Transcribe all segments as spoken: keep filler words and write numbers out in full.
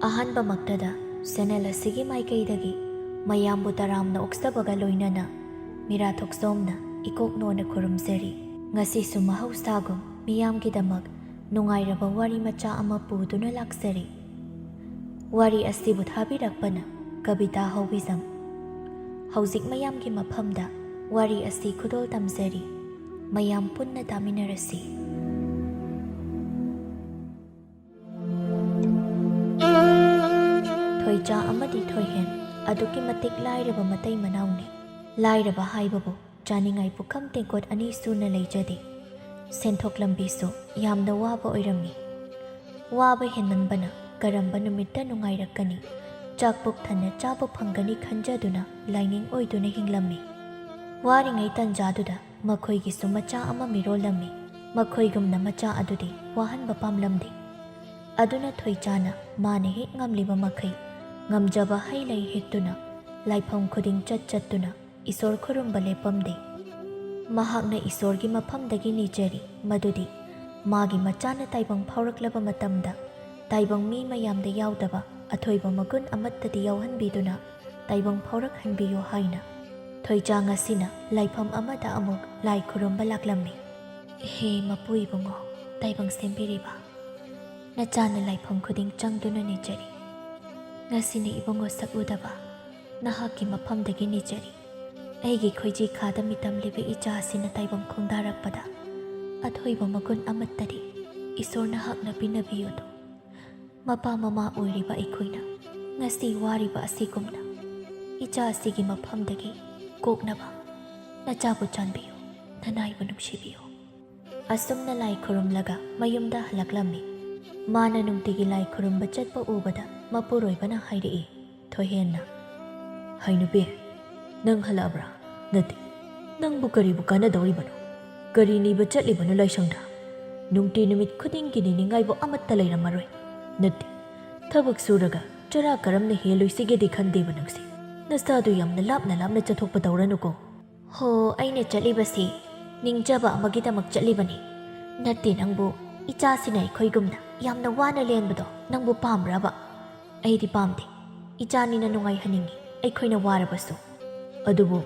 ꯑꯍꯥꯟꯕꯃꯛꯇꯗ channel ꯑꯁꯤꯒꯤ ꯃꯥꯏꯀꯩꯗꯒꯤ ꯃꯌꯥꯝꯕꯨ ꯇꯔꯥꯝꯅ ꯑꯣꯛꯆꯕꯒ ꯂꯣꯏꯅꯅ ꯃꯤꯔꯥ ꯊꯣꯛꯆꯣꯝꯅ ꯏꯀꯣꯛ ꯅꯣꯟꯅ ꯈꯨꯔꯨꯝꯖꯔꯤ꯫ ꯉꯁꯤꯁꯨ ꯃꯍꯧꯁꯥꯒꯨꯝ ꯃꯤꯌꯥꯝꯒꯤꯗꯃꯛ ꯅꯨꯡꯉꯥꯏꯔꯕ ꯋꯥꯔꯤ ꯃꯆꯥ ꯑꯃ ꯄꯨꯗꯨꯅ ꯂꯥꯛꯆꯔꯤ꯫ ꯋꯥꯔꯤ ꯑꯁꯤꯕꯨ ꯊꯥꯕꯤꯔꯛꯄꯅ ꯀꯕꯤꯇꯥ ꯍꯧꯕꯤꯖꯝ꯫ ꯍꯧꯖꯤꯛ ꯃꯌꯥꯝꯒꯤ ꯃꯐꯝꯗ ꯋꯥꯔꯤ ꯑꯁꯤ ꯈꯨꯗꯣꯜ ꯇꯝꯖꯔꯤ꯫ ꯃꯌꯥꯝ ꯄꯨꯟꯅ ꯇꯥꯃꯤꯟꯅꯔꯁꯤ꯫ ꯊꯣꯏꯆꯥ ꯑꯃꯗꯤ ꯊꯣꯏꯍꯦꯟ ꯑꯗꯨꯛꯀꯤ ꯃꯇꯤꯛ ꯂꯥꯏꯔꯕ ꯃꯇꯩ ꯃꯅꯥꯎꯅꯤ꯫ ꯂꯥꯏꯔꯕ ꯍꯥꯏꯕꯕꯨ ꯆꯥꯅꯤꯡꯉꯥꯏ ꯄꯨꯈꯝ ꯇꯦꯡꯀꯣꯠ ꯑꯅꯤ ꯁꯨꯅ ꯂꯩꯖꯗꯦ꯫ ꯁꯦꯟꯊꯣꯛ ꯂꯝꯕꯤꯁꯨ ꯌꯥꯝꯅ ꯋꯥꯕ ꯑꯣꯏꯔꯝꯃꯤ꯫ ꯋꯥꯕ ꯍꯦꯟꯃꯟꯕꯅ ꯀꯔꯝꯕ ꯅꯨꯃꯤꯠꯇ ꯅꯨꯡꯉꯥꯏꯔꯛꯀꯅꯤ, ꯆꯥꯛ ꯄꯨꯛ ꯊꯟꯅ ꯆꯥꯕ ꯐꯪꯒꯅꯤ ꯈꯟꯖꯗꯨꯅ ꯂꯥꯏꯅꯤꯡ ꯑꯣꯏꯗꯨꯅ ꯍꯤꯡꯂꯝꯃꯤ꯫ ꯋꯥꯔꯤꯉꯩ ꯇꯟꯖꯥꯗꯨꯗ ꯃꯈꯣꯏꯒꯤꯁꯨ ꯃꯆꯥ ꯑꯃ ꯃꯤꯔꯣꯜꯂꯝꯃꯤ꯫ ꯃꯈꯣꯏꯒꯨꯝꯅ ꯃꯆꯥ ꯑꯗꯨꯗꯤ ꯋꯥꯍꯟꯕ ꯄꯥꯝꯂꯝꯗꯦ꯫ ꯑꯗꯨꯅ ꯊꯣꯏꯆꯥꯅ ꯃꯥꯅ ꯍꯦꯛ ꯉꯝꯂꯤꯕ ꯃꯈꯩ ꯉꯝꯖꯕ ꯍꯩ ꯂꯩ ꯍꯦꯛꯇꯨꯅ ꯂꯥꯏꯐꯝ ꯈꯨꯗꯤꯡ ꯆꯠ ꯆꯠꯇꯨꯅ ꯏꯁꯣꯔ ꯈꯨꯔꯨꯝꯕ ꯂꯦꯞꯄꯝꯗꯦ꯫ ꯃꯍꯥꯛꯅ ꯏꯁꯣꯔꯒꯤ ꯃꯐꯝꯗꯒꯤ ꯅꯤꯖꯔꯤ ꯃꯗꯨꯗꯤ ꯃꯥꯒꯤ ꯃꯆꯥꯅ ꯇꯥꯏꯕꯪ ꯐꯥꯎꯔꯛꯂꯕ ꯃꯇꯝꯗ ꯇꯥꯏꯕꯪ ꯃꯤ ꯃꯌꯥꯝꯗ ꯌꯥꯎꯗꯕ ꯑꯊꯣꯏꯕ ꯃꯒꯨꯟ ꯑꯃꯠꯇꯗꯤ ꯌꯥꯎꯍꯟꯕꯤꯗꯨꯅ ꯇꯥꯏꯕꯪ ꯐꯥꯎꯔꯛꯍꯟꯕꯤꯌꯨ ꯍꯥꯏꯅ꯫ ꯊꯣꯏꯆꯥ ꯉꯁꯤꯅ ꯂꯥꯏꯐꯝ ꯑꯃꯗ ꯑꯃꯨꯛ ꯂꯥꯏ ꯈꯨꯔꯨꯝꯕ ꯂꯥꯛꯂꯝꯃꯤ꯫ ꯍꯦ ꯃꯄꯨ ꯏꯕꯨꯡꯉꯣ, ꯇꯥꯏꯕꯪ ꯁꯦꯝꯕꯤꯔꯤꯕ, ꯅꯆꯥꯅ ꯂꯥꯏꯐꯝ ꯈꯨꯗꯤꯡ ꯆꯪꯗꯨꯅ ꯅꯤꯖꯔꯤ꯫ ꯉꯁꯤꯅ ꯏꯕꯨꯡꯉꯣ ꯁꯛ ꯎꯗꯕ ꯅꯍꯥꯛꯀꯤ ꯃꯐꯝꯗꯒꯤ ꯅꯤꯖꯔꯤ꯫ ꯑꯩꯒꯤ ꯈꯣꯏꯖꯤ ꯈꯥꯗ ꯃꯤꯇꯝꯂꯤꯕ ꯏꯆꯥ ꯑꯁꯤꯅ ꯇꯥꯏꯕꯪ ꯈꯣꯡꯗꯥꯔꯛꯄꯗ ꯑꯊꯣꯏꯕ ꯃꯒꯨꯟ ꯑꯃꯠꯇꯗꯤ ꯏꯁꯣꯔ ꯅꯍꯥꯛꯅ ꯄꯤꯅꯕꯤꯌꯨꯗꯣ꯫ ꯃꯄꯥ ꯃꯃꯥ ꯑꯣꯏꯔꯤꯕ ꯑꯩꯈꯣꯏꯅ ꯉꯁꯤ ꯋꯥꯔꯤꯕ ꯑꯁꯤꯒꯨꯝꯅ ꯏꯆꯥ ꯑꯁꯤꯒꯤ ꯃꯐꯝꯗꯒꯤ ꯀꯣꯛꯅꯕ ꯅꯆꯥꯕꯨ ꯆꯥꯟꯕꯤꯌꯨ, ꯅꯅꯥꯏꯕꯨ ꯅꯨꯡꯁꯤꯕꯤꯌꯨ꯫ ꯑꯁꯨꯝꯅ ꯂꯥꯏ ꯈꯨꯔꯨꯝꯂꯒ ꯃꯌꯨꯝꯗ ꯍꯜꯂꯛꯂꯝꯃꯤ꯫ ꯃꯥꯅ ꯅꯨꯡꯇꯤꯒꯤ ꯂꯥꯏ ꯈꯨꯔꯨꯝꯕ ꯆꯠꯄ ꯎꯕꯗ ꯃꯄꯨꯔꯣꯏꯕꯅ ꯍꯥꯏꯔꯛꯏ, ꯊꯣꯏꯍꯦꯟꯅ, "ꯍꯩ ꯅꯨꯄꯤ, ꯅꯪ ꯍꯜꯂꯛꯑꯕ꯭ꯔꯥ? ꯅꯠꯇꯦ, ꯅꯪꯕꯨ ꯀꯔꯤꯕꯨ ꯀꯥꯟꯅꯗꯧꯔꯤꯕꯅꯣ? ꯀꯔꯤ ꯅꯤꯕ ꯆꯠꯂꯤꯕꯅꯣ ꯂꯥꯏꯁꯪꯗ? ꯅꯨꯡꯇꯤ ꯅꯨꯃꯤꯠ ꯈꯨꯗꯤꯡꯒꯤ ꯅꯤꯅꯤꯡꯉꯥꯏꯕꯨ ꯑꯃꯠꯇ ꯂꯩꯔꯝꯃꯔꯣꯏ꯫ ꯅꯠꯇꯦ, ꯊꯕꯛ ꯁꯨꯔꯒ ꯆꯔꯥ ꯀꯔꯝꯅ ꯍꯦꯜꯂꯣꯏꯁꯤꯒꯦꯗꯤ ꯈꯟꯗꯦꯕ ꯅꯪꯁꯦ꯫ ꯅꯁꯥꯗꯨ ꯌꯥꯝꯅ ꯂꯥꯞꯅ ꯂꯥꯞꯅ ꯆꯠꯊꯣꯛꯄ ꯇꯧꯔꯅꯨꯀꯣ꯫" "ꯍꯣ, ꯑꯩꯅ ꯆꯠꯂꯤꯕꯁꯤ ꯅꯤꯡꯖꯕ ꯑꯃꯒꯤꯗꯃꯛ ꯆꯠꯂꯤꯕꯅꯤ꯫ ꯅꯠꯇꯦ ꯅꯪꯕꯨ, ꯏꯆꯥꯁꯤꯅ ꯑꯩꯈꯣꯏꯒꯨꯝꯅ ꯌꯥꯝꯅ ꯋꯥꯅ ꯂꯦꯟꯕꯗꯣ ꯅꯪꯕꯨ ꯄꯥꯝꯕ꯭ꯔꯕ? ꯑꯩꯗꯤ ꯄꯥꯝꯗꯦ꯫ ꯏꯆꯥꯅꯤꯅ ꯅꯨꯡꯉꯥꯏꯍꯟꯅꯤꯡꯉꯤ, ꯑꯩꯈꯣꯏꯅ ꯋꯥꯔꯕꯁꯨ꯫ ꯑꯗꯨꯕꯨ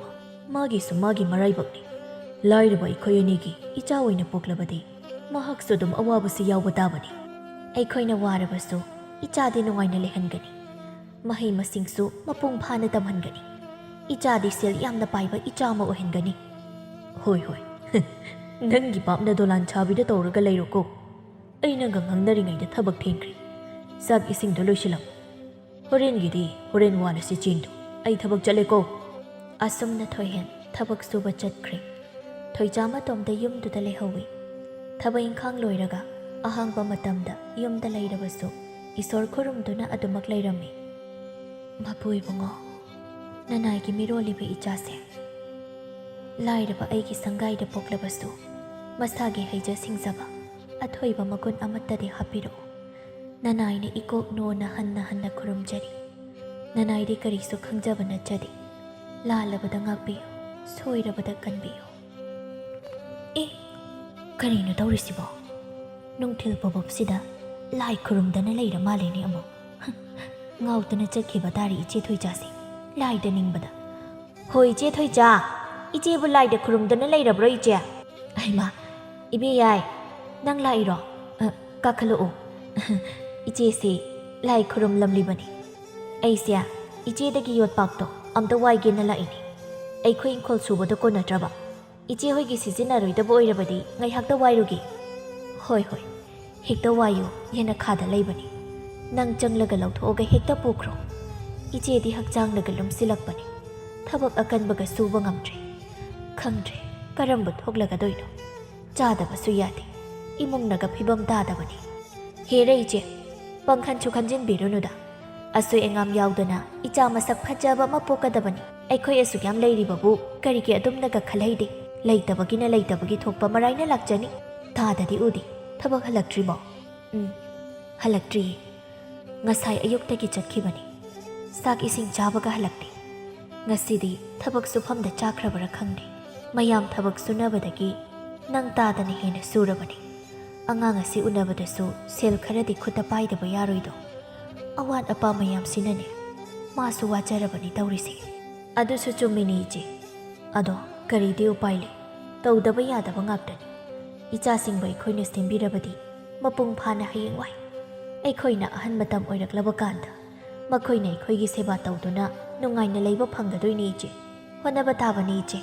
ꯃꯥꯒꯤꯁꯨ ꯃꯥꯒꯤ ꯃꯔꯥꯏꯕꯛꯅꯤ꯫ ꯂꯥꯏꯔꯕ ꯑꯩꯈꯣꯏ ꯑꯅꯤꯒꯤ ꯏꯆꯥ ꯑꯣꯏꯅ ꯄꯣꯛꯂꯕꯗꯤ ꯃꯍꯥꯛꯁꯨ ꯑꯗꯨꯝ ꯑꯋꯥꯕꯁꯤ ꯌꯥꯎꯕ ꯇꯥꯕꯅꯤ꯫ ꯑꯩꯈꯣꯏꯅ ꯋꯥꯔꯕꯁꯨ ꯏꯆꯥꯗꯤ ꯅꯨꯡꯉꯥꯏꯅ ꯂꯩꯍꯟꯒꯅꯤ꯫ ꯃꯍꯩ ꯃꯁꯤꯡꯁꯨ ꯃꯄꯨꯡ ꯐꯥꯅ ꯇꯝꯍꯟꯒꯅꯤ꯫ ꯏꯆꯥꯗꯤ ꯁꯦꯜ ꯌꯥꯝꯅ ꯄꯥꯏꯕ ꯏꯆꯥ ꯑꯃ ꯑꯣꯏꯍꯟꯒꯅꯤ꯫ ꯍꯣꯏ, ꯍꯣꯏ꯫ ꯅꯪꯒꯤ ꯄꯥꯞꯅ ꯗꯣꯂꯥꯟ ꯁꯥꯕꯤꯗ ꯇꯧꯔꯒ ꯂꯩꯔꯣꯀꯣ꯫ ꯑꯩ ꯅꯪꯒ ꯉꯥꯡꯅꯔꯤꯉꯩꯗ ꯊꯕꯛ ꯊꯦꯡꯈ꯭ꯔꯦ꯫ ꯆꯥꯛ ꯏꯁꯤꯡꯗꯣ ꯂꯣꯏꯁꯤꯜꯂꯝꯃꯨ꯫ ꯍꯣꯔꯦꯟꯒꯤꯗꯤ ꯍꯣꯔꯦꯟ ꯋꯥꯜꯂꯁꯤ ꯆꯦꯡꯗꯣ꯫ ꯑꯩ ꯊꯕꯛ ꯆꯠꯂꯦꯀꯣ꯫ ꯑꯁꯨꯝꯅ ꯊꯣꯏꯍꯦꯟ ꯊꯕꯛ ꯁꯨꯕ ꯆꯠꯈ꯭ꯔꯦ꯫ ꯊꯣꯏꯖꯥ ꯃꯇꯣꯝꯇ ꯌꯨꯝꯗꯨꯗ ꯂꯩꯍꯧꯏ꯫ ꯊꯕꯛ ꯏꯪꯈꯥꯡ ꯂꯣꯏꯔꯒ ꯑꯍꯥꯡꯕ ꯃꯇꯝꯗ ꯌꯨꯝꯗ ꯂꯩꯔꯕꯁꯨ ꯏꯁꯣꯔ ꯈꯨꯔꯨꯝꯗꯨꯅ ꯑꯗꯨꯃꯛ ꯂꯩꯔꯝꯃꯤ꯫ ꯃꯄꯨ ꯏꯕꯨꯡꯉꯣ, ꯅꯅꯥꯏꯒꯤ ꯃꯤꯔꯣꯜꯂꯤꯕ ꯏꯆꯥꯁꯦ ꯂꯥꯏꯔꯕ ꯑꯩꯒꯤ ꯁꯪꯒꯥꯏꯗ ꯄꯣꯛꯂꯕꯁꯨ ꯃꯁꯥꯒꯤ ꯍꯩꯖ ꯁꯤꯡꯖꯕ ꯑꯊꯣꯏꯕ ꯃꯒꯨꯟ ꯑꯃꯠꯇꯗꯤ ꯍꯥꯞꯄꯤꯔꯛꯎ꯫ ꯅꯅꯥꯏꯅ ꯏꯀꯣꯛ ꯅꯣꯟꯅ ꯍꯟꯅ ꯍꯟꯅ ꯈꯨꯔꯨꯝꯖꯔꯤ꯫ ꯅꯅꯥꯏꯗꯤ ꯀꯔꯤꯁꯨ ꯈꯪꯖꯕ ꯅꯠꯆꯗꯦ꯫ ꯂꯥꯜꯂꯕꯗ ꯉꯥꯛꯄꯤꯌꯨ, ꯁꯣꯏꯔꯕꯗ ꯀꯟꯕꯤꯌꯨ꯫ ꯑꯦ, ꯀꯔꯤꯅꯣ ꯇꯧꯔꯤꯁꯤꯕꯣ? ꯅꯨꯡꯊꯤꯜ ꯄꯣꯕꯞꯁꯤꯗ ꯂꯥꯏ ꯈꯨꯔꯨꯝꯗꯅ ꯂꯩꯔ ꯃꯥꯜꯂꯦꯅꯦ ꯑꯃꯨꯛ꯫ ꯉꯥꯎꯗꯅ ꯆꯠꯈꯤꯕ ꯇꯥꯔꯦ ꯏꯆꯦ ꯊꯣꯏꯖꯥꯁꯦ, ꯂꯥꯏꯗ ꯅꯤꯡꯕꯗ꯫ ꯍꯣꯏ, ꯏꯆꯦ ꯊꯣꯏꯖꯥ, ꯏꯆꯦꯕꯨ ꯂꯥꯏꯗ ꯈꯨꯔꯨꯝꯗꯅ ꯂꯩꯔꯕ꯭ꯔꯣ, ꯏꯆꯦ? ꯍꯩꯃꯥ, ꯏꯕꯦ ꯌꯥꯏ, ꯅꯪ ꯂꯥꯛꯏꯔꯣ? ꯑ, ꯀꯥꯈꯠꯂꯛꯑꯣ꯫ ꯏꯆꯦꯁꯦ ꯂꯥꯏ ꯈꯨꯔꯨꯝꯂꯝꯂꯤꯕꯅꯤ꯫ ꯑꯩꯁꯦ ꯏꯆꯦꯗꯒꯤ ꯌꯣꯠꯄꯥꯛꯇꯣ ꯑꯝꯇ ꯋꯥꯏꯒꯦꯅ ꯂꯥꯛꯏꯅꯤ꯫ ꯑꯩꯈꯣꯏ ꯏꯪꯈꯣꯜ ꯁꯨꯕꯗ ꯀꯣꯟꯅꯗ꯭ꯔꯕ? ꯏꯆꯦ ꯍꯣꯏꯒꯤ ꯁꯤꯖꯤꯟꯅꯔꯣꯏꯗꯕ ꯑꯣꯏꯔꯕꯗꯤ ꯉꯥꯏꯍꯥꯛꯇ ꯋꯥꯏꯔꯨꯒꯦ꯫ ꯍꯣꯏ, ꯍꯣꯏ, ꯍꯦꯛꯇ ꯋꯥꯏꯌꯨ, ꯌꯦꯅꯈꯥꯗ ꯂꯩꯕꯅꯤ꯫ ꯅꯪ ꯆꯪꯂꯒ ꯂꯧꯊꯣꯛꯑꯒ ꯍꯦꯛꯇ ꯄꯨꯈ꯭ꯔꯣ꯫ ꯏꯆꯦꯗꯤ ꯍꯛꯆꯥꯡꯅꯒ ꯂꯨꯝꯁꯤꯜꯂꯛꯄꯅꯤ꯫ ꯊꯕꯛ ꯑꯀꯟꯕꯒ ꯁꯨꯕ ꯉꯝꯗ꯭ꯔꯦ꯫ ꯈꯪꯗ꯭ꯔꯦ, ꯀꯔꯝꯕ ꯊꯣꯛꯂꯒꯗꯣꯏꯅꯣ꯫ ꯆꯥꯗꯕꯁꯨ ꯌꯥꯗꯦ꯫ ꯏꯃꯨꯡꯅꯒ ꯐꯤꯕꯝ ꯇꯥꯗꯕꯅꯤ꯫ ꯍꯦꯔꯦ ꯏꯆꯦ, ꯄꯪꯈꯟꯁꯨ ꯈꯟꯖꯤꯟꯕꯤꯔꯨꯅꯨꯗ꯫ ꯑꯁꯣꯏ ꯑꯉꯥꯝ ꯌꯥꯎꯗꯅ ꯏꯆꯥ ꯃꯁꯛ ꯐꯖꯕ ꯑꯃ ꯄꯣꯛꯀꯗꯕꯅꯤ꯫ ꯑꯩꯈꯣꯏ ꯑꯁꯨꯛ ꯌꯥꯝ ꯂꯩꯔꯤꯕꯕꯨ ꯀꯔꯤꯒꯤ ꯑꯗꯨꯝꯅꯒ ꯈꯜꯍꯩꯗꯦ? ꯂꯩꯇꯕꯒꯤꯅ ꯂꯩꯇꯕꯒꯤ ꯊꯣꯛꯄ ꯃꯔꯥꯏꯅ ꯂꯥꯛꯆꯅꯤ꯫ ꯇꯥꯗꯗꯤ ꯎꯗꯦ꯫ ꯊꯕꯛ ꯍꯜꯂꯛꯇ꯭ꯔꯤꯕꯣ? ꯎꯝ, ꯍꯜꯂꯛꯇ꯭ꯔꯤꯌꯦ꯫ ꯉꯁꯥꯏ ꯑꯌꯨꯛꯇꯒꯤ ꯆꯠꯈꯤꯕꯅꯤ꯫ ꯆꯥꯛ ꯏꯁꯤꯡ ꯆꯥꯕꯒ ꯍꯜꯂꯛꯇꯦ꯫ ꯉꯁꯤꯗꯤ ꯊꯕꯛ ꯁꯨꯐꯝꯗ ꯆꯥꯈ꯭ꯔꯕꯔꯥ ꯈꯪꯗꯦ꯫ ꯃꯌꯥꯝ ꯊꯕꯛ ꯁꯨꯅꯕꯗꯒꯤ ꯅꯪ ꯇꯥꯗꯅ ꯍꯦꯟꯅ ꯁꯨꯔꯕꯅꯤ꯫ ꯑꯉꯥꯡ ꯑꯁꯤ ꯎꯅꯕꯗꯁꯨ ꯁꯦꯜ ꯈꯔꯗꯤ ꯈꯨꯠꯇ ꯄꯥꯏꯗꯕ ꯌꯥꯔꯣꯏꯗꯣ꯫ ꯑꯋꯥꯠ ꯑꯄꯥ ꯃꯌꯥꯝꯁꯤꯅꯅꯦ ꯃꯥꯁꯨ ꯋꯥꯖꯔꯕꯅꯤ ꯇꯧꯔꯤꯁꯦ꯫ ꯑꯗꯨꯁꯨ ꯆꯨꯝꯃꯤꯅꯤ ꯏꯆꯦ꯫ ꯑꯗꯣ ꯀꯔꯤꯗꯤ ꯎꯄꯥꯏ ꯂꯩ? ꯇꯧꯗꯕ ꯌꯥꯗꯕ ꯉꯥꯛꯇꯅꯤ꯫ ꯏꯆꯥꯁꯤꯡꯕꯨ ꯑꯩꯈꯣꯏꯅ ꯁꯦꯝꯕꯤꯔꯕꯗꯤ ꯃꯄꯨꯡ ꯐꯥꯅ ꯍꯌꯦꯡꯋꯥꯏ ꯑꯩꯈꯣꯏꯅ ꯑꯍꯟ ꯃꯇꯝ ꯑꯣꯏꯔꯛꯂꯕ ꯀꯥꯟꯗ ꯃꯈꯣꯏꯅ ꯑꯩꯈꯣꯏꯒꯤ ꯁꯦꯕꯥ ꯇꯧꯗꯨꯅ ꯅꯨꯡꯉꯥꯏꯅ ꯂꯩꯕ ꯐꯪꯒꯗꯣꯏꯅꯤ ꯏꯆꯦ꯫ ꯍꯣꯠꯅꯕ ꯇꯥꯕꯅꯤ ꯏꯆꯦ꯫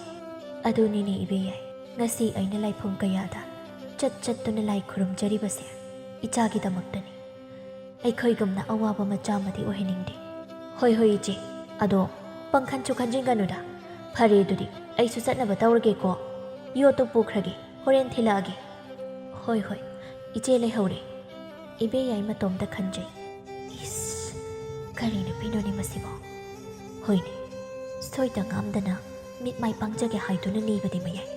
ꯑꯗꯨꯅꯤꯅꯦ ꯏꯕꯦꯌꯥꯏ, ꯉꯁꯤ ꯑꯩꯅ ꯂꯥꯏꯐꯝ ꯀꯌꯥꯗ ꯆꯠ ꯆꯠꯇꯨꯅ ꯂꯥꯏ ꯈꯨꯔꯨꯝꯖꯔꯤꯕꯁꯦ ꯏꯆꯥꯒꯤꯗꯃꯛꯇꯅꯤ꯫ ꯑꯩꯈꯣꯏꯒꯨꯝꯅ ꯑꯋꯥꯕ ꯃꯆꯥ ꯑꯃꯗꯤ ꯑꯣꯏꯍꯟꯅꯤꯡꯗꯦ꯫ ꯍꯣꯏ ꯍꯣꯏ ꯏꯆꯦ, ꯑꯗꯣ ꯄꯪꯈꯟꯁꯨ ꯈꯟꯖꯤꯟꯒꯅꯨꯗ꯫ ꯐꯔꯦ ꯑꯗꯨꯗꯤ ꯑꯩꯁꯨ ꯆꯠꯅꯕ ꯇꯧꯔꯒꯦꯀꯣ꯫ ꯌꯣꯠꯇꯨ ꯄꯨꯈ꯭ꯔꯒꯦ, ꯍꯣꯔꯦꯟ ꯊꯤꯜꯂꯛꯑꯒꯦ꯫ ꯍꯣꯏ ꯍꯣꯏ, ꯏꯆꯦ ꯂꯩꯍꯧꯔꯦ꯫ ꯏꯕꯦꯌꯥꯏ ꯃꯇꯣꯝꯇ ꯈꯟꯖꯩ꯫ ꯏꯁ, ꯀꯔꯤ ꯅꯨꯄꯤꯅꯣꯅꯦ ꯃꯁꯤꯕꯣ? ꯍꯣꯏꯅꯦ, ꯁꯣꯏꯗ ꯉꯥꯝꯗꯅ ꯃꯤꯠ ꯃꯥꯏ ꯄꯥꯡꯖꯒꯦ ꯍꯥꯏꯗꯨꯅ ꯅꯤꯕꯗꯤ ꯃꯌꯥꯏ꯫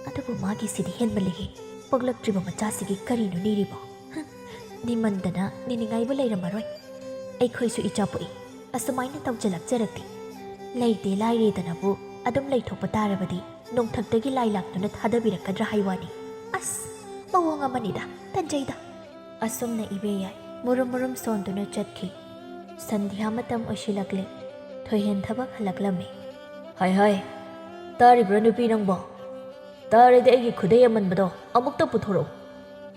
ꯑꯗꯨꯕꯨ ꯃꯥꯒꯤꯁꯤꯗꯤ ꯍꯦꯟꯃꯜꯂꯤꯍꯦ꯫ ꯄꯣꯛꯂꯛꯇ꯭ꯔꯤꯕ ꯃꯆꯥꯁꯤꯒꯤ ꯀꯔꯤꯅꯣ ꯅꯤꯔꯤꯕꯣ? ꯍꯝ, ꯅꯤꯃꯟꯗꯅ ꯅꯤꯅꯤꯡꯉꯥꯏꯕꯨ ꯂꯩꯔꯝꯃꯔꯣꯏ꯫ ꯑꯩꯈꯣꯏꯁꯨ ꯏꯆꯥ ꯄꯣꯛꯏ, ꯑꯁꯨꯃꯥꯏꯅ ꯇꯧꯖꯂꯛꯆꯔꯛꯇꯦ꯫ ꯂꯩꯇꯦ ꯂꯥꯏꯔꯦꯗꯅꯕꯨ ꯑꯗꯨꯝ ꯂꯩꯊꯣꯛꯄ ꯇꯥꯔꯕꯗꯤ ꯅꯣꯡꯊꯛꯇꯒꯤ ꯂꯥꯏ ꯂꯥꯛꯇꯨꯅ ꯊꯥꯗꯕꯤꯔꯛꯀꯗ꯭ꯔꯥ ꯍꯥꯏ ꯋꯥꯅꯤ꯫ ꯑꯁ, ꯃꯑꯣꯡ ꯑꯃꯅꯤꯗ, ꯇꯟꯖꯩꯗ꯫ ꯑꯁꯨꯝꯅ ꯏꯕꯦꯌꯥꯏ ꯃꯨꯔꯨꯝ ꯃꯨꯔꯨꯝ ꯁꯣꯟꯗꯨꯅ ꯆꯠꯈꯤ꯫ ꯁꯟꯙ꯭ꯌꯥ ꯃꯇꯝ ꯑꯣꯏꯁꯤꯜꯂꯛꯂꯦ꯫ ꯊꯣꯏꯍꯦꯟ ꯊꯕꯛ ꯍꯜꯂꯛꯂꯝꯃꯤ꯫ ꯍꯥꯏ ꯍꯥꯏ, ꯇꯥꯔꯤꯕ꯭ꯔꯥ ꯅꯨꯄꯤ ꯅꯪꯕꯣ? ꯇꯥꯔꯗꯤ ꯑꯩꯒꯤ ꯈꯨꯗꯩ ꯑꯃꯟꯕꯗꯣ ꯑꯃꯨꯛꯇ ꯄꯨꯊꯣꯔꯛꯎ꯫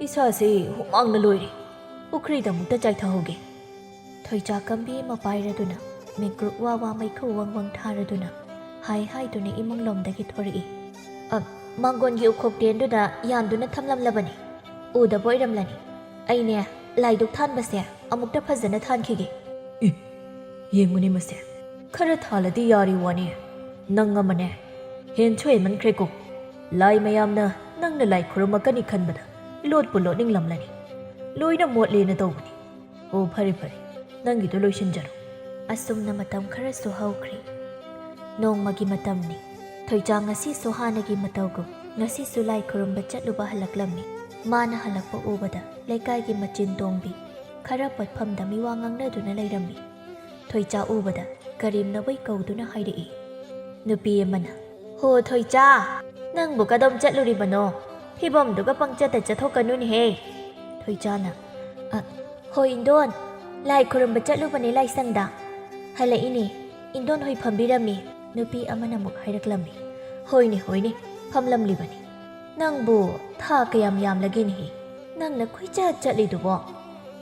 ꯏꯁꯥꯁꯤ ꯍꯨꯃꯥꯡꯅ ꯂꯣꯏꯔꯦ꯫ ꯄꯨꯈ꯭ꯔꯤꯗ ꯑꯃꯨꯛꯇ ꯆꯥꯏꯊꯍꯧꯒꯦ꯫ ꯊꯣꯏꯆꯥ ꯀꯝꯕꯤ ꯑꯃ ꯄꯥꯏꯔꯗꯨꯅ, ꯃꯤꯀ꯭ꯔꯨꯛ ꯋꯥ ꯋꯥ ꯃꯩꯈꯨ ꯋꯪ ꯋꯪ ꯊꯥꯔꯗꯨꯅ, ꯍꯥꯏ ꯍꯥꯏꯗꯨꯅ ꯏꯃꯨꯡꯂꯣꯝꯗꯒꯤ ꯊꯣꯔꯛꯏ꯫ "ꯑ, ꯃꯥꯡꯒꯣꯟꯒꯤ ꯎꯈꯣꯛ ꯇꯦꯟꯗꯨꯗ ꯌꯥꯟꯗꯨꯅ ꯊꯝꯂꯝꯂꯕꯅꯤ꯫ ꯎꯗꯕ ꯑꯣꯏꯔꯝꯂꯅꯤ꯫ ꯑꯩꯅꯦ, ꯂꯥꯏꯗꯨꯛ ꯊꯥꯟꯕꯁꯦ ꯑꯃꯨꯛꯇ ꯐꯖꯅ ꯊꯥꯟꯈꯤꯒꯦ꯫" ꯏ, ꯌꯦꯡꯉꯨꯅꯦ ꯃꯁꯦ, ꯈꯔ ꯊꯥꯜꯂꯗꯤ ꯌꯥꯔꯤ ꯋꯥꯅꯤ꯫ ꯅꯪ ꯑꯃꯅꯦ, ꯍꯦꯟꯁꯨ ꯍꯦꯟꯃꯟꯈ꯭ꯔꯦꯀꯣ꯫ ꯂꯥꯏ ꯃꯌꯥꯝꯅ ꯅꯪꯅ ꯂꯥꯏ ꯈꯨꯔꯨꯝꯃꯛꯀꯅꯤ ꯈꯟꯕꯗ ꯂꯣꯠꯄꯨ ꯂꯣꯠꯅꯤꯡꯂꯝꯂꯅꯤ꯫ ꯂꯣꯏꯅ ꯃꯣꯠꯂꯦꯅ ꯇꯧꯕꯅꯤ꯫ ꯑꯣ, ꯐꯔꯦ ꯐꯔꯦ, ꯅꯪꯒꯤꯗꯣ ꯂꯣꯏꯁꯤꯟꯖꯔꯣ꯫ ꯑꯁꯨꯝꯅ ꯃꯇꯝ ꯈꯔꯁꯨ ꯍꯧꯈ꯭ꯔꯦ꯫ ꯅꯣꯡꯃꯒꯤ ꯃꯇꯝꯅꯤ꯫ ꯊꯣꯏꯆꯥ ꯉꯁꯤꯁꯨ ꯍꯥꯟꯅꯒꯤ ꯃꯇꯧꯒꯨꯝ ꯉꯁꯤꯁꯨ ꯂꯥꯏ ꯈꯨꯔꯨꯝꯕ ꯆꯠꯂꯨꯕ ꯍꯜꯂꯛꯂꯝꯃꯤ꯫ ꯃꯥꯅ ꯍꯜꯂꯛꯄ ꯎꯕꯗ ꯂꯩꯀꯥꯏꯒꯤ ꯃꯆꯤꯟ ꯇꯣꯡꯕꯤ ꯈꯔ ꯄꯣꯠꯐꯝꯗ ꯃꯤꯋꯥ ꯉꯥꯡꯅꯗꯨꯅ ꯂꯩꯔꯝꯃꯤ꯫ ꯊꯣꯏꯆꯥ ꯎꯕꯗ ꯀꯔꯤꯝꯅ ꯋꯩ ꯀꯧꯗꯨꯅ ꯍꯥꯏꯔꯛꯏ, ꯅꯨꯄꯤ ꯑꯃꯅ, "ꯍꯣ ꯊꯣꯏꯆꯥ, ꯅꯪꯕꯨ ꯀꯗꯣꯝ ꯆꯠꯂꯨꯔꯤꯕꯅꯣ? ꯐꯤꯕꯝꯗꯨꯒ ꯄꯪꯆꯠꯇ ꯆꯠꯊꯣꯛꯀꯅꯨꯅꯦꯍꯦ꯫" ꯊꯣꯏꯆꯥꯅ, "ꯑ, ꯍꯣꯏ ꯏꯟꯗꯣꯟ, "ꯂꯥꯏ ꯈꯨꯔꯨꯝꯕ ꯆꯠꯂꯨꯕꯅꯦ ꯂꯥꯏꯁꯪꯗ꯫ ꯍꯜꯂꯛꯏꯅꯦ, ꯏꯟꯗꯣꯟ ꯍꯣꯏ ꯐꯝꯕꯤꯔꯝꯃꯤ", ꯅꯨꯄꯤ ꯑꯃꯅ ꯑꯃꯨꯛ ꯍꯥꯏꯔꯛꯂꯝꯃꯤ꯫ "ꯍꯣꯏꯅꯦ, ꯍꯣꯏꯅꯦ, ꯐꯝꯂꯝꯂꯤꯕꯅꯤ꯫ ꯅꯪꯕꯨ ꯊꯥ ꯀꯌꯥꯝ ꯌꯥꯝꯂꯒꯦꯅꯦꯍꯦ, ꯅꯪꯅ ꯀꯣꯏꯆꯠ ꯆꯠꯂꯤꯗꯨꯕꯣ?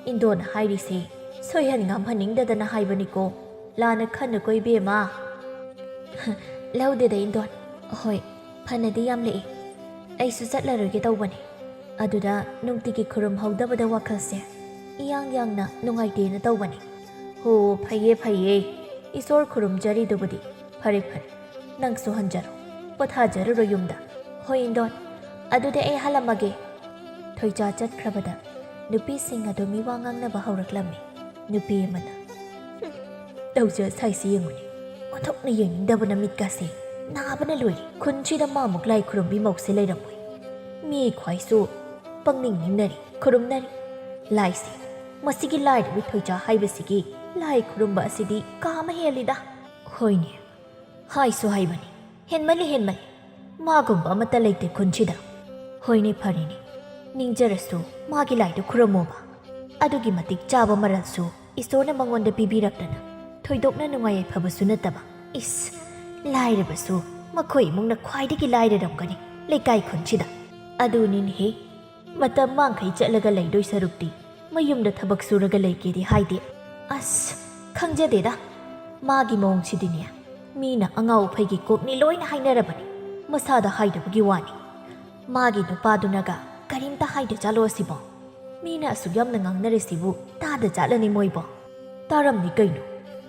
ꯏꯟꯗꯣꯟ ꯍꯥꯏꯔꯤꯁꯦ ꯁꯣꯏꯍꯟ ꯉꯥꯝꯍꯟꯅꯤꯡꯗꯗꯅ ꯍꯥꯏꯕꯅꯤꯀꯣ, ꯂꯥꯟꯅ ꯈꯟꯅꯨꯀꯣ ꯏꯕꯦꯝꯃ꯫" "ꯂꯧꯗꯦꯗ ꯏꯟꯗꯣꯟ꯫ ꯍꯣꯏ, ꯐꯅꯗꯤ ꯌꯥꯝꯂꯛꯏ꯫ ꯑꯩꯁꯨ ꯆꯠꯂꯔꯣꯏꯒꯦ ꯇꯧꯕꯅꯤ꯫ ꯑꯗꯨꯗ ꯅꯨꯡꯇꯤꯒꯤ ꯈꯨꯔꯨꯝꯍꯧꯗꯕꯗ ꯋꯥꯈꯜꯁꯦ ꯏꯌꯥꯡ ꯌꯥꯡꯅ ꯅꯨꯡꯉꯥꯏꯇꯦꯅ ꯇꯧꯕꯅꯤ꯫" "ꯍꯣ, ꯐꯩꯌꯦ, ꯐꯩꯌꯦ꯫ ꯏꯁꯣꯔ ꯈꯨꯔꯨꯝꯖꯔꯤꯗꯨꯕꯨꯗꯤ꯫ ꯐꯔꯦ, ꯐꯔꯦ꯫ ꯅꯪꯁꯨ ꯍꯟꯖꯔꯣ꯫ ꯄꯣꯊꯥꯖꯔꯨꯔꯣ ꯌꯨꯝꯗ꯫" "ꯍꯣꯏ ꯏꯟꯗꯣꯟ꯫ ꯑꯗꯨꯗꯤ ꯑꯩ ꯍꯜꯂꯝꯃꯒꯦ꯫" ꯊꯣꯏꯆꯥ ꯆꯠꯈ꯭ꯔꯕꯗ ꯅꯨꯄꯤꯁꯤꯡ ꯑꯗꯨ ꯃꯤꯋꯥ ꯉꯥꯡꯅꯕ ꯍꯧꯔꯛꯂꯝꯃꯤ꯫ ꯅꯨꯄꯤ ꯑꯃꯅ, "ꯍꯨꯝ, ꯇꯧꯖ ꯁꯥꯏꯁꯤ ꯌꯦꯡꯉꯨꯅꯦ꯫ ꯑꯣꯟꯊꯣꯛꯅ ꯌꯦꯡꯅꯤꯡꯗꯕꯅ ꯃꯤꯠꯀꯥꯁꯦ ꯅꯥꯕꯅ ꯂꯣꯏꯔꯦ꯫ ꯈꯨꯟꯁꯤꯗ ꯃꯥꯃꯨꯛ ꯂꯥꯏ ꯈꯨꯔꯨꯝꯕꯤ ꯃꯧꯁꯦ ꯂꯩꯔꯝꯃꯣꯏ꯫ ꯃꯤ ꯈ꯭ꯋꯥꯏꯁꯨ ꯄꯪꯅꯤꯡ ꯅꯤꯡꯅꯔꯤ, ꯈꯨꯔꯨꯝꯅꯔꯤ꯫ ꯂꯥꯏꯁꯦ, ꯃꯁꯤꯒꯤ ꯂꯥꯏꯔꯕꯤ ꯊꯣꯏꯆꯥ ꯍꯥꯏꯕꯁꯤꯒꯤ ꯂꯥꯏ ꯈꯨꯔꯨꯝꯕ ꯑꯁꯤꯗꯤ ꯀꯥ ꯑꯃ ꯍꯦꯜꯂꯤꯗ꯫" "ꯍꯣꯏꯅꯦ, ꯍꯥꯏꯁꯨ ꯍꯥꯏꯕꯅꯤ, ꯍꯦꯟꯃꯜꯂꯤ, ꯍꯦꯟꯃꯜꯂꯤ꯫ ꯃꯥꯒꯨꯝꯕ ꯑꯃꯠꯇ ꯂꯩꯇꯦ ꯈꯨꯟꯁꯤꯗ꯫" "ꯍꯣꯏꯅꯦ, ꯐꯔꯦꯅꯦ, ꯅꯤꯡꯖꯔꯁꯨ ꯃꯥꯒꯤ ꯂꯥꯏꯗꯨ ꯈꯨꯔꯨꯝꯃꯣꯕ꯫ ꯑꯗꯨꯒꯤ ꯃꯇꯤꯛ ꯆꯥꯕ ꯃꯔꯜꯁꯨ ꯏꯁꯣꯔꯅ ꯃꯉꯣꯟꯗ ꯄꯤꯕꯤꯔꯛꯇꯅ ꯊꯣꯏꯗꯣꯛꯅ ꯅꯨꯡꯉꯥꯏ ꯌꯥꯏꯐꯕꯁꯨ ꯅꯠꯇꯕ꯫ ꯏꯁ, ꯂꯥꯏꯔꯕꯁꯨ ꯃꯈꯣꯏ ꯏꯃꯨꯡꯅ ꯈ꯭ꯋꯥꯏꯗꯒꯤ ꯂꯥꯏꯔꯔꯝꯒꯅꯤ ꯂꯩꯀꯥꯏ ꯈꯨꯟꯁꯤꯗ꯫ ꯑꯗꯨꯅꯤꯅꯦꯍꯦ, ꯃꯇꯝ ꯃꯥꯡꯈꯩ ꯆꯠꯂꯒ ꯂꯩꯗꯣꯏ ꯁꯔꯨꯛꯇꯤ ꯃꯌꯨꯝꯗ ꯊꯕꯛ ꯁꯨꯔꯒ ꯂꯩꯒꯦꯗꯤ ꯍꯥꯏꯗꯦ꯫ ꯑꯁ, ꯈꯪꯖꯗꯦꯗ꯫ ꯃꯥꯒꯤ ꯃꯑꯣꯡꯁꯤꯗꯤꯅꯦ, ꯃꯤꯅ ꯑꯉꯥꯎ ꯑꯐꯩꯒꯤ ꯀꯣꯛꯅꯤ ꯂꯣꯏꯅ ꯍꯥꯏꯅꯔꯕꯅꯤ꯫ ꯃꯁꯥꯗ ꯍꯥꯏꯗꯕꯒꯤ ꯋꯥꯅꯤ꯫ ꯃꯥꯒꯤ ꯅꯨꯄꯥꯗꯨꯅꯒ ꯀꯔꯤꯝꯇ ꯍꯥꯏꯗ ꯖꯥꯠꯂꯣ ꯑꯁꯤꯕꯣ? ꯃꯤꯅ ꯑꯁꯨꯛ ꯌꯥꯝꯅ ꯉꯥꯡꯅꯔꯤꯁꯤꯕꯨ ꯇꯥꯗ ꯖꯥꯠꯂꯅꯤ ꯃꯣꯏꯕꯣ?" "ꯇꯥꯔꯝꯅꯤ ꯀꯩꯅꯣ,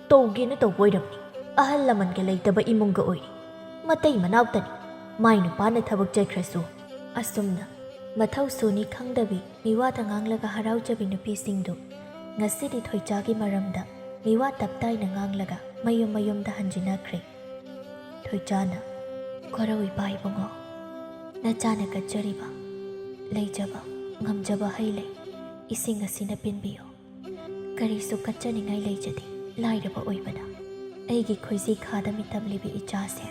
ꯇꯧꯒꯦꯅ ꯇꯧꯕ ꯑꯣꯏꯔꯝꯅꯤ꯫ ꯑꯍꯜ ꯂꯃꯟꯒ ꯂꯩꯇꯕ ꯏꯃꯨꯡꯒ ꯑꯣꯏꯔꯤ꯫ ꯃꯇꯩ ꯃꯅꯥꯎꯇꯅꯤ꯫ ꯃꯥꯏ ꯅꯨꯄꯥꯅ ꯊꯕꯛ ꯆꯠꯈ꯭ꯔꯁꯨ꯫" ꯑꯁꯨꯝꯅ ꯃꯊꯧ ꯁꯨꯅꯤ ꯈꯪꯗꯕꯤ ꯃꯤꯋꯥꯗ ꯉꯥꯡꯂꯒ ꯍꯔꯥꯎꯖꯕꯤ ꯅꯨꯄꯤꯁꯤꯡꯗꯨ ꯉꯁꯤꯗꯤ ꯊꯣꯏꯆꯥꯒꯤ ꯃꯔꯝꯗ ꯃꯤꯋꯥ ꯇꯞꯇꯥꯏꯅ ꯉꯥꯡꯂꯒ ꯃꯌꯨꯝ ꯃꯌꯨꯝꯗ ꯍꯟꯖꯤꯟꯅꯈ꯭ꯔꯦ꯫ ꯊꯣꯏꯆꯥꯅ, "ꯒꯣꯔꯧ ꯏꯄꯥ ꯏꯕꯨꯡꯉꯣ, ꯅꯆꯥꯅ ꯀꯠꯆꯔꯤꯕ, ꯂꯩꯖꯕ, ꯉꯝꯖꯕ ꯍꯩ ꯂꯩ, ꯏꯁꯤꯡ ꯑꯁꯤꯅ ꯄꯦꯟꯕꯤꯌꯨ꯫ ꯀꯔꯤꯁꯨ ꯀꯠꯆꯅꯤꯡꯉꯥꯏ ꯂꯩꯖꯗꯦ, ꯂꯥꯏꯔꯕ ꯑꯣꯏꯕꯅ꯫ ꯑꯩꯒꯤ ꯈꯣꯏꯖꯤ ꯈꯥꯗ ꯃꯤꯇꯝꯂꯤꯕꯤ ꯏꯆꯥꯁꯦ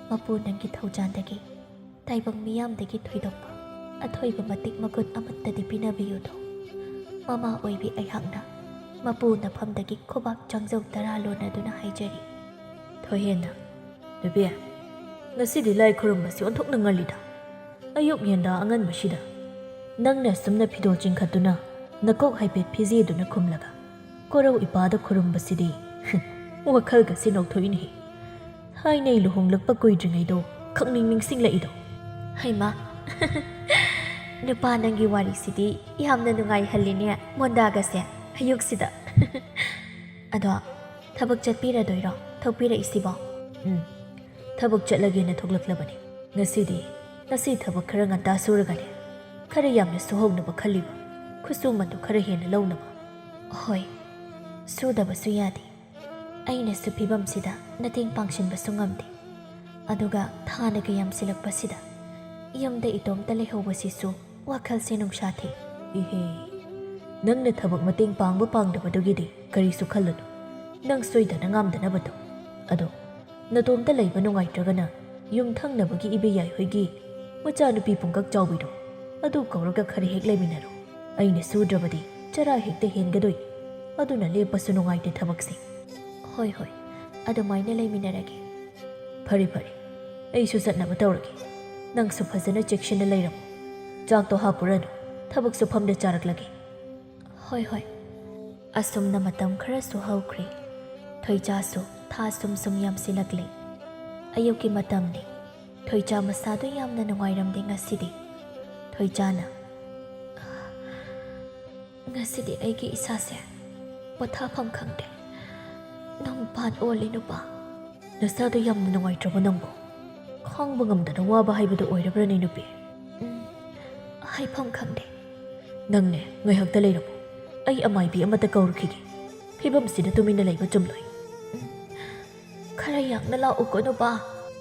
ꯃꯄꯨ ꯅꯪꯒꯤ ꯊꯧꯖꯥꯟꯗꯒꯤ ꯇꯥꯏꯕꯪ ꯃꯤꯌꯥꯝꯗꯒꯤ ꯊꯣꯏꯗꯣꯛꯄ ꯑꯊꯣꯏꯕ ꯃꯇꯤꯛ ꯃꯒꯨꯟ ꯑꯃꯠꯇꯗꯤ ꯄꯤꯅꯕꯤꯌꯨꯗꯣ꯫ ꯃꯃꯥ ꯑꯣꯏꯕꯤ ꯑꯩꯍꯥꯛꯅ ꯃꯄꯨ ꯅꯐꯝꯗꯒꯤ ꯈꯨꯕꯥꯛ ꯆꯥꯡꯖꯧ ꯇꯔꯥ ꯂꯣꯟꯅꯗꯨꯅ ꯍꯥꯏꯖꯔꯤ꯫ ꯊꯣꯏꯍꯦꯟꯅ, "ꯅꯨꯄꯤ, ꯉꯁꯤꯗꯤ ꯂꯥꯏ ꯈꯨꯔꯨꯝꯕꯁꯤ ꯑꯣꯟꯊꯣꯛꯅ ꯉꯜꯂꯤꯗ꯫ ꯑꯌꯨꯛ ꯉꯟꯗꯥ ꯑꯉꯟꯕꯁꯤꯗ ꯅꯪꯅ ꯑꯁꯨꯝꯅ ꯐꯤꯗꯣꯜ ꯆꯤꯡꯈꯠꯇꯨꯅ ꯅꯀꯣꯛ ꯍꯥꯏꯐꯦꯠ ꯐꯤꯖꯦꯗꯨꯅ ꯈꯨꯝꯂꯒ ꯀꯣꯔꯧ ꯏꯄꯥꯗ ꯈꯨꯔꯨꯝꯕꯁꯤꯗꯤ ꯋꯥꯈꯜꯒꯁꯤ ꯅꯧꯊꯣꯛꯏꯅꯦꯍꯦ꯫ ꯊꯥꯏꯅꯩ ꯂꯨꯍꯣꯡꯂꯛꯄ ꯀꯨꯏꯗ꯭ꯔꯤꯉꯩꯗꯣ ꯈꯪꯅꯤꯡ ꯅꯤꯡꯁꯤꯡꯂꯛꯏꯗꯣ꯫ ꯍꯩꯃꯥ, ꯅꯨꯄꯥ ꯅꯪꯒꯤ ꯋꯥꯔꯤꯁꯤꯗꯤ ꯌꯥꯝꯅ ꯅꯨꯡꯉꯥꯏꯍꯜꯂꯤꯅꯦ ꯃꯣꯟꯗꯥꯒꯁꯦ ꯑꯌꯨꯛꯁꯤꯗ꯫ ꯑꯗꯣ ꯊꯕꯛ ꯆꯠꯄꯤꯔꯗꯣꯏꯔꯣ ꯊꯣꯛꯄꯤꯔꯛꯏꯁꯤꯕꯣ? ꯎꯝ, ꯊꯕꯛ ꯆꯠꯂꯒꯦꯅ ꯊꯣꯛꯂꯛꯂꯕꯅꯤ꯫ ꯉꯁꯤꯗꯤ, ꯉꯁꯤ ꯊꯕꯛ ꯈꯔ ꯉꯟꯇꯥ ꯁꯨꯔꯒꯅꯦ, ꯈꯔ ꯌꯥꯝꯅ ꯁꯨꯍꯧꯅꯕ ꯈꯜꯂꯤꯕ, ꯈꯨꯠꯁꯨꯃꯟꯗꯨ ꯈꯔ ꯍꯦꯟꯅ ꯂꯧꯅꯕ꯫ ꯍꯣꯏ, ꯁꯨꯗꯕꯁꯨ ꯌꯥꯗꯦ꯫ ꯑꯩꯅꯁꯨ ꯐꯤꯕꯝꯁꯤꯗ ꯃꯇꯦꯡ ꯄꯥꯡꯁꯤꯟꯕꯁꯨ ꯉꯝꯗꯦ꯫ ꯑꯗꯨꯒ ꯊꯥꯅꯒ ꯌꯥꯝꯁꯤꯜꯂꯛꯄꯁꯤꯗ ꯌꯨꯝꯗ ꯏꯇꯣꯝꯇ ꯂꯩꯍꯧꯕꯁꯤꯁꯨ ꯋꯥꯈꯜꯁꯦ ꯅꯨꯡꯁꯥ ꯊꯤ꯫ ꯏꯍꯦ, ꯅꯪꯅ ꯊꯕꯛ ꯃꯇꯦꯡ ꯄꯥꯡꯕ ꯄꯥꯡꯗꯕꯗꯨꯒꯤꯗꯤ ꯀꯔꯤꯁꯨ ꯈꯜꯂꯨꯅꯨ꯫ ꯅꯪ ꯁꯣꯏꯗꯅ ꯉꯝꯗꯅꯕ ꯇꯧ꯫ ꯑꯗꯣ ꯅꯇꯣꯝꯇ ꯂꯩꯕ ꯅꯨꯡꯉꯥꯏꯇ꯭ꯔꯒꯅ ꯌꯨꯝꯊꯪꯅꯕꯒꯤ ꯏꯕꯦꯌꯥꯏ ꯍꯣꯏꯒꯤ ꯃꯆꯥꯅꯨꯄꯤ ꯄꯨꯡꯀꯛ ꯆꯥꯎꯕꯤꯗꯣ, ꯑꯗꯨ ꯀꯧꯔꯒ ꯈꯔ ꯍꯦꯛ ꯂꯩꯃꯤꯟꯅꯔꯣ꯫ ꯑꯩꯅ ꯁꯨꯗ꯭ꯔꯕꯗꯤ ꯆꯔꯥ ꯍꯦꯛꯇ ꯍꯦꯟꯒꯗꯣꯏꯅꯤ꯫ ꯑꯗꯨꯅ ꯂꯦꯞꯄꯁꯨ ꯅꯨꯡꯉꯥꯏꯇꯦ ꯊꯕꯛꯁꯦ꯫ ꯍꯣꯏ, ꯍꯣꯏ, ꯑꯗꯨꯃꯥꯏꯅ ꯂꯩꯃꯤꯟꯅꯔꯒꯦ꯫ ꯐꯔꯦ, ꯐꯔꯦ, ꯑꯩꯁꯨ ꯆꯠꯅꯕ ꯇꯧꯔꯒꯦ꯫ ꯅꯪꯁꯨ ꯐꯖꯅ ꯆꯦꯛꯁꯤꯟꯅ ꯂꯩꯔꯝꯃꯨ꯫ ꯆꯥꯛꯇꯣ ꯍꯥꯞꯄꯨꯔꯅꯨ, ꯊꯕꯛ ꯁꯨꯐꯝꯗ ꯆꯥꯔꯛꯂꯒꯦ꯫ ꯍꯣꯏ, ꯍꯣꯏ꯫ ꯑꯁꯨꯝꯅ ꯃꯇꯝ ꯈꯔꯁꯨ ꯍꯧꯈ꯭ꯔꯦ꯫ ꯊꯣꯏꯆꯥꯁꯨ ꯊꯥ ꯁꯨꯝ ꯁꯨꯝ ꯌꯥꯝꯁꯤꯜꯂꯛꯂꯦ꯫ ꯑꯌꯨꯛꯀꯤ ꯃꯇꯝꯅꯤ꯫ ꯊꯣꯏꯆꯥ ꯃꯁꯥꯗꯨ ꯌꯥꯝꯅ ꯅꯨꯡꯉꯥꯏꯔꯝꯗꯦ ꯉꯁꯤꯗꯤ꯫ ꯊꯣꯏꯆꯥꯅ, "ꯉꯁꯤꯗꯤ ꯑꯩꯒꯤ ꯏꯁꯥꯁꯦ ꯄꯣꯊꯥꯐꯝ ꯈꯪꯗꯦ꯫ ꯅꯪ ꯄꯥꯠ ꯑꯣꯜꯂꯤ ꯅꯨꯄꯥ꯫ ꯅꯁꯥꯗꯣ ꯌꯥꯝꯅ ꯅꯨꯡꯉꯥꯏꯇ꯭ꯔꯕꯣ ꯅꯪꯕꯣ? ꯈꯥꯡꯕ ꯉꯝꯗꯅ ꯋꯥꯕ ꯍꯥꯏꯕꯗꯨ ꯑꯣꯏꯔꯕ꯭ꯔꯅꯦ ꯅꯨꯄꯤ?" "ꯎꯝ, ꯍꯥꯏꯐꯝ ꯈꯪꯗꯦ꯫" "ꯅꯪꯅꯦ, ꯉꯥꯏꯍꯥꯛꯇ ꯂꯩꯔꯝꯃꯨ꯫ ꯑꯩ ꯑꯃꯥꯏꯕꯤ ꯑꯃꯇ ꯀꯧꯔꯨꯈꯤꯒꯦ꯫ ꯐꯤꯕꯝꯁꯤꯗ ꯇꯨꯃꯤꯟꯅ ꯂꯩꯕ ꯆꯨꯝꯂꯣꯏ꯫" "ꯎꯝ, ꯈꯔ ꯌꯥꯡꯅ ꯂꯥꯛꯎꯀꯣ ꯅꯨꯄꯥ꯫"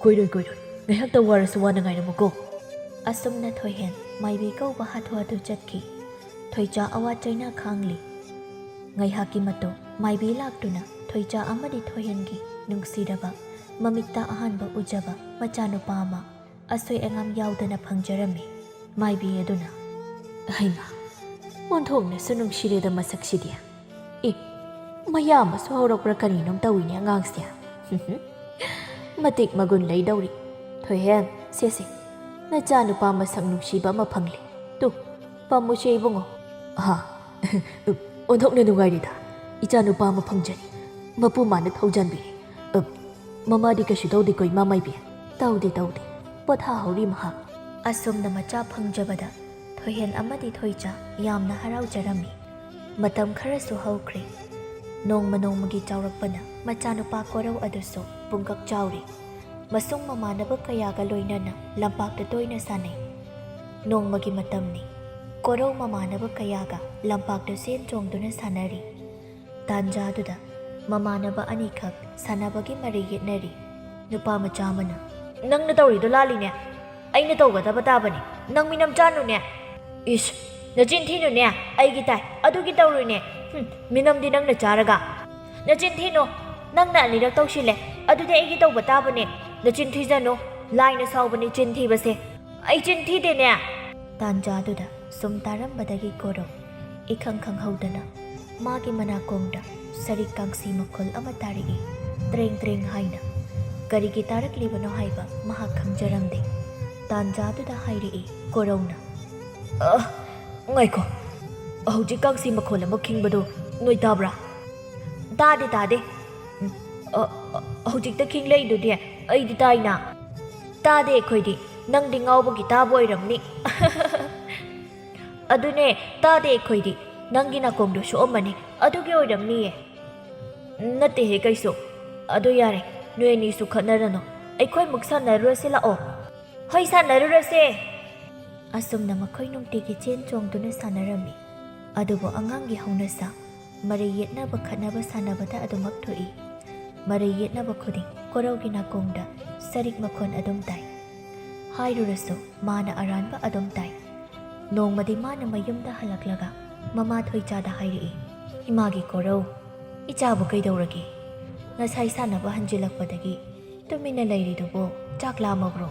"ꯀꯨꯏꯔꯣꯏ, ꯀꯨꯏꯔꯣꯏ꯫ ꯉꯥꯏꯍꯥꯛꯇ ꯋꯥꯔꯁꯨ ꯋꯥꯅ ꯉꯥꯏꯔꯝꯃꯨꯀꯣ꯫" ꯑꯁꯨꯝꯅ ꯊꯣꯏꯍꯦꯟ ꯃꯥꯏꯕꯤ ꯀꯧꯕ ꯍꯥꯊꯨ ꯍꯥꯊꯨ ꯆꯠꯈꯤ꯫ ꯊꯣꯏꯆꯥ ꯑꯋꯥ ꯆꯩꯅꯥ ꯈꯥꯡꯂꯤ꯫ ꯉꯥꯏꯍꯥꯛꯀꯤ ꯃꯇꯨꯡ ꯃꯥꯏꯕꯤ ꯂꯥꯛꯇꯨꯅ ꯊꯣꯏꯆꯥ ꯑꯃꯗꯤ ꯊꯣꯏꯍꯦꯟꯒꯤ ꯅꯨꯡꯁꯤꯔꯕ ꯃꯃꯤꯠꯇ ꯑꯍꯥꯟꯕ ꯎꯖꯕ ꯃꯆꯥꯅꯨꯄꯥ ꯑꯃ ꯑꯁꯣꯏ ꯑꯉꯥꯝ ꯌꯥꯎꯗꯅ ꯐꯪꯖꯔꯝꯃꯤ꯫ ꯃꯥꯏꯕꯤ ꯑꯗꯨꯅ, "ꯍꯩꯃꯥ, ꯑꯣꯟꯊꯣꯛꯅꯁꯨ ꯅꯨꯡꯁꯤꯔꯦꯗ ꯃꯁꯛꯁꯤꯗꯤ꯫ ꯑꯦ, ꯃꯌꯥꯝ ꯑꯃꯁꯨ ꯍꯧꯔꯛꯄ꯭ꯔꯥ ꯀꯔꯤꯅꯣꯝ ꯇꯧꯏꯅꯦ ꯑꯉꯥꯡꯁꯦ꯫ ꯃꯇꯤꯛ ꯃꯒꯨꯟ ꯂꯩꯗꯧꯔꯤ꯫ ꯊꯣꯏꯍꯦꯟ, ꯁꯦꯁꯦ, ꯅꯆꯥꯅꯨꯄꯥ ꯃꯁꯛ ꯅꯨꯡꯁꯤꯕ ꯑꯃ ꯐꯪꯂꯦ꯫ ꯇꯨ, ꯄꯥꯝꯃꯨꯁꯦ ꯏꯕꯨꯡꯉꯣ꯫ ꯑꯍꯥ, ꯑꯣꯟꯊꯣꯛꯅ ꯅꯨꯡꯉꯥꯏꯔꯦꯗ꯫ ꯏꯆꯥꯅꯨꯄꯥ ꯑꯃ ꯐꯪꯖꯔꯦ꯫ ꯃꯄꯨ ꯃꯥꯅ ꯊꯧꯖꯥꯟꯕꯤꯔꯦ꯫ ꯑ, ꯃꯃꯥꯗꯤ ꯀꯩꯁꯨ ꯇꯧꯗꯦꯀꯣ, ꯏꯃꯥ ꯃꯥꯏꯕꯤ? ꯇꯧꯗꯦ, ꯇꯧꯗꯦ꯫ ꯄꯣꯊꯥꯍꯧꯔꯤ ꯃꯍꯥꯛ꯫ ꯑꯁꯨꯝꯅ ꯃꯆꯥ ꯐꯪꯖꯕꯗ ꯊꯣꯏꯍꯦꯟ ꯑꯃꯗꯤ ꯊꯣꯏꯆꯥ ꯌꯥꯝꯅ ꯍꯔꯥꯎꯖꯔꯝꯃꯤ꯫ ꯃꯇꯝ ꯈꯔꯁꯨ ꯍꯧꯈ꯭ꯔꯦ꯫ ꯅꯣꯡꯃ ꯅꯣꯡꯃꯒꯤ ꯆꯥꯎꯔꯛꯄꯅ ꯃꯆꯥꯅꯨꯄꯥ ꯀꯣꯔꯧ ꯑꯗꯨꯁꯨ ꯄꯨꯡꯀꯛ ꯆꯥꯎꯔꯦ꯫ ꯃꯁꯨꯡ ꯃꯃꯥꯟꯅꯕ ꯀꯌꯥꯒ ꯂꯣꯏꯅꯅ ꯂꯝꯄꯥꯛꯇ ꯇꯣꯏꯅ ꯁꯥꯟꯅꯩ꯫ ꯅꯣꯡꯃꯒꯤ ꯃꯇꯝꯅꯤ꯫ ꯀꯣꯔꯧ ꯃꯃꯥꯟꯅꯕ ꯀꯌꯥꯒ ꯂꯝꯄꯥꯛꯇ ꯆꯦꯟ ꯆꯣꯡꯗꯨꯅ ꯁꯥꯟꯅꯔꯤ꯫ ꯇꯥꯟꯖꯥꯗꯨꯗ ꯃꯃꯥꯟꯅꯕ ꯑꯅꯤꯈꯛ ꯁꯥꯟꯅꯕꯒꯤ ꯃꯔꯩ ꯌꯦꯠꯅꯔꯤ꯫ ꯅꯨꯄꯥ ꯃꯆꯥ ꯑꯃꯅ, "ꯅꯪꯅ ꯇꯧꯔꯤꯗꯣ ꯂꯥꯜꯂꯤꯅꯦ꯫ ꯑꯩꯅ ꯇꯧꯒꯗꯕ ꯇꯥꯕꯅꯦ꯫ ꯅꯪ ꯃꯤꯅꯝ ꯆꯥꯅꯨꯅꯦ꯫ ꯏꯁ, ꯅꯆꯤꯟ ꯊꯤꯅꯨꯅꯦ꯫ ꯑꯩꯒꯤ ꯇꯥꯏ꯫ ꯑꯗꯨꯒꯤ ꯇꯧꯔꯨꯏꯅꯦ꯫ ꯍꯨꯝ, ꯃꯤꯅꯝꯗꯤ ꯅꯪꯅ ꯆꯥꯔꯒ꯫ ꯅꯆꯤꯟ ꯊꯤꯅꯨ꯫ ꯅꯪꯅ ꯑꯅꯤꯔꯛ ꯇꯧꯁꯤꯜꯂꯦ꯫ ꯑꯗꯨꯗꯤ ꯑꯩꯒꯤ ꯇꯧꯕ ꯇꯥꯕꯅꯦ꯫ ꯅꯆꯤꯟ ꯊꯤꯖꯅꯨ꯫ ꯂꯥꯏꯅ ꯁꯥꯎꯕꯅꯤ ꯆꯤꯟ ꯊꯤꯕꯁꯦ꯫ ꯑꯩ ꯆꯤꯟ ꯊꯤꯗꯦꯅꯦ꯫" ꯇꯥꯟꯖꯥꯗꯨꯗ ꯁꯨꯝ ꯇꯥꯔꯝꯕꯗꯒꯤ ꯀꯣꯔꯧ ꯏꯈꯪ ꯈꯪꯍꯧꯗꯅ ꯃꯥꯒꯤ ꯃꯅꯥꯀꯣꯡꯗ ꯁꯔꯤꯛ ꯀꯥꯡꯁꯤ ꯃꯈꯣꯜ ꯑꯃ ꯇꯥꯔꯛꯏ, ꯇ꯭ꯔꯦꯡ ꯇ꯭ꯔꯦꯡ ꯍꯥꯏꯅ꯫ ꯀꯔꯤꯒꯤ ꯇꯥꯔꯛꯂꯤꯕꯅꯣ ꯍꯥꯏꯕ ꯃꯍꯥꯛ ꯈꯪꯖꯔꯝꯗꯦ꯫ ꯇꯥꯟꯖꯥꯗꯨꯗ ꯍꯥꯏꯔꯛꯏ ꯀꯣꯔꯧꯅ, "ꯑ, ꯉꯥꯏꯈꯣ, ꯍꯧꯖꯤꯛ ꯀꯥꯡꯁꯤ ꯃꯈꯣꯜ ꯑꯃ ꯈꯤꯡꯕꯗꯣ ꯅꯣꯏ ꯇꯥꯕ꯭ꯔꯥ?" "ꯇꯥꯗꯦ, ꯇꯥꯗꯦ꯫" "ꯎꯝ, ꯑ, ꯑ, ꯍꯧꯖꯤꯛꯇ ꯈꯤꯡꯂꯛꯏꯗꯨꯗꯤ ꯑꯩꯗꯤ ꯇꯥꯏꯅ꯫" "ꯇꯥꯗꯦ ꯑꯩꯈꯣꯏꯗꯤ, ꯅꯪꯗꯤ ꯉꯥꯎꯕꯒꯤ ꯇꯥꯕ ꯑꯣꯏꯔꯝꯅꯤ꯫" "ꯑꯗꯨꯅꯦ, ꯇꯥꯗꯦ ꯑꯩꯈꯣꯏꯗꯤ, ꯅꯪꯒꯤ ꯅꯥꯀꯣꯡꯗꯣ ꯁꯣꯛꯑꯝꯃꯅꯤ, ꯑꯗꯨꯒꯤ ꯑꯣꯏꯔꯝꯅꯤꯌꯦ꯫" "ꯅꯠꯇꯦꯍꯦ ꯀꯩꯁꯨ꯫ ꯑꯗꯨ ꯌꯥꯔꯦ, ꯅꯣꯏ ꯑꯅꯤꯁꯨ ꯈꯠꯅꯔꯅꯨ, ꯑꯩꯈꯣꯏ ꯃꯨꯛ ꯁꯥꯟꯅꯔꯨꯔꯁꯤ ꯂꯥꯛꯑꯣ꯫" "ꯍꯣꯏ, ꯁꯥꯟꯅꯔꯨꯔꯁꯦ꯫" ꯑꯁꯨꯝꯅ ꯃꯈꯣꯏ ꯅꯨꯡꯇꯤꯒꯤ ꯆꯦꯟ ꯆꯣꯡꯗꯨꯅ ꯁꯥꯟꯅꯔꯝꯃꯤ꯫ ꯑꯗꯨꯕꯨ ꯑꯉꯥꯡꯒꯤ ꯍꯧꯅꯁꯥ, ꯃꯔꯩ ꯌꯦꯠꯅꯕ ꯈꯠꯅꯕ ꯁꯥꯟꯅꯕꯗ ꯑꯗꯨꯃꯛ ꯊꯣꯛꯏ꯫ ꯃꯔꯩ ꯌꯦꯠꯅꯕ ꯈꯨꯗꯤꯡ ꯀꯣꯔꯧꯒꯤ ꯅꯥꯀꯣꯡꯗ ꯁꯔꯤꯛ ꯃꯈꯣꯟ ꯑꯗꯨꯝ ꯇꯥꯏ꯫ ꯍꯥꯏꯔꯨꯔꯁꯨ ꯃꯥꯅ ꯑꯔꯥꯟꯕ ꯑꯗꯨꯝ ꯇꯥꯏ꯫ ꯅꯣꯡꯃꯗꯤ ꯃꯥꯅ ꯃꯌꯨꯝꯗ ꯍꯜꯂꯛꯂꯒ ꯃꯃꯥ ꯊꯣꯏꯆꯥꯗ ꯍꯥꯏꯔꯛꯏ, "ꯏꯃꯥꯒꯤ ꯀꯣꯔꯧ, ꯏꯆꯥꯕꯨ ꯀꯩꯗꯧꯔꯒꯦ? ꯉꯁꯥꯏ ꯁꯥꯟꯅꯕ ꯍꯟꯖꯤꯜꯂꯛꯄꯗꯒꯤ ꯇꯨꯃꯤꯟꯅ ꯂꯩꯔꯤꯗꯨꯕꯨ ꯆꯥꯛ ꯂꯥꯝꯃꯕ꯭ꯔꯣ?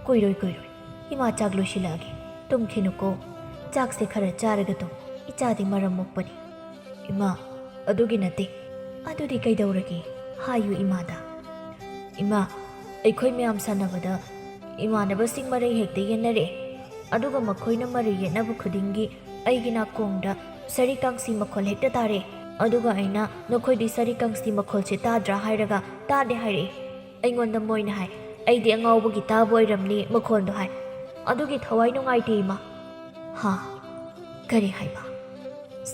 ꯀꯨꯏꯔꯣꯏ ꯀꯨꯏꯔꯣꯏ, ꯏꯃꯥ ꯆꯥꯛ ꯂꯣꯏꯁꯤꯜꯂꯛꯑꯒꯦ꯫ ꯇꯨꯝꯈꯤꯅꯨꯀꯣ꯫ ꯆꯥꯛꯁꯦ ꯈꯔ ꯆꯥꯔꯒ ꯇꯨꯝ꯫ ꯏꯆꯥꯗꯤ ꯃꯔꯝ ꯃꯣꯛꯄꯅꯤ꯫" "ꯏꯃꯥ, "ꯑꯗꯨꯒꯤ ꯅꯠꯇꯦ꯫ ꯑꯗꯨꯗꯤ ꯀꯩꯗꯧꯔꯒꯦ? ꯍꯥꯏꯌꯨ ꯏꯃꯥꯗ꯫" "ꯏꯃꯥ, ꯑꯩꯈꯣꯏ ꯃꯌꯥꯝ ꯁꯥꯟꯅꯕꯗ ꯏꯃꯥꯟꯅꯕꯁꯤꯡ ꯃꯔꯩ ꯍꯦꯛꯇ ꯌꯦꯠꯅꯔꯛꯑꯦ꯫ ꯑꯗꯨꯒ ꯃꯈꯣꯏꯅ ꯃꯔꯩ ꯌꯦꯠꯅꯕ ꯈꯨꯗꯤꯡꯒꯤ ꯑꯩꯒꯤ ꯅꯥꯀꯣꯡꯗ ꯁꯔꯤ ꯀꯥꯡꯁꯤ ꯃꯈꯣꯜ ꯍꯦꯛꯇ ꯇꯥꯔꯛꯑꯦ꯫ ꯑꯗꯨꯒ ꯑꯩꯅ ꯅꯈꯣꯏꯗꯤ ꯁꯔꯤ ꯀꯥꯡꯁꯤ ꯃꯈꯣꯜꯁꯦ ꯇꯥꯗ꯭ꯔꯥ ꯍꯥꯏꯔꯒ ꯇꯥꯗꯦ ꯍꯥꯏꯔꯛꯑꯦ꯫ ꯑꯩꯉꯣꯟꯗ ꯃꯣꯏꯅ ꯍꯥꯏ, ꯑꯩꯗꯤ ꯑꯉꯥꯎꯕꯒꯤ ꯇꯥꯕ ꯑꯣꯏꯔꯝꯅꯤ ꯃꯈꯣꯜꯗꯣ ꯍꯥꯏ꯫ ꯑꯗꯨꯒꯤ ꯊꯋꯥꯏ ꯅꯨꯡꯉꯥꯏꯇꯦ ꯏꯃꯥ꯫" "ꯍꯥ? ꯀꯔꯤ ꯍꯥꯏꯕ?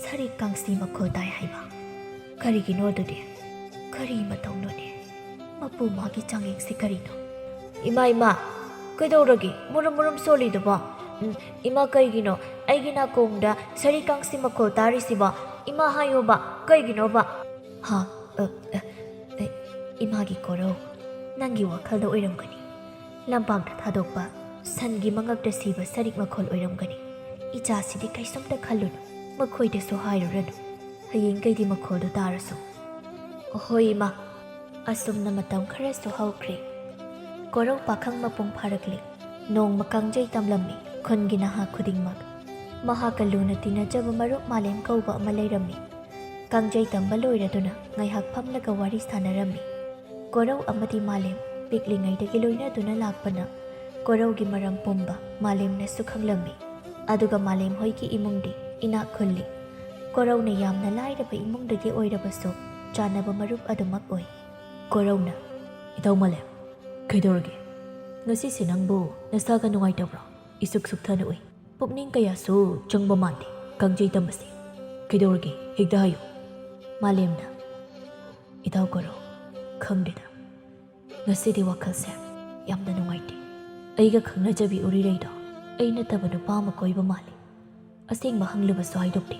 ꯁꯔꯤ ꯀꯥꯡꯁꯤ ꯃꯈꯣꯜ ꯇꯥꯏ ꯍꯥꯏꯕ? ꯀꯔꯤꯒꯤꯅꯣ ꯑꯗꯨꯗꯤ? ꯀꯔꯤ ꯃꯇꯧꯅꯣꯅꯦ? ꯃꯄꯨ ꯃꯥꯒꯤ ꯆꯥꯡꯌꯦꯡꯁꯤ ꯀꯔꯤꯅꯣ?" "ꯏꯃꯥ, ꯏꯃꯥ, ꯀꯩꯗꯧꯔꯒꯦ ꯃꯨꯔꯨꯝ ꯃꯨꯔꯨꯝ ꯁꯣꯜꯂꯤꯗꯨꯕꯣ? ꯎꯝ, ꯏꯃꯥ, ꯀꯩꯒꯤꯅꯣ ꯑꯩꯒꯤ ꯅꯥꯀꯣꯡꯗ ꯁꯔꯤ ꯀꯥꯡꯁꯤ ꯃꯈꯣꯜ ꯇꯥꯔꯤꯁꯤꯕꯣ? ꯏꯃꯥ, ꯍꯥꯏꯌꯣꯕ, ꯀꯩꯒꯤꯅꯣꯕ?" "ꯍꯥ? ꯑ, ꯑ, ꯑ, ꯏꯃꯥꯒꯤ ꯀꯣꯔꯧ, ꯅꯪꯒꯤ ꯋꯥꯈꯜꯗ ꯑꯣꯏꯔꯝꯒꯅꯤ꯫ ꯂꯝꯄꯥꯛꯇ ꯊꯥꯗꯣꯛꯄ ꯁꯟꯒꯤ ꯃꯉꯛꯇ ꯁꯤꯕ ꯁꯔꯤꯛ ꯃꯈꯣꯜ ꯑꯣꯏꯔꯝꯒꯅꯤ꯫ ꯏꯆꯥꯁꯤꯗꯤ ꯀꯩꯁꯨꯝꯇ ꯈꯜꯂꯨꯅꯨ, ꯃꯈꯣꯏꯗꯁꯨ ꯍꯥꯏꯔꯨꯔꯅꯨ꯫ ꯍꯌꯦꯡꯈꯩꯗꯤ ꯃꯈꯣꯜꯗꯨ ꯇꯥꯔꯁꯨ꯫" "ꯍꯣꯏ ꯏꯃꯥ꯫" ꯑꯁꯨꯝꯅ ꯃꯇꯝ ꯈꯔꯁꯨ ꯍꯧꯈ꯭ꯔꯦ꯫ ꯀꯣꯔꯧ ꯄꯥꯈꯪ ꯃꯄꯨꯡ ꯐꯥꯔꯛꯂꯦ꯫ ꯅꯣꯡꯃ ꯀꯥꯡꯖꯩ ꯇꯝꯂꯝꯃꯤ ꯈꯨꯟꯒꯤ ꯅꯍꯥ ꯈꯨꯗꯤꯡꯃꯛ꯫ ꯃꯍꯥꯛꯀ ꯂꯨꯅ ꯇꯤꯟꯅꯖꯕ ꯃꯔꯨꯞ ꯃꯥꯂꯦꯝ ꯀꯧꯕ ꯑꯃ ꯂꯩꯔꯝꯃꯤ꯫ ꯀꯥꯡꯖꯩ ꯇꯝꯕ ꯂꯣꯏꯔꯗꯨꯅ ꯉꯥꯏꯍꯥꯛ ꯐꯝꯂꯒ ꯋꯥꯔꯤ ꯁꯥꯟꯅꯔꯝꯃꯤ꯫ ꯀꯣꯔꯧ ꯑꯃꯗꯤ ꯃꯥꯂꯦꯝ ꯄꯤꯛꯂꯤꯉꯩꯗꯒꯤ ꯂꯣꯏꯅꯗꯨꯅ ꯂꯥꯛꯄꯅ ꯀꯣꯔꯧꯒꯤ ꯃꯔꯝ ꯄꯨꯝꯕ ꯃꯥꯂꯦꯝꯅꯁꯨ ꯈꯪꯂꯝꯃꯤ꯫ ꯑꯗꯨꯒ ꯃꯥꯂꯦꯝ ꯍꯣꯏꯒꯤ ꯏꯃꯨꯡꯗꯤ ꯏꯅꯥꯛ ꯈꯨꯜꯂꯤ꯫ ꯀꯣꯔꯧꯅ ꯌꯥꯝꯅ ꯂꯥꯏꯔꯕ ꯏꯃꯨꯡꯗꯒꯤ ꯑꯣꯏꯔꯕꯁꯨ ꯆꯥꯟꯅꯕ ꯃꯔꯨꯞ ꯑꯗꯨꯃꯛ ꯑꯣꯏ꯫ ꯀꯣꯔꯧꯅ, "ꯏꯇꯥꯎ ꯃꯥꯂꯦꯝ, ꯀꯩꯗꯧꯔꯒꯦ? ꯉꯁꯤꯁꯦ ꯅꯪꯕꯨ ꯅꯁꯥꯒ ꯅꯨꯡꯉꯥꯏꯇꯕ꯭ꯔꯣ? ꯏꯁꯨꯛ ꯁꯨꯛꯊꯅ ꯎꯏ꯫ ꯄꯨꯛꯅꯤꯡ ꯀꯌꯥꯁꯨ ꯆꯪꯕ ꯃꯥꯟꯗꯦ ꯀꯥꯡꯖꯩ ꯇꯝꯕꯁꯦ꯫ ꯀꯩꯗꯧꯔꯒꯦ? ꯍꯦꯛꯇ ꯍꯥꯏꯌꯨ꯫" ꯃꯥꯂꯦꯝꯅ, "ꯏꯇꯥꯎ ꯀꯣꯔꯧ, ꯈꯪꯗꯦꯗ꯫ ꯉꯁꯤꯗꯤ ꯋꯥꯈꯜꯁꯦ ꯌꯥꯝꯅ ꯅꯨꯡꯉꯥꯏꯇꯦ꯫ ꯑꯩꯒ ꯈꯪꯅꯖꯕꯤ ꯎꯔꯤꯔꯩꯗꯣ ꯑꯩ ꯅꯠꯇꯕ ꯅꯨꯄꯥ ꯑꯃ ꯀꯣꯏꯕ ꯃꯥꯜꯂꯤ꯫ ꯑꯁꯦꯡꯕ ꯍꯪꯂꯨꯕꯁꯨ ꯍꯥꯏꯗꯣꯛꯇꯦ꯫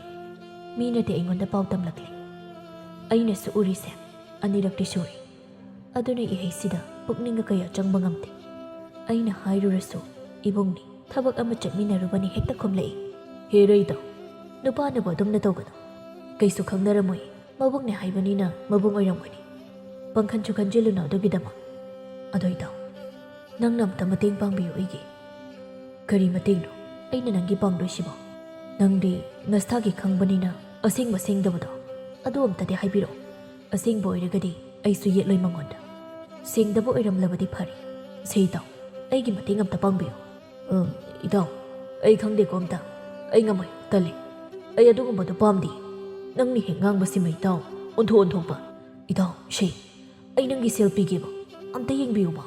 ꯃꯤꯅꯗꯤ ꯑꯩꯉꯣꯟꯗ ꯄꯥꯎ ꯇꯝꯂꯛꯂꯤ꯫ ꯑꯩꯅꯁꯨ ꯎꯔꯤꯁꯦ ꯑꯅꯤꯔꯛꯇꯤ ꯁꯨꯔꯦ꯫ ꯑꯗꯨꯅ ꯏꯍꯩꯁꯤꯗ ꯄꯨꯛꯅꯤꯡꯒ ꯀꯌꯥ ꯆꯪꯕ ꯉꯝꯗꯦ꯫ ꯑꯩꯅ ꯍꯥꯏꯔꯨꯔꯁꯨ ꯏꯕꯨꯡꯅꯤ, ꯊꯕꯛ ꯑꯃ ꯆꯠꯃꯤꯟꯅꯔꯨꯕꯅꯤ ꯍꯦꯛꯇ ꯈꯨꯝꯂꯛꯏ꯫" "ꯍꯦ ꯔꯩꯗ, ꯅꯨꯄꯥꯅꯕꯨ ꯑꯗꯨꯝꯅ ꯇꯧꯒꯅꯨ꯫ ꯀꯩꯁꯨ ꯈꯪꯅꯔꯝꯃꯣꯏ꯫ ꯃꯕꯨꯡꯅꯦ ꯍꯥꯏꯕꯅꯤꯅ ꯃꯕꯨꯡ ꯑꯣꯏꯔꯝꯒꯅꯤ꯫ ꯄꯪꯈꯟꯁꯨ ꯈꯟꯖꯤꯜꯂꯨꯅꯨ ꯑꯗꯨꯒꯤꯗꯃꯛ꯫ ꯑꯗꯣ ꯏꯇꯥꯎ, ꯅꯪꯅ ꯑꯝꯇ ꯃꯇꯦꯡ ꯄꯥꯡꯕꯤꯌꯨ ꯑꯩꯒꯤ꯫" "ꯀꯔꯤ ꯃꯇꯦꯡꯅꯣ ꯑꯩꯅ ꯅꯪꯒꯤ ꯄꯥꯡꯗꯣꯏꯁꯤꯕꯣ? ꯅꯪꯗꯤ ꯅꯁꯥꯒꯤ ꯈꯪꯕꯅꯤꯅ ꯑꯁꯦꯡꯕ ꯁꯦꯡꯗꯕꯗꯣ ꯑꯗꯨ ꯑꯝꯇꯗꯤ ꯍꯥꯏꯕꯤꯔꯛꯑꯣ꯫ ꯑꯁꯦꯡꯕ ꯑꯣꯏꯔꯒꯗꯤ ꯑꯩꯁꯨ ꯌꯦꯠꯂꯣꯏ ꯃꯉꯣꯟꯗ꯫ ꯁꯦꯡꯗꯕ ꯑꯣꯏꯔꯝꯂꯕꯗꯤ ꯐꯔꯦ꯫ ꯁꯦ ꯏꯇꯥꯎ, ꯑꯩꯒꯤ ꯃꯇꯦꯡ ꯑꯝꯇ ꯄꯥꯡꯕꯤꯌꯨ꯫ ꯑ, ꯏꯇꯥꯎ, ꯑꯩ ꯈꯪꯗꯦꯀꯣ ꯑꯝꯇ꯫ ꯑꯩ ꯉꯝꯃꯣꯏ, ꯇꯜꯂꯤ꯫ ꯑꯩ ꯑꯗꯨꯒꯨꯝꯕꯗꯣ ꯄꯥꯝꯗꯦ꯫ ꯅꯪꯅ ꯍꯦꯛ ꯉꯥꯡꯕꯁꯤꯃ ꯏꯇꯥꯎ, ꯑꯣꯟꯊꯣꯛ ꯑꯣꯟꯊꯣꯛꯄ꯫ ꯏꯇꯥꯎ, ꯁꯦ, ꯑꯩ ꯅꯪꯒꯤ ꯁꯦꯜ ꯄꯤꯒꯦꯕ꯫ ꯑꯝꯇ ꯌꯦꯡꯕꯤꯌꯨꯕ꯫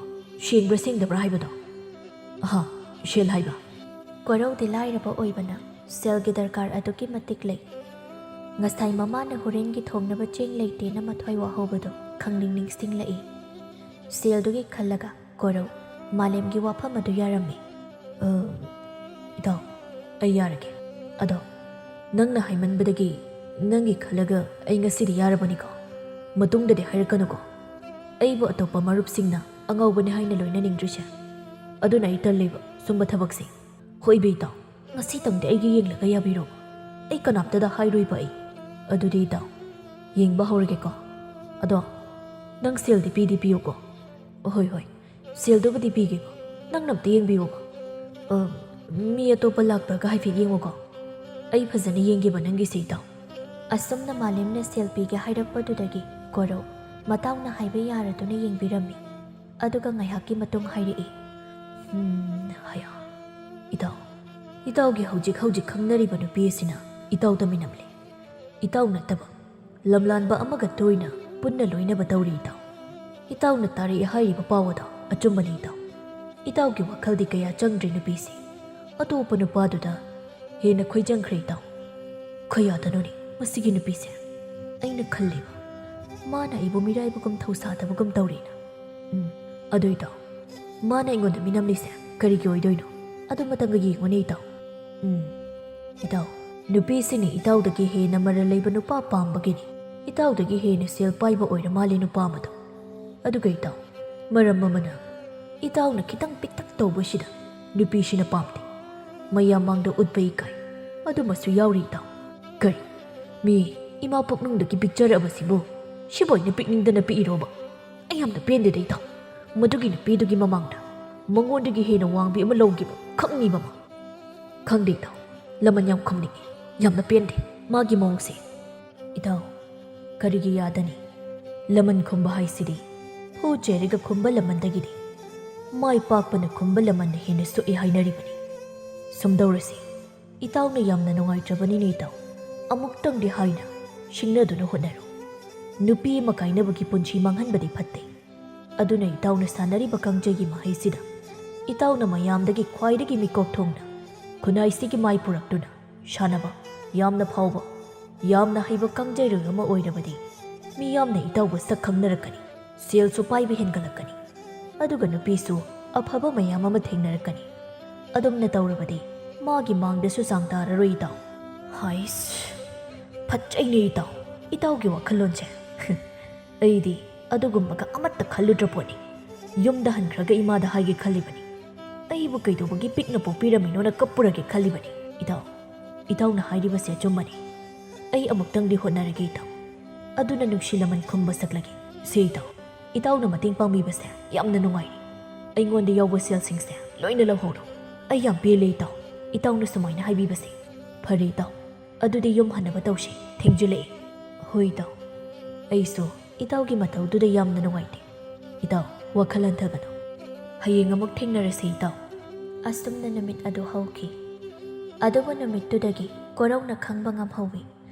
ꯁꯦꯡꯕ꯭ꯔꯥ ꯁꯦꯡꯗꯕ꯭ꯔꯥ ꯍꯥꯏꯕꯗꯣ꯫ ꯑꯍꯥ, ꯁꯦꯜ ꯍꯥꯏꯕ꯫ ꯀꯣꯔꯧꯗꯤ ꯂꯥꯏꯔꯕ ꯑꯣꯏꯕꯅ ꯁꯦꯜꯒꯤ ꯗꯔꯀꯥꯔ ꯑꯗꯨꯛꯀꯤ ꯃꯇꯤꯛ ꯂꯩ꯫ ꯉꯁꯥꯏ ꯃꯃꯥꯅ ꯍꯣꯔꯦꯟꯒꯤ ꯊꯣꯡꯅꯕ ꯆꯦꯡ ꯂꯩꯇꯦꯅ ꯃꯊ꯭ꯋꯥꯏ ꯋꯥꯍꯧꯕꯗꯣ ꯈꯪꯅꯤꯡ ꯅꯤꯡꯁꯤꯡꯂꯛꯏ꯫ ꯁꯦꯜꯗꯨꯒꯤ ꯈꯜꯂꯒ ꯀꯣꯔꯧ ꯃꯥꯂꯦꯝꯒꯤ ꯋꯥꯐꯝ ꯑꯗꯨ ꯌꯥꯔꯝꯃꯤ꯫ "ꯑ, ꯏꯇꯥꯎ, ꯑꯩ ꯌꯥꯔꯒꯦ꯫ ꯑꯗꯣ ꯅꯪꯅ ꯍꯥꯏꯃꯟꯕꯗꯒꯤ ꯅꯪꯒꯤ ꯈꯜꯂꯒ ꯑꯩ ꯉꯁꯤꯗꯤ ꯌꯥꯔꯕꯅꯤꯀꯣ꯫ ꯃꯇꯨꯡꯗꯗꯤ ꯍꯥꯏꯔꯛꯀꯅꯨꯀꯣ꯫ ꯑꯩꯕꯨ ꯑꯇꯣꯞꯄ ꯃꯔꯨꯞꯁꯤꯡꯅ ꯑꯉꯥꯎꯕꯅꯤ ꯍꯥꯏꯅ ꯂꯣꯏꯅꯅꯤꯡꯗ꯭ꯔꯤꯁꯦ꯫ ꯑꯗꯨꯅ ꯑꯩ ꯇꯜꯂꯦꯕ ꯁꯨꯝꯕ ꯊꯕꯛꯁꯦ꯫ ꯍꯣꯏꯕ ꯏꯇꯥꯎ, ꯉꯁꯤꯇꯪꯗꯤ ꯑꯩꯒꯤ ꯌꯦꯡꯂꯒ ꯌꯥꯕꯤꯔꯣ꯫ ꯑꯩ ꯀꯅꯥꯝꯇꯗ ꯍꯥꯏꯔꯣꯏꯕ ꯑꯩ꯫ ꯑꯗꯨꯗꯤ ꯏꯇꯥꯎ, ꯌꯦꯡꯕ ꯍꯧꯔꯒꯦꯀꯣ꯫ ꯑꯗꯣ ꯅꯪ ꯁꯦꯜꯗꯤ ꯄꯤꯗꯤ ꯄꯤꯌꯨꯀꯣ꯫ ꯍꯣꯏ, ꯍꯣꯏ, ꯁꯦꯜꯗꯨꯕꯨꯗꯤ ꯄꯤꯒꯦꯕ꯫ ꯅꯪꯅ ꯑꯝꯇ ꯌꯦꯡꯕꯤꯌꯣꯕ꯫ ꯑ, ꯃꯤ ꯑꯇꯣꯞꯄ ꯂꯥꯛꯄ꯭ꯔꯒ ꯍꯥꯏꯐꯦꯠ ꯌꯦꯡꯉꯨꯀꯣ꯫ ꯑꯩ ꯐꯖꯅ ꯌꯦꯡꯒꯦꯕ ꯅꯪꯒꯤꯁꯦ ꯏꯇꯥꯎ꯫ ꯑꯁꯨꯝꯅ ꯃꯥꯂꯦꯝꯅ ꯁꯦꯜ ꯄꯤꯒꯦ ꯍꯥꯏꯔꯛꯄꯗꯨꯗꯒꯤ ꯀꯣꯔꯧ ꯃꯇꯥꯎꯅ ꯍꯥꯏꯕ ꯌꯥꯔꯗꯨꯅ ꯌꯦꯡꯕꯤꯔꯝꯃꯤ꯫ ꯑꯗꯨꯒ ꯉꯥꯏꯍꯥꯛꯀꯤ ꯃꯇꯨꯡ ꯍꯥꯏꯔꯛꯏ꯫ "ꯎꯝ, ꯍꯌꯥ꯫ ꯏꯇꯥꯎ, ꯏꯇꯥꯎꯒꯤ ꯍꯧꯖꯤꯛ ꯍꯧꯖꯤꯛ ꯈꯪꯅꯔꯤꯕ ꯅꯨꯄꯤ ꯑꯁꯤꯅ ꯏꯇꯥꯎꯗ ꯃꯤꯅꯝꯂꯦ꯫ ꯏꯇꯥꯎ ꯅꯠꯇꯕ ꯂꯝꯂꯥꯟꯕ ꯑꯃꯒ ꯇꯣꯏꯅ ꯄꯨꯟꯅ ꯂꯣꯏꯅꯕ ꯇꯧꯔꯤ ꯏꯇꯥꯎ꯫ ꯏꯇꯥꯎꯅ ꯇꯥꯔꯛꯏ ꯍꯥꯏꯔꯤꯕ ꯄꯥꯎ ꯑꯗꯣ ꯑꯆꯨꯝꯕꯅꯤ ꯏꯇꯥꯎ꯫ ꯏꯇꯥꯎꯒꯤ ꯋꯥꯈꯜꯗꯤ ꯀꯌꯥ ꯆꯪꯗ꯭ꯔꯤ ꯅꯨꯄꯤꯁꯤ꯫ ꯑꯇꯣꯞꯄ ꯅꯨꯄꯥꯗꯨꯗ ꯍꯦꯟꯅ ꯈꯣꯏꯖꯪꯈ꯭ꯔꯦ ꯏꯇꯥꯎ꯫ ꯀꯌꯥꯗꯅꯣꯅꯦ ꯃꯁꯤꯒꯤ ꯅꯨꯄꯤꯁꯦ? ꯑꯩꯅ ꯈꯜꯂꯤꯕ ꯃꯥꯅ ꯑꯩꯕꯨ ꯃꯤꯔꯥꯏꯕꯒꯨꯝ ꯊꯧꯁꯥꯗꯕꯒꯨꯝ ꯇꯧꯔꯤꯅ꯫ ꯎꯝ, ꯑꯗꯨ ꯏꯇꯥꯎ, ꯃꯥꯅ ꯑꯩꯉꯣꯟꯗ ꯃꯤꯅꯝꯂꯤꯁꯦ ꯀꯔꯤꯒꯤ ꯑꯣꯏꯗꯣꯏꯅꯣ? ꯑꯗꯨꯃꯇꯪꯒ ꯌꯦꯡꯉꯨꯅꯦ ꯏꯇꯥꯎ꯫ ꯎꯝ, ꯏꯇꯥꯎ, ꯅꯨꯄꯤꯁꯤꯅ ꯏꯇꯥꯎꯗꯒꯤ ꯍꯦꯟꯅ ꯃꯔꯜ ꯂꯩꯕ ꯅꯨꯄꯥ ꯄꯥꯝꯕꯒꯤꯅꯤ꯫ ꯏꯇꯥꯎꯗꯒꯤ ꯍꯦꯟꯅ ꯁꯦꯜ ꯄꯥꯏꯕ ꯑꯣꯏꯔ ꯃꯥꯜꯂꯦ ꯅꯨꯄꯥ ꯑꯃꯗꯣ꯫ ꯑꯗꯨꯒ ꯏꯇꯥꯎ, ꯃꯔꯝ ꯑꯃꯅ ꯏꯇꯥꯎꯅ ꯈꯤꯇꯪ ꯄꯤꯛꯇꯛ ꯇꯧꯕꯁꯤꯗ ꯅꯨꯄꯤꯁꯤꯅ ꯄꯥꯝꯗꯦ꯫ ꯃꯌꯥꯝ ꯃꯥꯡꯗ ꯎꯠꯄ ꯏꯀꯥꯏ꯫ ꯑꯗꯨꯃꯁꯨ ꯌꯥꯎꯔꯤ ꯏꯇꯥꯎ꯫ ꯀꯔꯤ? ꯃꯤ ꯏꯃꯥ ꯄꯨꯛꯅꯨꯡꯗꯒꯤ ꯄꯤꯛꯆꯔꯛꯑꯕꯁꯤꯕꯨ ꯁꯤꯕꯨ ꯑꯩꯅ ꯄꯤꯛꯅꯤꯡꯗꯅ ꯄꯤꯛꯏꯔꯣꯕ? ꯑꯩ ꯌꯥꯝꯅ ꯄꯦꯟꯗꯦꯗ ꯏꯇꯥꯎ꯫ ꯃꯗꯨꯒꯤ ꯅꯨꯄꯤꯗꯨꯒꯤ ꯃꯃꯥꯡꯗ ꯃꯉꯣꯟꯗꯒꯤ ꯍꯦꯟꯅ ꯋꯥꯡꯕꯤ ꯑꯃ ꯂꯧꯒꯦꯕ ꯈꯪꯅꯤꯕ ꯑꯃ꯫ ꯈꯪꯗꯦ ꯏꯇꯥꯎ, ꯂꯃꯟ ꯌꯥꯝ ꯈꯨꯝꯅꯤꯡꯉꯤ꯫ ꯌꯥꯝꯅ ꯄꯦꯟꯗꯦ ꯃꯥꯒꯤ ꯃꯑꯣꯡꯁꯦ꯫ ꯏꯇꯥꯎ, ꯀꯔꯤꯒꯤ ꯌꯥꯗꯅꯤ? ꯂꯃꯟ ꯈꯨꯝꯕ ꯍꯥꯏꯁꯤꯗꯤ ꯍꯨ ꯆꯦꯔꯒ ꯈꯨꯝꯕ ꯂꯃꯟꯗꯒꯤꯗꯤ ꯃꯥꯏ ꯄꯥꯛꯄꯅ ꯈꯨꯝꯕ ꯂꯃꯟꯅ ꯍꯦꯟꯅ ꯁꯣꯛꯏ ꯍꯥꯏꯅꯔꯤꯕꯅꯤ꯫ ꯁꯨꯝꯗꯧꯔꯁꯤ, ꯏꯇꯥꯎꯅ ꯌꯥꯝꯅ ꯅꯨꯡꯉꯥꯏꯇ꯭ꯔꯕꯅꯤꯅ ꯏꯇꯥꯎ, ꯑꯃꯨꯛꯇꯪꯗꯤ ꯍꯥꯏꯅ ꯁꯤꯡꯅꯗꯨꯅ ꯍꯣꯠꯅꯔꯣ꯫ ꯅꯨꯄꯤ ꯑꯃ ꯀꯥꯏꯅꯕꯒꯤ ꯄꯨꯟꯁꯤ ꯃꯥꯡꯍꯟꯕꯗꯤ ꯐꯠꯇꯦ꯫ ꯑꯗꯨꯅ ꯏꯇꯥꯎꯅ ꯁꯥꯟꯅꯔꯤꯕ ꯀꯥꯡꯖꯩꯒꯤ ꯃꯍꯩꯁꯤꯗ ꯏꯇꯥꯎꯅ ꯃꯌꯥꯝꯗꯒꯤ ꯈ꯭ꯋꯥꯏꯗꯒꯤ ꯃꯤꯀꯣꯛ ꯊꯣꯡꯅ ꯈꯨꯟꯅꯥꯏꯁꯤꯒꯤ ꯃꯥꯏ ꯄꯨꯔꯛꯇꯨꯅ ꯁꯥꯟꯅꯕ, ꯌꯥꯝꯅ ꯐꯥꯎꯕ, ꯌꯥꯝꯅ ꯍꯩꯕ ꯀꯥꯡꯖꯩꯔꯣꯏ ꯑꯃ ꯑꯣꯏꯔꯕꯗꯤ ꯃꯤꯌꯥꯝꯅ ꯏꯇꯥꯎꯕꯨ ꯁꯛ ꯈꯪꯅꯔꯛꯀꯅꯤ, ꯁꯦꯜꯁꯨ ꯄꯥꯏꯕ ꯍꯦꯟꯒꯠꯂꯛꯀꯅꯤ, ꯑꯗꯨꯒ ꯅꯨꯄꯤꯁꯨ ꯑꯐꯕ ꯃꯌꯥꯝ ꯑꯃ ꯊꯦꯡꯅꯔꯛꯀꯅꯤ꯫ ꯑꯗꯨꯝꯅ ꯇꯧꯔꯕꯗꯤ ꯃꯥꯒꯤ ꯃꯥꯡꯗꯁꯨ ꯆꯥꯡ ꯇꯥꯔꯔꯣꯏ ꯏꯇꯥꯎ꯫ ꯍꯥꯏꯁ, ꯐꯠꯖꯩꯅꯦ ꯏꯇꯥꯎ, ꯏꯇꯥꯎꯒꯤ ꯋꯥꯈꯜꯂꯣꯟꯁꯦ꯫ ꯑꯩꯗꯤ ꯑꯗꯨꯒꯨꯝꯕꯒ ꯑꯃꯠꯇ ꯈꯜꯂꯨꯗ꯭ꯔ ꯄꯣꯠꯅꯤ꯫ ꯌꯨꯝꯗ ꯍꯟꯈ꯭ꯔꯒ ꯏꯃꯥꯗ ꯍꯥꯏꯒꯦ ꯈꯜꯂꯤꯕꯅꯤ꯫ ꯑꯩꯕꯨ ꯀꯩꯗꯧꯕꯒꯤ ꯄꯤꯛꯅ ꯄꯣꯛꯄꯤꯔꯝꯃꯤꯅꯣꯅ ꯀꯞꯄꯨꯔꯒꯦ ꯈꯜꯂꯤꯕꯅꯤ꯫ ꯏꯇꯥꯎ, ꯏꯇꯥꯎꯅ ꯍꯥꯏꯔꯤꯕꯁꯦ ꯑꯆꯨꯝꯕꯅꯤ꯫ ꯑꯩ ꯑꯃꯨꯛꯇꯪꯗꯤ ꯍꯣꯠꯅꯔꯒꯦ ꯏꯇꯥꯎ꯫ ꯑꯗꯨꯅ ꯅꯨꯡꯁꯤ ꯂꯃꯟ ꯈꯨꯝꯕ ꯁꯛꯂꯒꯦ꯫ ꯁꯦ ꯏꯇꯥꯎ, ꯏꯇꯥꯎꯅ ꯃꯇꯦꯡ ꯄꯥꯡꯕꯤꯕꯁꯦ ꯌꯥꯝꯅ ꯅꯨꯡꯉꯥꯏꯔꯦ꯫ ꯑꯩꯉꯣꯟꯗ ꯌꯥꯎꯕ ꯁꯦꯜꯁꯤꯡꯁꯦ ꯂꯣꯏꯅ ꯂꯧꯍꯧꯔꯣ꯫ ꯑꯩ ꯌꯥꯝ ꯄꯦꯜꯂꯦ ꯏꯇꯥꯎ, ꯏꯇꯥꯎꯅ ꯁꯨꯃꯥꯏꯅ ꯍꯥꯏꯕꯤꯕꯁꯦ꯫ ꯐꯔꯦ ꯏꯇꯥꯎ, ꯑꯗꯨꯗꯤ ꯌꯨꯝ ꯍꯟꯅꯕ ꯇꯧꯁꯤ, ꯊꯦꯡꯖꯤꯜꯂꯛꯑꯦ꯫ ꯍꯣꯏ ꯏꯇꯥꯎ, ꯑꯩꯁꯨ ꯏꯇꯥꯎꯒꯤ ꯃꯇꯧꯗꯨꯗ ꯌꯥꯝꯅ ꯅꯨꯡꯉꯥꯏꯇꯦ꯫ ꯏꯇꯥꯎ, ꯋꯥꯈꯜ ꯍꯟꯊꯒꯅꯨ꯫ ꯍꯌꯦꯡ ꯑꯃꯨꯛ ꯊꯦꯡꯅꯔꯁꯤ ꯏꯇꯥꯎ꯫ ꯑꯁꯨꯝꯅ ꯅꯨꯃꯤꯠ ꯑꯗꯨ ꯍꯧꯈꯤ꯫ ꯑꯗꯨꯕꯨ ꯅꯨꯃꯤꯠꯇꯨꯗꯒꯤ ꯀꯣꯔꯧꯅ ꯈꯪꯕ ꯉꯝꯍꯧꯏ꯫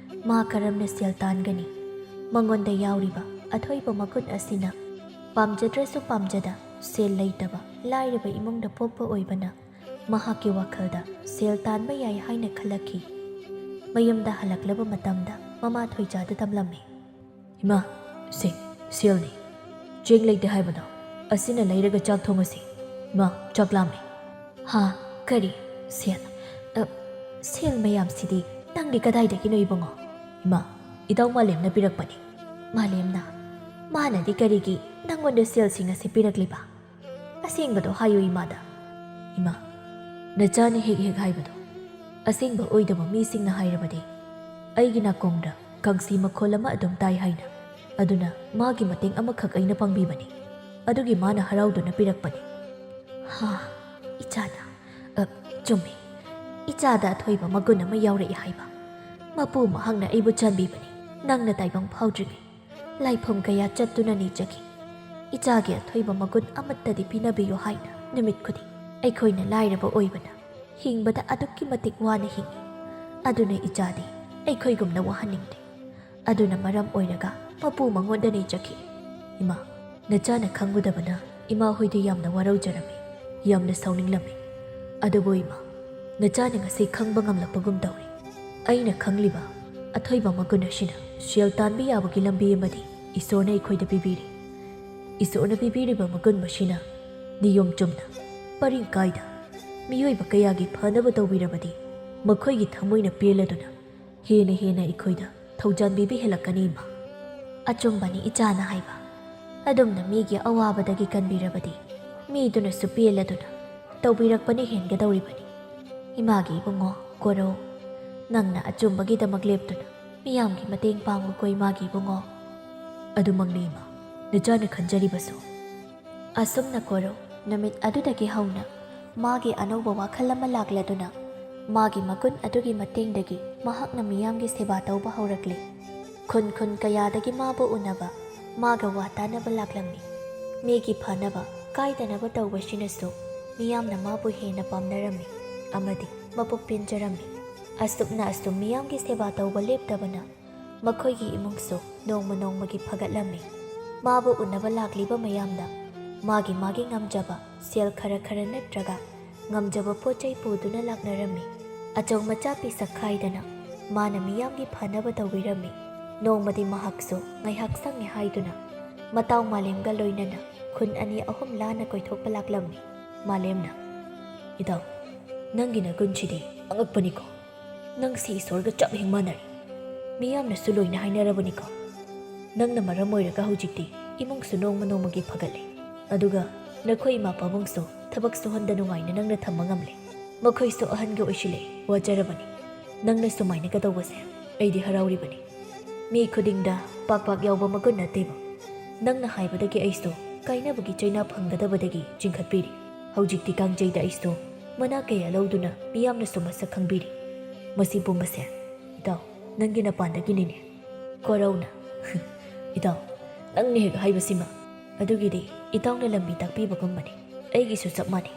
ꯃꯥ ꯀꯔꯝꯅ ꯁꯦꯜ ꯇꯥꯟꯒꯅꯤ? ꯃꯉꯣꯟꯗ ꯌꯥꯎꯔꯤꯕ ꯑꯊꯣꯏꯕ ꯃꯒꯨꯟ ꯑꯁꯤꯅ ꯄꯥꯝꯖꯗ꯭ꯔꯁꯨ ꯄꯥꯝꯖꯗ ꯁꯦꯜ ꯂꯩꯇꯕ ꯂꯥꯏꯔꯕ ꯏꯃꯨꯡꯗ ꯄꯣꯛꯄ ꯑꯣꯏꯕꯅ ꯃꯍꯥꯛꯀꯤ ꯋꯥꯈꯜꯗ ꯁꯦꯜ ꯇꯥꯟꯕ ꯌꯥꯏ ꯍꯥꯏꯅ ꯈꯜꯂꯛꯈꯤ꯫ ꯃꯌꯨꯝꯗ ꯍꯜꯂꯛꯂꯕ ꯃꯇꯝꯗ ꯃꯃꯥ ꯊꯣꯏꯖꯥꯗ ꯇꯝꯂꯝꯃꯤ꯫ ꯏꯃꯥ, ꯁꯦ, ꯁꯦꯜꯅꯤ꯫ ꯆꯦꯡ ꯂꯩꯇꯦ ꯍꯥꯏꯕꯗꯣ, ꯑꯁꯤꯅ ꯂꯩꯔꯒ ꯆꯥꯛ ꯊꯣꯡꯉꯁꯤ꯫ ꯏꯃꯥ, ꯆꯥꯛ ꯂꯥꯝꯃꯦ꯫ ꯍꯥ? ꯀꯔꯤ? ꯁꯦꯜ? ꯑ, ꯁꯦꯜ ꯃꯌꯥꯝꯁꯤꯗꯤ ꯅꯪꯗꯤ ꯀꯗꯥꯏꯗꯒꯤꯅꯣ ꯏꯕꯨꯡꯉꯣ? ꯏꯃꯥ, ꯏꯇꯥꯎ ꯃꯥꯂꯦꯝꯅ ꯄꯤꯔꯛꯄꯅꯤ꯫ ꯃꯥꯂꯦꯝꯅ? ꯃꯥꯅꯗꯤ ꯀꯔꯤꯒꯤ ꯅꯪꯉꯣꯟꯗ ꯁꯦꯜꯁꯤꯡ ꯑꯁꯤ ꯄꯤꯔꯛꯂꯤꯕ? ꯑꯁꯦꯡꯕꯗꯣ ꯍꯥꯏꯌꯨ ꯏꯃꯥꯗ꯫ ꯏꯃꯥ, ꯅꯆꯥꯅ ꯍꯦꯛ ꯍꯦꯛ ꯍꯥꯏꯕꯗꯣ, ꯑꯁꯦꯡꯕ ꯑꯣꯏꯗꯕ ꯃꯤꯁꯤꯡꯅ ꯍꯥꯏꯔꯕꯗꯤ ꯑꯩꯒꯤ ꯅꯥꯀꯣꯡꯗ ꯀꯥꯡꯁꯤ ꯃꯈꯣꯜ ꯑꯃ ꯑꯗꯨꯝ ꯇꯥꯏ ꯍꯥꯏꯅ꯫ ꯑꯗꯨꯅ ꯃꯥꯒꯤ ꯃꯇꯦꯡ ꯑꯃꯈꯛ ꯑꯩꯅ ꯄꯥꯡꯕꯤꯕꯅꯤ꯫ ꯑꯗꯨꯒꯤ ꯃꯥꯅ ꯍꯔꯥꯎꯗꯨꯅ ꯄꯤꯔꯛꯄꯅꯤ꯫ ꯍꯥ, ꯏꯆꯥꯅ? ꯑ, ꯆꯨꯝꯃꯤ꯫ ꯏꯆꯥꯗ ꯑꯊꯣꯏꯕ ꯃꯒꯨꯟ ꯑꯃ ꯌꯥꯎꯔꯛꯏ ꯍꯥꯏꯕ꯫ ꯃꯄꯨ ꯃꯍꯥꯛꯅ ꯑꯩꯕꯨ ꯆꯥꯟꯕꯤꯕꯅꯤ꯫ ꯅꯪꯅ ꯇꯥꯏꯕꯪ ꯐꯥꯎꯗ꯭ꯔꯤꯉꯩ ꯂꯥꯏꯐꯝ ꯀꯌꯥ ꯆꯠꯇꯨꯅ ꯅꯤꯖꯈꯤ꯫ ꯏꯆꯥꯒꯤ ꯑꯊꯣꯏꯕ ꯃꯒꯨꯟ ꯑꯃꯠꯇꯗꯤ ꯄꯤꯅꯕꯤꯌꯨ ꯍꯥꯏꯅ ꯅꯨꯃꯤꯠ ꯈꯨꯗꯤꯡ꯫ ꯑꯩꯈꯣꯏꯅ ꯂꯥꯏꯔꯕ ꯑꯣꯏꯕꯅ ꯍꯤꯡꯕꯗ ꯑꯗꯨꯛꯀꯤ ꯃꯇꯤꯛ ꯋꯥꯅ ꯍꯤꯡꯏ꯫ ꯑꯗꯨꯅ ꯏꯆꯥꯗꯤ ꯑꯩꯈꯣꯏꯒꯨꯝꯅ ꯋꯥꯍꯟꯅꯤꯡꯗꯦ꯫ ꯑꯗꯨꯅ ꯃꯔꯝ ꯑꯣꯏꯔꯒ ꯃꯄꯨ ꯃꯉꯣꯟꯗ ꯅꯤꯖꯈꯤ꯫ "ꯏꯃꯥ, ꯅꯆꯥꯅ ꯈꯪꯒꯗꯕꯅ ꯏꯃꯥ ꯍꯣꯏꯗꯤ ꯌꯥꯝꯅ ꯋꯥꯔꯧꯖꯔꯝꯃꯤ, ꯌꯥꯝꯅ ꯁꯥꯎꯅꯤꯡꯂꯝꯃꯤ꯫ ꯑꯗꯨꯕꯨ ꯏꯃꯥ, ꯅꯆꯥꯅ ꯉꯁꯤ ꯈꯪꯕ ꯉꯝꯂꯛꯄꯒꯨꯝ ꯇꯧꯔꯦ꯫ ꯑꯩꯅ ꯈꯪꯂꯤꯕ ꯑꯊꯣꯏꯕ ꯃꯒꯨꯟ ꯑꯁꯤꯅ ꯁꯦꯜ ꯇꯥꯟꯕ ꯌꯥꯕꯒꯤ ꯂꯝꯕꯤ ꯑꯃꯗꯤ ꯏꯁꯣꯔꯅ ꯑꯩꯈꯣꯏꯗ ꯄꯤꯕꯤꯔꯤ꯫ ꯏꯁꯣꯔꯅ ꯄꯤꯕꯤꯔꯤꯕ ꯃꯒꯨꯟ ꯃꯁꯤꯅ ꯅꯤꯌꯣꯝ ꯆꯨꯝꯅ, ꯄꯔꯤꯡ ꯀꯥꯏꯗ ꯃꯤꯑꯣꯏꯕ ꯀꯌꯥꯒꯤ ꯐꯅꯕ ꯇꯧꯕꯤꯔꯕꯗꯤ ꯃꯈꯣꯏꯒꯤ ꯊꯃꯣꯏꯅ ꯄꯦꯜꯂꯗꯨꯅ ꯍꯦꯟꯅ ꯍꯦꯟꯅ ꯑꯩꯈꯣꯏꯗ ꯊꯧꯖꯥꯟꯕꯤꯕ ꯍꯦꯜꯂꯛꯀꯅꯤ, ꯏꯃꯥ꯫" "ꯑꯆꯨꯝꯕꯅꯤ ꯏꯆꯥꯅ ꯍꯥꯏꯕ꯫ ꯑꯗꯨꯝꯅ ꯃꯤꯒꯤ ꯑꯋꯥꯕꯗꯒꯤ ꯀꯟꯕꯤꯔꯕꯗꯤ ꯃꯤꯗꯨꯅꯁꯨ ꯄꯦꯜꯂꯗꯨꯅ ꯇꯧꯕꯤꯔꯛꯄꯅ ꯍꯦꯟꯒꯗꯧꯔꯤꯕꯅꯤ꯫ ꯏꯃꯥꯒꯤ ꯏꯕꯨꯡꯉꯣ ꯀꯣꯔꯧ, ꯅꯪꯅ ꯑꯆꯨꯝꯕꯒꯤꯗꯃꯛ ꯂꯦꯞꯇꯨꯅ ꯃꯤꯌꯥꯝꯒꯤ ꯃꯇꯦꯡ ꯄꯥꯡꯉꯨꯀꯣ ꯏꯃꯥꯒꯤ ꯏꯕꯨꯡꯉꯣ꯫" "ꯑꯗꯨꯃꯛꯅꯤ ꯏꯃꯥ, ꯅꯆꯥꯅ ꯈꯟꯖꯔꯤꯕꯁꯨ꯫" ꯑꯁꯨꯝꯅ ꯀꯣꯔꯧ ꯅꯨꯃꯤꯠ ꯑꯗꯨꯗꯒꯤ ꯍꯧꯅ ꯃꯥꯒꯤ ꯑꯅꯧꯕ ꯋꯥꯈꯜ ꯑꯃ ꯂꯥꯛꯂꯗꯨꯅ ꯃꯥꯒꯤ ꯃꯒꯨꯟ ꯑꯗꯨꯒꯤ ꯃꯇꯦꯡꯗꯒꯤ ꯃꯍꯥꯛꯅ ꯃꯤꯌꯥꯝꯒꯤ ꯁꯦꯕꯥ ꯇꯧꯕ ꯍꯧꯔꯛꯂꯤ꯫ ꯈꯨꯟ ꯈꯨꯟ ꯀꯌꯥꯗꯒꯤ ꯃꯥꯕꯨ ꯎꯅꯕ, ꯃꯥꯒ ꯋꯥ ꯇꯥꯅꯕ ꯂꯥꯛꯂꯝꯃꯤ꯫ ꯃꯤꯒꯤ ꯐꯅꯕ, ꯀꯥꯏꯗꯅꯕ ꯇꯧꯕꯁꯤꯅꯁꯨ ꯃꯤꯌꯥꯝꯅ ꯃꯥꯕꯨ ꯍꯦꯟꯅ ꯄꯥꯝꯅꯔꯝꯃꯤ ꯑꯃꯗꯤ ꯃꯄꯨꯛ ꯄꯦꯟꯖꯔꯝꯃꯤ꯫ ꯑꯁꯨꯝꯅ ꯑꯁꯨꯝ ꯃꯤꯌꯥꯝꯒꯤ ꯁꯦꯕꯥ ꯇꯧꯕ ꯂꯦꯞꯇꯕꯅ ꯃꯈꯣꯏꯒꯤ ꯏꯃꯨꯡꯁꯨ ꯅꯣꯡꯃ ꯅꯣꯡꯃꯒꯤ ꯐꯒꯠꯂꯝꯃꯤ꯫ ꯃꯥꯕꯨ ꯎꯅꯕ ꯂꯥꯛꯂꯤꯕ ꯃꯌꯥꯝꯅ ꯃꯥꯒꯤ ꯃꯥꯒꯤ ꯉꯝꯖꯕ ꯁꯦꯜ ꯈꯔ ꯈꯔ ꯅꯠꯇ꯭ꯔꯒ ꯉꯝꯖꯕ ꯄꯣꯠ ꯆꯩ ꯄꯨꯗꯨꯅ ꯂꯥꯛꯅꯔꯝꯃꯤ꯫ ꯑꯆꯧ ꯃꯆꯥ ꯄꯤꯁꯛ ꯈꯥꯏꯗꯅ ꯃꯥꯅ ꯃꯤꯌꯥꯝꯒꯤ ꯐꯅꯕ ꯇꯧꯕꯤꯔꯝꯃꯤ꯫ ꯅꯣꯡꯃꯗꯤ ꯃꯍꯥꯛꯁꯨ ꯉꯥꯏꯍꯥꯛ ꯁꯪꯉꯦ ꯍꯥꯏꯗꯨꯅ ꯃꯇꯥꯎ ꯃꯥꯂꯦꯝꯒ ꯂꯣꯏꯅꯅ ꯈꯨꯟ ꯑꯅꯤ ꯑꯍꯨꯝ ꯂꯥꯟꯅ ꯀꯣꯏꯊꯣꯛꯄ ꯂꯥꯛꯂꯝꯃꯤ꯫ ꯃꯥꯂꯦꯝꯅ, "ꯏꯇꯥꯎ, ꯅꯪꯒꯤ ꯅꯒꯨꯟꯁꯤꯗꯤ ꯑꯉꯛꯄꯅꯤꯀꯣ꯫ ꯅꯪꯁꯤ ꯏꯁꯣꯔꯒ ꯆꯞ ꯍꯦꯛ ꯃꯥꯟꯅꯔꯦ꯫ ꯃꯤꯌꯥꯝꯅꯁꯨ ꯂꯣꯏꯅ ꯍꯥꯏꯅꯔꯕꯅꯤꯀꯣ꯫ ꯅꯪꯅ ꯃꯔꯝ ꯑꯣꯏꯔꯒ ꯍꯧꯖꯤꯛꯇꯤ ꯏꯃꯨꯡꯁꯨ ꯅꯣꯡꯃ ꯅꯣꯡꯃꯒꯤ ꯐꯒꯠꯂꯦ꯫ ꯑꯗꯨꯒ ꯅꯈꯣꯏ ꯏꯃꯥ ꯄꯥꯕꯨꯡꯁꯨ ꯊꯕꯛ ꯁꯨꯍꯟꯗ ꯅꯨꯡꯉꯥꯏꯅ ꯅꯪꯅ ꯊꯝꯕ ꯉꯝꯂꯦ꯫ ꯃꯈꯣꯏꯁꯨ ꯑꯍꯟꯒ ꯑꯣꯏꯁꯤꯜꯂꯛꯑꯦ, ꯋꯥꯖꯔꯕꯅꯤ꯫ ꯅꯪꯅ ꯁꯨꯃꯥꯏꯅꯒ ꯇꯧꯕꯁꯦ ꯑꯩꯗꯤ ꯍꯔꯥꯎꯔꯤꯕꯅꯤ꯫ ꯃꯤ ꯈꯨꯗꯤꯡꯗ ꯄꯥꯛ ꯄꯥꯛ ꯌꯥꯎꯕ ꯃꯒꯨꯟ ꯅꯠꯇꯦꯕ꯫ ꯅꯪꯅ ꯍꯥꯏꯕꯗꯒꯤ ꯑꯩꯁꯨ ꯀꯥꯏꯅꯕꯒꯤ ꯆꯩꯅꯥ ꯐꯪꯒꯗꯕꯗꯒꯤ ꯆꯤꯡꯈꯠꯄꯤꯔꯤ꯫ ꯍꯧꯖꯤꯛꯇꯤ ꯀꯥꯡꯖꯩꯗ ꯑꯩꯁꯨ ꯃꯅꯥ ꯀꯌꯥ ꯂꯧꯗꯨꯅ ꯃꯤꯌꯥꯝꯅꯁꯨ ꯃꯁꯛ ꯈꯪꯕꯤꯔꯤ꯫ ꯃꯁꯤ ꯄꯨꯝꯕꯁꯦ, ꯏꯇꯥꯎ, ꯅꯪꯒꯤ ꯅꯄꯥꯟꯗꯒꯤꯅꯤꯅꯦ꯫ ꯀꯣꯔꯧꯅ, "ꯏꯇꯥꯎ, ꯅꯪꯅ ꯍꯦꯛ ꯍꯥꯏꯕꯁꯤꯃ꯫ ꯑꯗꯨꯒꯤꯗꯤ ꯏꯇꯥꯎꯅ ꯂꯝꯕꯤ ꯇꯥꯛꯄꯤꯕꯒꯨꯝꯕꯅꯤ꯫ ꯑꯩꯒꯤꯁꯨ ꯆꯞ ꯃꯥꯟꯅꯩ꯫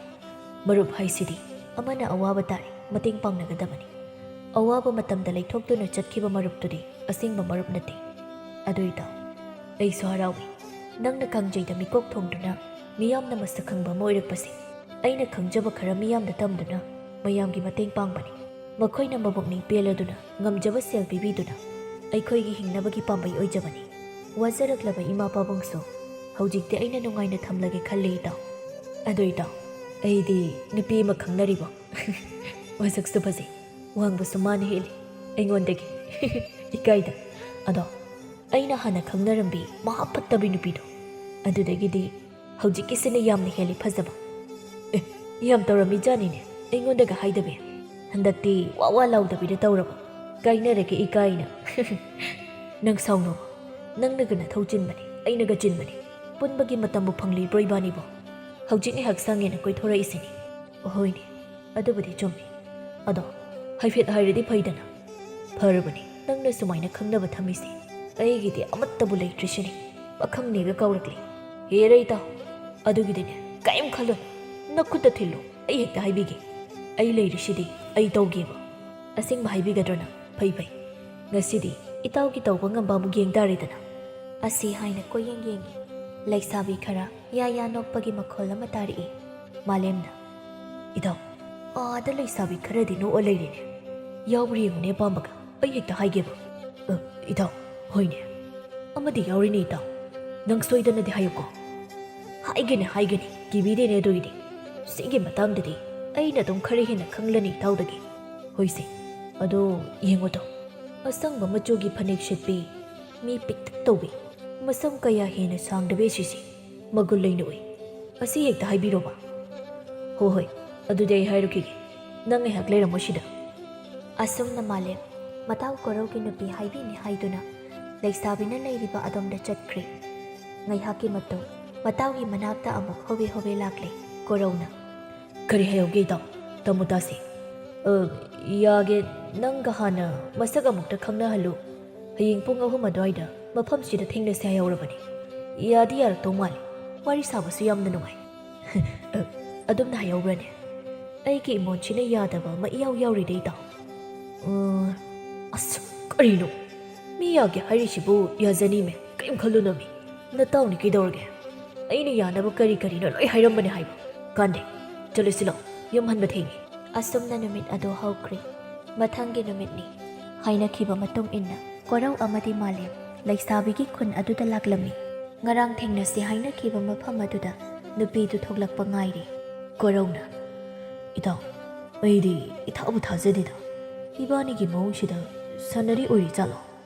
ꯃꯔꯨꯞ ꯍꯥꯏꯁꯤꯗꯤ ꯑꯃꯅ ꯑꯋꯥꯕ ꯇꯥꯔꯦ ꯃꯇꯦꯡ ꯄꯥꯡꯅꯒꯗꯕꯅꯤ꯫ ꯑꯋꯥꯕ ꯃꯇꯝꯗ ꯂꯩꯊꯣꯛꯇꯨꯅ ꯆꯠꯈꯤꯕ ꯃꯔꯨꯞꯇꯨꯗꯤ ꯑꯁꯦꯡꯕ ꯃꯔꯨꯞ ꯅꯠꯇꯦ꯫ ꯑꯗꯨ ꯏꯇꯥꯎ, ꯑꯩꯁꯨ ꯍꯔꯥꯎꯏ꯫ ꯅꯪꯅ ꯀꯥꯡꯖꯩꯗ ꯃꯤꯀꯣꯛ ꯊꯣꯡꯗꯨꯅ ꯃꯤꯌꯥꯝꯅ ꯃꯁꯛ ꯈꯪꯕ ꯑꯃ ꯑꯣꯏꯔꯛꯄꯁꯦ꯫ ꯑꯩꯅ ꯈꯪꯖꯕ ꯈꯔ ꯃꯤꯌꯥꯝꯗ ꯇꯝꯗꯨꯅ ꯃꯌꯥꯝꯒꯤ ꯃꯇꯦꯡ ꯄꯥꯡꯕꯅꯤ꯫ ꯃꯈꯣꯏꯅ ꯃꯕꯨꯛꯅꯤꯡ ꯄꯦꯜꯂꯗꯨꯅ ꯉꯝꯖꯕ ꯁꯦꯜ ꯄꯤꯕꯤꯗꯨꯅ ꯑꯩꯈꯣꯏꯒꯤ ꯍꯤꯡꯅꯕꯒꯤ ꯄꯥꯝꯕꯩ ꯑꯣꯏꯖꯕꯅꯤ꯫ ꯋꯥꯖꯔꯛꯂꯕ ꯏꯃꯥ ꯄꯥꯕꯨꯡꯁꯨ ꯍꯧꯖꯤꯛꯇꯤ ꯑꯩꯅ ꯅꯨꯡꯉꯥꯏꯅ ꯊꯝꯂꯒꯦ ꯈꯜꯂꯤ ꯏꯇꯥꯎ꯫ ꯑꯗꯣ ꯏꯇꯥꯎ, ꯑꯩꯗꯤ ꯅꯨꯄꯤ ꯑꯃ ꯈꯪꯅꯔꯤꯕꯣ?" "ꯃꯁꯛꯁꯨ ꯐꯖꯩ, ꯋꯥꯡꯕꯁꯨ ꯃꯥꯅ ꯍꯦꯜꯂꯤ ꯑꯩꯉꯣꯟꯗꯒꯤ꯫" "ꯏꯀꯥꯏꯗ꯫ ꯑꯗꯣ ꯑꯩꯅ ꯍꯥꯟꯅ ꯈꯪꯅꯔꯝꯕꯤ ꯃꯍꯥ ꯐꯠꯇꯕꯤ ꯅꯨꯄꯤꯗꯣ, ꯑꯗꯨꯗꯒꯤꯗꯤ ꯍꯧꯖꯤꯛꯀꯤꯁꯤꯅ ꯌꯥꯝꯅ ꯍꯦꯜꯂꯤ ꯐꯖꯕ꯫ ꯑꯦ, ꯌꯥꯝ ꯇꯧꯔꯝꯃꯤꯖꯥꯅꯤꯅꯦ ꯑꯩꯉꯣꯟꯗꯒ ꯍꯥꯏꯗꯕꯤ꯫ ꯍꯟꯗꯛꯇꯤ ꯋꯥ ꯋꯥ ꯂꯥꯎꯗꯕꯤꯗ ꯇꯧꯔꯕ꯫ ꯀꯥꯏꯅꯔꯒꯦ ꯏꯀꯥꯏꯅ꯫" "ꯅꯪ ꯁꯥꯎꯅꯣ꯫ ꯅꯪꯅꯒ ꯅꯊꯧ ꯆꯤꯟꯕꯅꯤ, ꯑꯩꯅꯒ ꯆꯤꯟꯕꯅꯤ꯫ ꯄꯨꯟꯕꯒꯤ ꯃꯇꯝꯕꯨ ꯐꯪꯂꯤꯕ꯭ꯔꯣ ꯏꯕꯥꯅꯤꯕꯣ? ꯍꯧꯖꯤꯛ ꯉꯥꯏꯍꯥꯛ ꯁꯪꯉꯦꯅ ꯀꯣꯏꯊꯣꯔꯛꯏꯁꯤꯅꯤ꯫" "ꯍꯣꯏꯅꯦ, ꯑꯗꯨꯕꯨꯗꯤ ꯆꯨꯝꯃꯤ꯫ ꯑꯗꯣ ꯍꯥꯏꯐꯦꯠ ꯍꯥꯏꯔꯗꯤ ꯐꯩꯗꯅ꯫" "ꯐꯔꯕꯅꯤ ꯅꯪꯅ ꯁꯨꯃꯥꯏꯅ ꯈꯪꯅꯕ ꯊꯝꯃꯤꯁꯦ꯫ ꯑꯩꯒꯤꯗꯤ ꯑꯃꯠꯇꯕꯨ ꯂꯩꯇ꯭ꯔꯤꯁꯤꯅꯤ꯫ ꯄꯥꯈꯪꯅꯦꯒ ꯀꯧꯔꯛꯂꯤ꯫ ꯍꯦꯔꯦ ꯏꯇꯥꯎ, ꯑꯗꯨꯒꯤꯗꯤꯅꯦ ꯀꯔꯤꯝ ꯈꯜꯂꯨ꯫ ꯅꯈꯨꯠꯇ ꯊꯤꯜꯂꯨ, ꯑꯩ ꯍꯦꯛꯇ ꯍꯥꯏꯕꯤꯒꯦ꯫ ꯑꯩ ꯂꯩꯔꯤꯁꯤꯗꯤ ꯑꯩ ꯇꯧꯒꯦꯕ꯫" "ꯑꯁꯦꯡꯕ ꯍꯥꯏꯕꯤꯒꯗ꯭ꯔꯣ ꯅꯪ? ꯐꯩ ꯐꯩ꯫ ꯉꯁꯤꯗꯤ ꯏꯇꯥꯎꯒꯤ ꯇꯧꯕ ꯉꯝꯕ ꯑꯃꯨꯛ ꯌꯦꯡ ꯇꯥꯔꯦꯗꯅ꯫" ꯑꯁꯤ ꯍꯥꯏꯅ ꯀꯣꯏꯌꯦꯡ ꯌꯦꯡꯉꯤ꯫ ꯂꯩꯁꯥꯕꯤ ꯈꯔ ꯌꯥ ꯌꯥ ꯅꯣꯛꯄꯒꯤ ꯃꯈꯣꯜ ꯑꯃ ꯇꯥꯔꯛꯏ꯫ ꯃꯥꯂꯦꯝꯅ, "ꯏꯇꯥꯎ, ꯑꯥꯗ ꯂꯩꯁꯥꯕꯤ ꯈꯔꯗꯤ ꯅꯣꯛꯑ ꯂꯩꯔꯤꯅꯦ꯫ ꯌꯥꯎꯕ꯭ꯔꯥ ꯌꯦꯡꯉꯨꯅꯦ ꯑꯄꯥꯝꯕꯒ, ꯑꯩ ꯍꯦꯛꯇ ꯍꯥꯏꯒꯦꯕ꯫" "ꯑ, ꯏꯇꯥꯎ, ꯍꯣꯏꯅꯦ, ꯑꯃꯗꯤ ꯌꯥꯎꯔꯤꯅꯦ ꯏꯇꯥꯎ꯫ ꯅꯪ ꯁꯣꯏꯗꯅꯗꯤ ꯍꯥꯏꯌꯨꯀꯣ꯫" "ꯍꯥꯏꯒꯦꯅꯦ, ꯍꯥꯏꯒꯦꯅꯦ, ꯀꯤꯕꯤꯗꯦꯅꯦ ꯑꯗꯨꯒꯤꯗꯤ꯫ ꯁꯤꯒꯤ ꯃꯇꯥꯡꯗꯗꯤ ꯑꯩꯅ ꯑꯗꯨꯝ ꯈꯔ ꯍꯦꯟꯅ ꯈꯪꯂꯅꯤ ꯏꯇꯥꯎꯗꯒꯤ꯫" "ꯍꯣꯏꯁꯦ, ꯑꯗꯣ ꯌꯦꯡꯉꯨꯗꯣ, ꯑꯁꯪꯕ ꯃꯆꯨꯒꯤ ꯐꯅꯦꯛ ꯁꯦꯠꯄꯤ, ꯃꯤ ꯄꯤꯛꯇꯛ ꯇꯧꯕꯤ, ꯃꯁꯝ ꯀꯌꯥ ꯍꯦꯟꯅ ꯁꯥꯡꯗꯕꯤ ꯑꯁꯤꯁꯦ ꯃꯒꯨꯟ ꯂꯩꯅ ꯎꯏ꯫ ꯑꯁꯤ ꯍꯦꯛꯇ ꯍꯥꯏꯕꯤꯔꯣꯕ꯫" "ꯍꯣ ꯍꯣꯏ, ꯑꯗꯨꯗꯤ ꯑꯩ ꯍꯥꯏꯔꯨꯈꯤꯒꯦ꯫ ꯅꯪ ꯉꯥꯏꯍꯥꯛ ꯂꯩꯔꯝꯃꯣ ꯁꯤꯗ꯫" ꯑꯁꯨꯝꯅ ꯃꯥꯂꯦꯝ ꯃꯇꯥꯎ ꯀꯣꯔꯧꯒꯤ ꯅꯨꯄꯤ ꯍꯥꯏꯕꯤꯅꯤ ꯍꯥꯏꯗꯨꯅ ꯂꯩꯁꯥꯕꯤꯅ ꯂꯩꯔꯤꯕ ꯑꯗꯣꯝꯗ ꯆꯠꯈ꯭ꯔꯦ꯫ ꯉꯥꯏꯍꯥꯛꯀꯤ ꯃꯇꯨꯡ ꯃꯇꯥꯎꯒꯤ ꯃꯅꯥꯛꯇ ꯑꯃꯨꯛ ꯍꯣꯕꯦ ꯍꯣꯕꯦ ꯂꯥꯛꯂꯦ꯫ ꯀꯣꯔꯧꯅ, "ꯀꯔꯤ ꯍꯥꯏꯍꯧꯒꯦ ꯏꯇꯥꯎ? ꯇꯝꯃꯨ ꯇꯥꯁꯤ꯫" "ꯑ, ꯌꯥꯒꯦ, ꯅꯪꯒ ꯍꯥꯟꯅ ꯃꯁꯛ ꯑꯃꯨꯛꯇ ꯈꯪꯅꯍꯜꯂꯨ꯫ ꯍꯌꯦꯡ ꯄꯨꯡ ꯑꯍꯨꯝ ꯑꯗꯨꯋꯥꯏꯗ ꯃꯐꯝꯁꯤꯗ ꯊꯦꯡꯅꯁꯦ ꯍꯥꯏꯍꯧꯔꯕꯅꯤ꯫ ꯌꯥꯗꯤ ꯌꯥꯔꯛꯇꯧ ꯃꯥꯜꯂꯤ꯫ ꯋꯥꯔꯤ ꯁꯥꯕꯁꯨ ꯌꯥꯝꯅ ꯅꯨꯡꯉꯥꯏ꯫ ꯑ, ꯑꯗꯨꯝꯅ ꯍꯥꯏꯍꯧꯕ꯭ꯔꯅꯦ? ꯑꯩꯒꯤ ꯏꯃꯣꯟꯁꯤꯅ ꯌꯥꯗꯕ ꯑꯃ ꯏꯌꯥꯎ ꯌꯥꯎꯔꯤꯗ, ꯏꯇꯥꯎ꯫ ꯎꯝ, ꯑꯁ, ꯀꯔꯤꯅꯣ? ꯃꯤ ꯌꯥꯒꯦ ꯍꯥꯏꯔꯤꯁꯤꯕꯨ ꯌꯥꯖꯅꯤꯃꯦ꯫ ꯀꯔꯤꯝ ꯈꯜꯂꯨꯅꯣꯃꯤ꯫ ꯅꯇꯥꯎꯅꯤ ꯀꯩꯗꯧꯔꯒꯦ? ꯑꯩꯅ ꯌꯥꯅꯕ ꯀꯔꯤ ꯀꯔꯤꯅꯣ ꯂꯣꯏ ꯍꯥꯏꯔꯝꯕꯅꯦ ꯍꯥꯏꯕ꯫ ꯀꯥꯟꯗꯦ꯫ ꯆꯠꯂꯁꯤ ꯂꯥꯛꯑꯣ꯫ ꯌꯨꯝ ꯍꯟꯕ ꯊꯦꯡꯉꯦ꯫ ꯑꯁꯨꯝꯅ ꯅꯨꯃꯤꯠ ꯑꯗꯨ ꯍꯧꯈ꯭ꯔꯦ꯫ ꯃꯊꯪꯒꯤ ꯅꯨꯃꯤꯠꯅꯤ꯫ ꯍꯥꯏꯅꯈꯤꯕ ꯃꯇꯨꯡ ꯏꯟꯅ ꯀꯣꯔꯧ ꯑꯃꯗꯤ ꯃꯥꯂꯦꯝ ꯂꯩꯁꯥꯕꯤꯒꯤ ꯈꯨꯟ ꯑꯗꯨꯗ ꯂꯥꯛꯂꯝꯃꯤ꯫ ꯉꯔꯥꯡ ꯊꯦꯡꯅꯁꯤ ꯍꯥꯏꯅꯈꯤꯕ ꯃꯐꯝ ꯑꯗꯨꯗ ꯅꯨꯄꯤꯗꯨ ꯊꯣꯛꯂꯛꯄ ꯉꯥꯏꯔꯤ꯫ ꯀꯣꯔꯧꯅ, "ꯏꯇꯥꯎ, ꯑꯩꯗꯤ ꯏꯊꯥꯕꯨ ꯊꯥꯖꯗꯦꯗ꯫ ꯏꯕꯥꯅꯤꯒꯤ ꯃꯑꯣꯡꯁꯤꯗ ꯁꯥꯟꯅꯔꯤ ꯑꯣꯏꯔꯤ ꯖꯥꯠꯂꯣ?"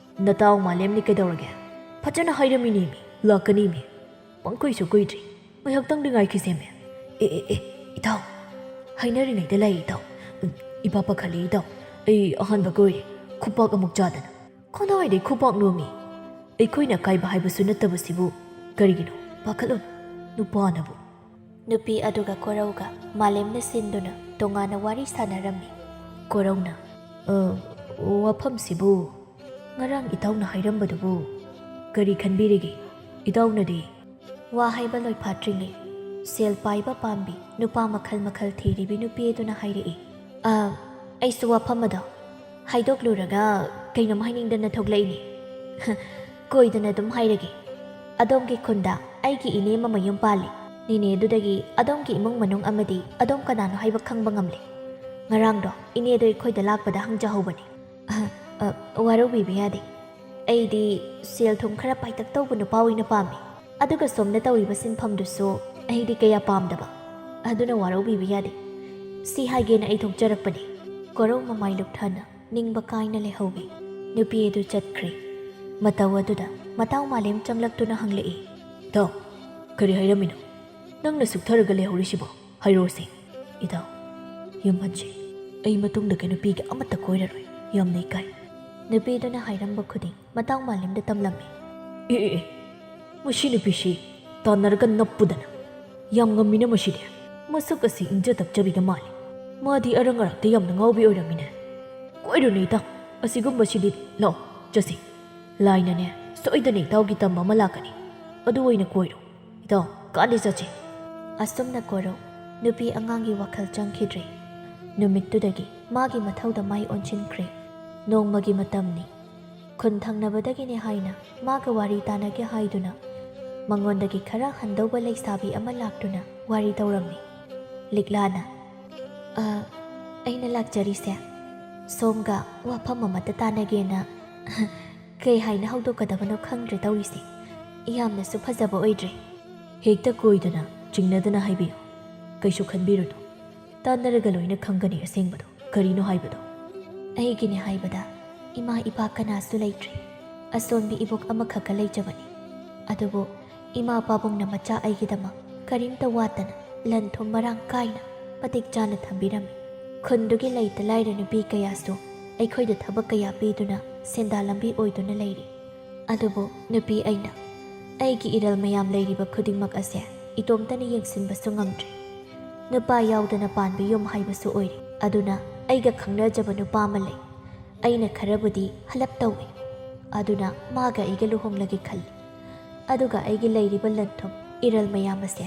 "ꯅꯇꯥꯎ ꯃꯥꯂꯦꯝꯅꯤ ꯀꯩꯗꯧꯔꯒꯦ? ꯐꯖꯅ ꯍꯥꯏꯔꯝꯃꯤꯅꯦꯃꯤ, ꯂꯥꯛꯀꯅꯤꯃꯤ꯫ ꯄꯪꯀꯨꯏꯁꯨ ꯀꯨꯏꯗ꯭ꯔꯤ꯫ ꯉꯥꯏꯍꯥꯛꯇꯪꯗꯤ ꯉꯥꯏꯈꯤꯁꯦꯃꯦ꯫" "ꯑꯦ, ꯑꯦ, ꯑꯦ, ꯏꯇꯥꯎ, ꯍꯥꯏꯅꯔꯤꯉꯩꯗ ꯂꯥꯛꯑꯦ ꯏꯇꯥꯎ꯫ ꯎꯝ, ꯏꯄꯥ ꯄꯥꯈꯠꯂꯦ ꯏꯇꯥꯎ꯫ ꯑꯩ ꯑꯍꯥꯟꯕꯒ ꯑꯣꯏꯔꯦ, ꯈꯨꯄꯥꯛ ꯑꯃꯨꯛ ꯆꯥꯗꯅ꯫ ꯀꯗꯥꯏꯗꯩ ꯈꯨꯄꯥꯛꯅꯣꯃꯤ? ꯑꯩꯈꯣꯏꯅ ꯑꯀꯥꯏꯕ ꯍꯥꯏꯕꯁꯨ ꯅꯠꯇꯕꯁꯤꯕꯨ ꯀꯔꯤꯒꯤꯅꯣ? ꯄꯥꯈꯠꯂꯨꯅꯨ, ꯅꯨꯄꯥꯅꯕꯨ꯫" ꯅꯨꯄꯤ ꯑꯗꯨꯒ ꯀꯣꯔꯧꯒ ꯃꯥꯂꯦꯝꯅ ꯁꯤꯟꯗꯨꯅ ꯇꯣꯉꯥꯟꯅ ꯋꯥꯔꯤ ꯁꯥꯟꯅꯔꯝꯃꯤ꯫ ꯀꯣꯔꯧꯅ, "ꯑ, ꯋꯥꯐꯝꯁꯤꯕꯨ ꯉꯔꯥꯡ ꯏꯇꯥꯎꯅ ꯍꯥꯏꯔꯝꯕꯗꯨꯕꯨ ꯀꯔꯤ ꯈꯟꯕꯤꯔꯤꯒꯦ? ꯏꯇꯥꯎꯅꯗꯤ?" ꯋꯥ ꯍꯥꯏꯕ ꯂꯣꯏꯐꯥꯠꯇ꯭ꯔꯤꯉꯩ ꯁꯦꯜ ꯄꯥꯏꯕ ꯄꯥꯝꯕꯤ ꯅꯨꯄꯥ ꯃꯈꯜ ꯃꯈꯜ ꯊꯤꯔꯤꯕꯤ ꯅꯨꯄꯤ ꯑꯗꯨꯅ ꯍꯥꯏꯔꯛꯏ, "ꯑ, ꯑꯩꯁꯨ ꯋꯥꯐꯝ ꯑꯗꯣ ꯍꯥꯏꯗꯣꯛꯂꯨꯔꯒ ꯀꯩꯅꯣꯝ ꯍꯥꯏꯅꯤꯡꯗꯅ ꯊꯣꯛꯂꯛꯏꯅꯤ꯫" "ꯀꯣꯏꯗꯅ ꯑꯗꯨꯝ ꯍꯥꯏꯔꯒꯦ꯫ ꯑꯗꯣꯝꯒꯤ ꯈꯨꯟꯗ ꯑꯩꯒꯤ ꯏꯅꯦ ꯑꯃ ꯃꯌꯨꯝ ꯄꯥꯜꯂꯤ꯫ ꯅꯤꯅꯦ ꯑꯗꯨꯗꯒꯤ ꯑꯗꯣꯝꯒꯤ ꯏꯃꯨꯡ ꯃꯅꯨꯡ ꯑꯃꯗꯤ ꯑꯗꯣꯝ ꯀꯅꯥꯅꯣ ꯍꯥꯏꯕ ꯈꯪꯕ ꯉꯝꯂꯦ꯫ ꯉꯔꯥꯡꯗꯣ ꯏꯅꯦꯗꯣ ꯑꯩꯈꯣꯏꯗ ꯂꯥꯛꯄꯗ ꯍꯪꯖꯍꯧꯕꯅꯤ꯫" "ꯑ, ꯑ, ꯋꯥꯔꯧꯕꯤꯕ ꯌꯥꯗꯦ꯫ ꯑꯩꯗꯤ ꯁꯦꯜ ꯊꯨꯝ ꯈꯔ ꯄꯥꯏꯇꯛ ꯇꯧꯕ ꯅꯨꯄꯥ ꯑꯣꯏꯅ ꯄꯥꯝꯃꯤ꯫ ꯑꯗꯨꯒ ꯁꯣꯝꯅ ꯇꯧꯔꯤꯕ ꯁꯤꯟꯐꯝꯗꯨꯁꯨ ꯑꯩꯗꯤ ꯀꯌꯥ ꯄꯥꯝꯗꯕ꯫ ꯑꯗꯨꯅ ꯋꯥꯔꯧꯕꯤꯕ ꯌꯥꯗꯦ꯫ ꯁꯤ ꯍꯥꯏꯒꯦꯅ ꯑꯩ ꯊꯣꯛꯆꯔꯛꯄꯅꯤ꯫" ꯀꯣꯔꯧ ꯃꯃꯥꯏ ꯂꯨꯞꯊꯅ ꯅꯤꯡꯕ ꯀꯥꯏꯅ ꯂꯩꯍꯧꯏ꯫ ꯅꯨꯄꯤ ꯑꯗꯨ ꯆꯠꯈ꯭ꯔꯦ꯫ ꯃꯇꯧ ꯑꯗꯨꯗ ꯃꯇꯥꯎ ꯃꯥꯂꯦꯝ ꯆꯪꯂꯛꯇꯨꯅ ꯍꯪꯂꯛꯏ, "ꯏꯇꯥꯎ, ꯀꯔꯤ ꯍꯥꯏꯔꯝꯃꯤꯅꯣ? ꯅꯪꯅ ꯁꯨꯛꯊꯔꯒ ꯂꯩꯍꯧꯔꯤꯁꯤꯕꯣ? ꯍꯥꯏꯔꯣꯁꯦ꯫" "ꯏꯇꯥꯎ, ꯌꯨꯝ ꯍꯟꯁꯤ꯫ ꯑꯩ ꯃꯇꯨꯡꯗꯒꯤ ꯅꯨꯄꯤꯒ ꯑꯃꯠꯇ ꯀꯣꯏꯔꯔꯣꯏ꯫ ꯌꯥꯝꯅ ꯏꯀꯥꯏ꯫" ꯅꯨꯄꯤꯗꯨꯅ ꯍꯥꯏꯔꯝꯕ ꯈꯨꯗꯤꯡ ꯃꯇꯥꯎ ꯃꯥꯂꯦꯝꯗ ꯇꯝꯂꯝꯃꯤ꯫ "ꯑꯦ, ꯑꯦ, ꯑꯦ, ꯃꯁꯤ ꯅꯨꯄꯤꯁꯤ ꯇꯥꯟꯅꯔꯒ ꯅꯞꯄꯨꯗꯅ꯫ ꯌꯥꯝ ꯉꯝꯃꯤꯅ ꯃꯁꯤꯗꯤ꯫ ꯃꯁꯛ ꯑꯁꯤ ꯏꯪꯖ ꯇꯞꯆꯕꯤꯒ ꯃꯥꯜꯂꯤ꯫ ꯃꯥꯗꯤ ꯑꯔꯪ ꯑꯔꯥꯛꯇ ꯌꯥꯝꯅ ꯉꯥꯎꯕꯤ ꯑꯣꯏꯔꯝꯃꯤꯅꯦ꯫ ꯀꯣꯏꯔꯨꯅꯨ ꯏꯇꯥꯎ, ꯑꯁꯤꯒꯨꯝꯕꯁꯤꯗꯤ꯫ ꯂꯥꯛꯑꯣ, ꯆꯠꯁꯤ꯫" ꯂꯥꯏꯅꯅꯦ, ꯁꯣꯏꯗꯅ ꯏꯇꯥꯎꯒꯤ ꯇꯝꯕ ꯑꯃ ꯂꯥꯛꯀꯅꯤ꯫ ꯑꯗꯨ ꯑꯣꯏꯅ ꯀꯣꯏꯔꯣ꯫ ꯏꯇꯥꯎ, ꯀꯥꯟꯗꯤ ꯆꯠꯁꯤ꯫ ꯑꯁꯨꯝꯅ ꯀꯣꯔꯧ ꯅꯨꯄꯤ ꯑꯉꯥꯡꯒꯤ ꯋꯥꯈꯜ ꯆꯪꯈꯤꯗ꯭ꯔꯦ꯫ ꯅꯨꯃꯤꯠꯇꯨꯗꯒꯤ ꯃꯥꯒꯤ ꯃꯊꯧꯗ ꯃꯥꯏ ꯑꯣꯟꯁꯤꯟꯈ꯭ꯔꯦ꯫ ꯅꯣꯡꯃꯒꯤ ꯃꯇꯝꯅꯤ꯫ ꯈꯨꯟ ꯊꯪꯅꯕꯗꯒꯤꯅꯦ ꯍꯥꯏꯅ ꯃꯥꯒ ꯋꯥꯔꯤ ꯇꯥꯅꯒꯦ ꯍꯥꯏꯗꯨꯅ ꯃꯉꯣꯟꯗꯒꯤ ꯈꯔ ꯍꯟꯗꯧꯕ ꯂꯩꯁꯥꯕꯤ ꯑꯃ ꯂꯥꯛꯇꯨꯅ ꯋꯥꯔꯤ ꯇꯧꯔꯝꯃꯤ꯫ ꯂꯤꯛꯂꯥꯅ, "ꯑ, ꯑꯩꯅ ꯂꯥꯛꯆꯔꯤꯁꯦ ꯁꯣꯝꯒ ꯋꯥꯐꯝ ꯑꯃꯠꯇ ꯇꯥꯅꯒꯦꯅ꯫ ꯀꯩ ꯍꯥꯏꯅ ꯍꯧꯗꯣꯛꯀꯗꯕꯅꯣ ꯈꯪꯗ꯭ꯔꯦ ꯇꯧꯔꯤꯁꯦ꯫ ꯌꯥꯝꯅꯁꯨ ꯐꯖꯕ ꯑꯣꯏꯗ꯭ꯔꯦ꯫" "ꯍꯦꯛꯇ ꯀꯣꯏꯗꯅ, ꯆꯤꯡꯅꯗꯅ ꯍꯥꯏꯕꯤꯌꯨ꯫ ꯀꯩꯁꯨ ꯈꯟꯕꯤꯔꯨꯅꯨ꯫ ꯇꯥꯟꯅꯔꯒ ꯂꯣꯏꯅ ꯈꯪꯒꯅꯤ ꯑꯁꯦꯡꯕꯗꯣ꯫ ꯀꯔꯤꯅꯣ ꯍꯥꯏꯕꯗꯣ?" "ꯑꯩꯒꯤꯅꯦ ꯍꯥꯏꯕꯗ ꯏꯃꯥ ꯏꯄꯥ ꯀꯅꯥꯁꯨ ꯂꯩꯇ꯭ꯔꯦ꯫ ꯑꯁꯣꯟꯕꯤ ꯏꯕꯣꯛ ꯑꯃꯈꯛꯀ ꯂꯩꯖꯕꯅꯤ꯫ ꯑꯗꯨꯕꯨ ꯏꯃꯥ ꯄꯥꯕꯨꯡꯅ ꯃꯆꯥ ꯑꯩꯒꯤꯗꯃꯛ ꯀꯔꯤꯝꯇ ꯋꯥꯠꯇꯅ ꯂꯟ ꯊꯨꯝ ꯃꯔꯥꯡ ꯀꯥꯏꯅ ꯃꯇꯤꯛ ꯆꯥꯅ ꯊꯝꯕꯤꯔꯝꯃꯤ꯫ ꯈꯨꯟꯗꯨꯒꯤ ꯂꯩꯇ ꯂꯥꯏꯔ ꯅꯨꯄꯤ ꯀꯌꯥꯁꯨ ꯑꯩꯈꯣꯏꯗ ꯊꯕꯛ ꯀꯌꯥ ꯄꯤꯗꯨꯅ ꯁꯦꯟꯗꯥꯟ ꯂꯝꯕꯤ ꯑꯣꯏꯗꯨꯅ ꯂꯩꯔꯤ꯫ ꯑꯗꯨꯕꯨ ꯅꯨꯄꯤ ꯑꯩꯅ ꯑꯩꯒꯤ ꯏꯔꯜ ꯃꯌꯥꯝ ꯂꯩꯔꯤꯕ ꯈꯨꯗꯤꯡꯃꯛ ꯑꯁꯦ ꯏꯇꯣꯝꯇꯅ ꯌꯦꯡꯁꯤꯟꯕꯁꯨ ꯉꯝꯗ꯭ꯔꯦ꯫ ꯅꯨꯄꯥ ꯌꯥꯎꯗꯅ ꯄꯥꯟꯕ ꯌꯨꯝ ꯍꯥꯏꯕꯁꯨ ꯑꯣꯏꯔꯦ꯫ ꯑꯗꯨꯅ ꯑꯩꯒ ꯈꯪꯅꯖꯕ ꯅꯨꯄꯥ ꯑꯃ ꯂꯩ꯫ ꯑꯩꯅ ꯈꯔꯕꯨꯗꯤ ꯍꯜꯂꯞ ꯇꯧꯏ꯫ ꯑꯗꯨꯅ ꯃꯥꯒ ꯑꯩꯒ ꯂꯨꯍꯣꯡꯂꯒꯦ ꯈꯜꯂꯤ꯫ ꯑꯗꯨꯒ ꯑꯩꯒꯤ ꯂꯩꯔꯤꯕ ꯂꯟ ꯊꯨꯝ ꯏꯔꯜ ꯃꯌꯥꯝ ꯑꯁꯦ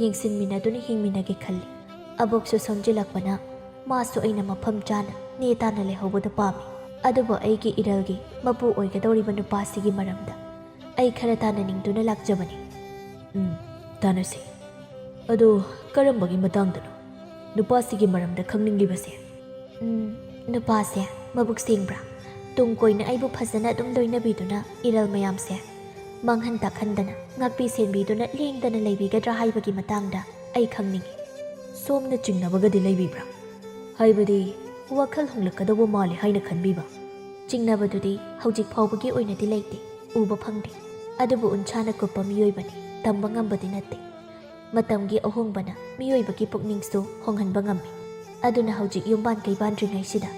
ꯌꯦꯡꯁꯤꯟꯃꯤꯟꯅꯗꯨꯅ ꯍꯤꯡꯃꯤꯟꯅꯒꯦ ꯈꯜꯂꯤ꯫ ꯑꯕꯣꯛꯁꯨ ꯁꯣꯟꯖꯤꯜꯂꯛꯄꯅ ꯃꯥꯁꯨ ꯑꯩꯅ ꯃꯐꯝ ꯆꯥꯅ ꯅꯦ ꯇꯥꯅ ꯂꯩꯍꯧꯕꯗꯨ ꯄꯥꯝꯃꯤ꯫ ꯑꯗꯨꯕꯨ ꯑꯩꯒꯤ ꯏꯔꯜꯒꯤ ꯃꯄꯨ ꯑꯣꯏꯒꯗꯧꯔꯤꯕ ꯅꯨꯄꯥꯁꯤꯒꯤ ꯃꯔꯝꯗ ꯑꯩ ꯈꯔ ꯇꯥꯅꯅꯤꯡꯗꯨꯅ ꯂꯥꯛꯆꯕꯅꯤ꯫" "ꯎꯝ, ꯇꯥꯅꯁꯤ꯫ ꯑꯗꯨ ꯀꯔꯝꯕꯒꯤ ꯃꯇꯥꯡꯗꯅꯣ ꯅꯨꯄꯥꯁꯤꯒꯤ ꯃꯔꯝꯗ ꯈꯪꯅꯤꯡꯂꯤꯕꯁꯦ?" "ꯎꯝ, ꯅꯨꯄꯥꯁꯦ ꯃꯕꯨꯛ ꯁꯦꯡꯕ꯭ꯔꯥ? ꯇꯨꯡ ꯀꯣꯏꯅ ꯑꯩꯕꯨ ꯐꯖꯅ ꯑꯗꯨꯝ ꯂꯣꯏꯅꯕꯤꯗꯨꯅ ꯏꯔꯜ ꯃꯌꯥꯝꯁꯦ ꯃꯥꯡꯍꯟ ꯇꯥꯛꯍꯟꯗꯅ ꯉꯥꯛꯄꯤ ꯁꯦꯟꯕꯤꯗꯨꯅ ꯂꯦꯡꯗꯅ ꯂꯩꯕꯤꯒꯗ꯭ꯔꯥ ꯍꯥꯏꯕꯒꯤ ꯃꯇꯥꯡꯗ ꯑꯩ ꯈꯪꯅꯤꯡꯏ꯫" "ꯁꯣꯝꯅ ꯆꯤꯡꯅꯕꯒꯗꯤ ꯂꯩꯕꯤꯕ꯭ꯔꯥ? ꯍꯥꯏꯕꯗꯤ ꯋꯥꯈꯜ ꯍꯣꯡꯂꯛꯀꯗꯧꯕ ꯃꯥꯜꯂꯤ ꯍꯥꯏꯅ ꯈꯟꯕꯤꯕ?" "ꯆꯤꯡꯅꯕꯗꯨꯗꯤ ꯍꯧꯖꯤꯛ ꯐꯥꯎꯕꯒꯤ ꯑꯣꯏꯅꯗꯤ ꯂꯩꯇꯦ, ꯎꯕ ꯐꯪꯗꯦ꯫ ꯑꯗꯨꯕꯨ ꯎꯟꯁꯥꯅ ꯀꯨꯞꯄ ꯃꯤꯑꯣꯏꯕꯅꯤ, ꯇꯝꯕ ꯉꯝꯕꯗꯤ ꯅꯠꯇꯦ꯫ ꯃꯇꯝꯒꯤ ꯑꯍꯣꯡꯕꯅ ꯃꯤꯑꯣꯏꯕꯒꯤ ꯄꯨꯛꯅꯤꯡꯁꯨ ꯍꯣꯡꯍꯟꯕ ꯉꯝꯃꯤ꯫ ꯑꯗꯨꯅ ꯍꯧꯖꯤꯛ ꯌꯨꯝꯕꯥꯟ ꯀꯩꯕꯥꯟꯗ꯭ꯔꯤꯉꯩꯁꯤꯗ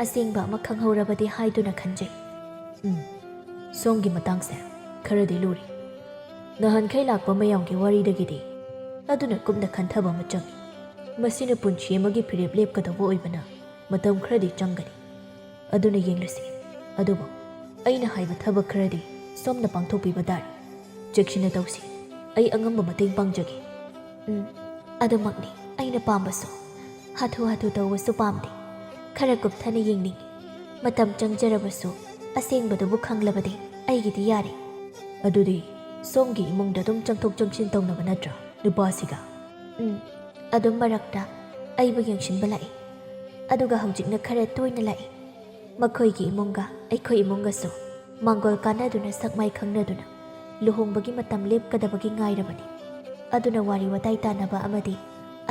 ꯑꯁꯦꯡꯕ ꯑꯃ ꯈꯪꯍꯧꯔꯕꯗꯤ ꯍꯥꯏꯗꯨꯅ ꯈꯟꯖꯩ꯫" "ꯎꯝ, ꯁꯣꯝꯒꯤ ꯃꯇꯥꯡꯁꯦ ꯈꯔꯗꯤ ꯂꯨꯔꯤ꯫ ꯅꯍꯥꯟꯈꯩ ꯂꯥꯛꯄ ꯃꯌꯥꯝꯒꯤ ꯋꯥꯔꯤꯗꯒꯤꯗꯤ ꯑꯗꯨꯅ ꯀꯨꯞꯅ ꯈꯟꯊꯕ ꯑꯃ ꯆꯪꯏ꯫ ꯃꯁꯤꯅ ꯄꯨꯟꯁꯤ ꯑꯃꯒꯤ ꯐꯤꯔꯦꯞ ꯂꯦꯞꯀꯗꯧꯕ ꯑꯣꯏꯕꯅ ꯃꯇꯝ ꯈꯔꯗꯤ ꯆꯪꯒꯅꯤ꯫ ꯑꯗꯨꯅ ꯌꯦꯡꯂꯁꯤ꯫ ꯑꯗꯨꯕꯨ ꯑꯩꯅ ꯍꯥꯏꯕ ꯊꯕꯛ ꯈꯔꯗꯤ ꯁꯣꯝꯅ ꯄꯥꯡꯊꯣꯛꯄꯤꯕ ꯇꯥꯔꯦ꯫ ꯆꯦꯛꯁꯤꯟꯅ ꯇꯧꯁꯤ꯫ ꯑꯩ ꯑꯉꯝꯕ ꯃꯇꯦꯡ ꯄꯥꯡꯖꯒꯦ꯫ ꯎꯝ, ꯑꯗꯨꯃꯛꯅꯤ ꯑꯩꯅ ꯄꯥꯝꯕꯁꯨ꯫ ꯍꯥꯊꯨ ꯍꯥꯊꯨ ꯇꯧꯕꯁꯨ ꯄꯥꯝꯗꯦ꯫ ꯈꯔ ꯀꯨꯞꯊꯅ ꯌꯦꯡꯅꯤꯡꯏ꯫ ꯃꯇꯝ ꯆꯪꯖꯔꯕꯁꯨ ꯑꯁꯦꯡꯕꯗꯨꯕꯨ ꯈꯪꯂꯕꯗꯤ ꯑꯩꯒꯤꯗꯤ ꯌꯥꯔꯦ꯫ ꯑꯗꯨꯗꯤ ꯁꯣꯝꯒꯤ ꯏꯃꯨꯡꯗ ꯑꯗꯨꯝ ꯆꯪꯊꯣꯛ ꯆꯪꯁꯤꯟ ꯇꯧꯅꯕ ꯅꯠꯇ꯭ꯔꯥ ꯅꯨꯄꯥꯁꯤꯒ? ꯎꯝ, ꯑꯗꯨꯝ ꯃꯔꯛꯇ ꯑꯩꯕꯨ ꯌꯦꯡꯁꯤꯟꯕ ꯂꯥꯛꯏ꯫ ꯑꯗꯨꯒ ꯍꯧꯖꯤꯛꯅ ꯈꯔ ꯇꯣꯏꯅ ꯂꯥꯛꯏ꯫ ꯃꯈꯣꯏꯒꯤ ꯏꯃꯨꯡꯒ ꯑꯩꯈꯣꯏ ꯏꯃꯨꯡꯒꯁꯨ ꯃꯥꯡꯒꯣꯜ ꯀꯥꯟꯅꯗꯨꯅ ꯁꯛ ꯃꯥꯏ ꯈꯪꯅꯗꯨꯅ ꯂꯨꯍꯣꯡꯕꯒꯤ ꯃꯇꯝ ꯂꯦꯞꯀꯗꯕꯒꯤ ꯉꯥꯏꯔꯕꯅꯤ꯫ ꯑꯗꯨꯅ ꯋꯥꯔꯤ ꯋꯥꯇꯥꯏ ꯇꯥꯅꯕ ꯑꯃꯗꯤ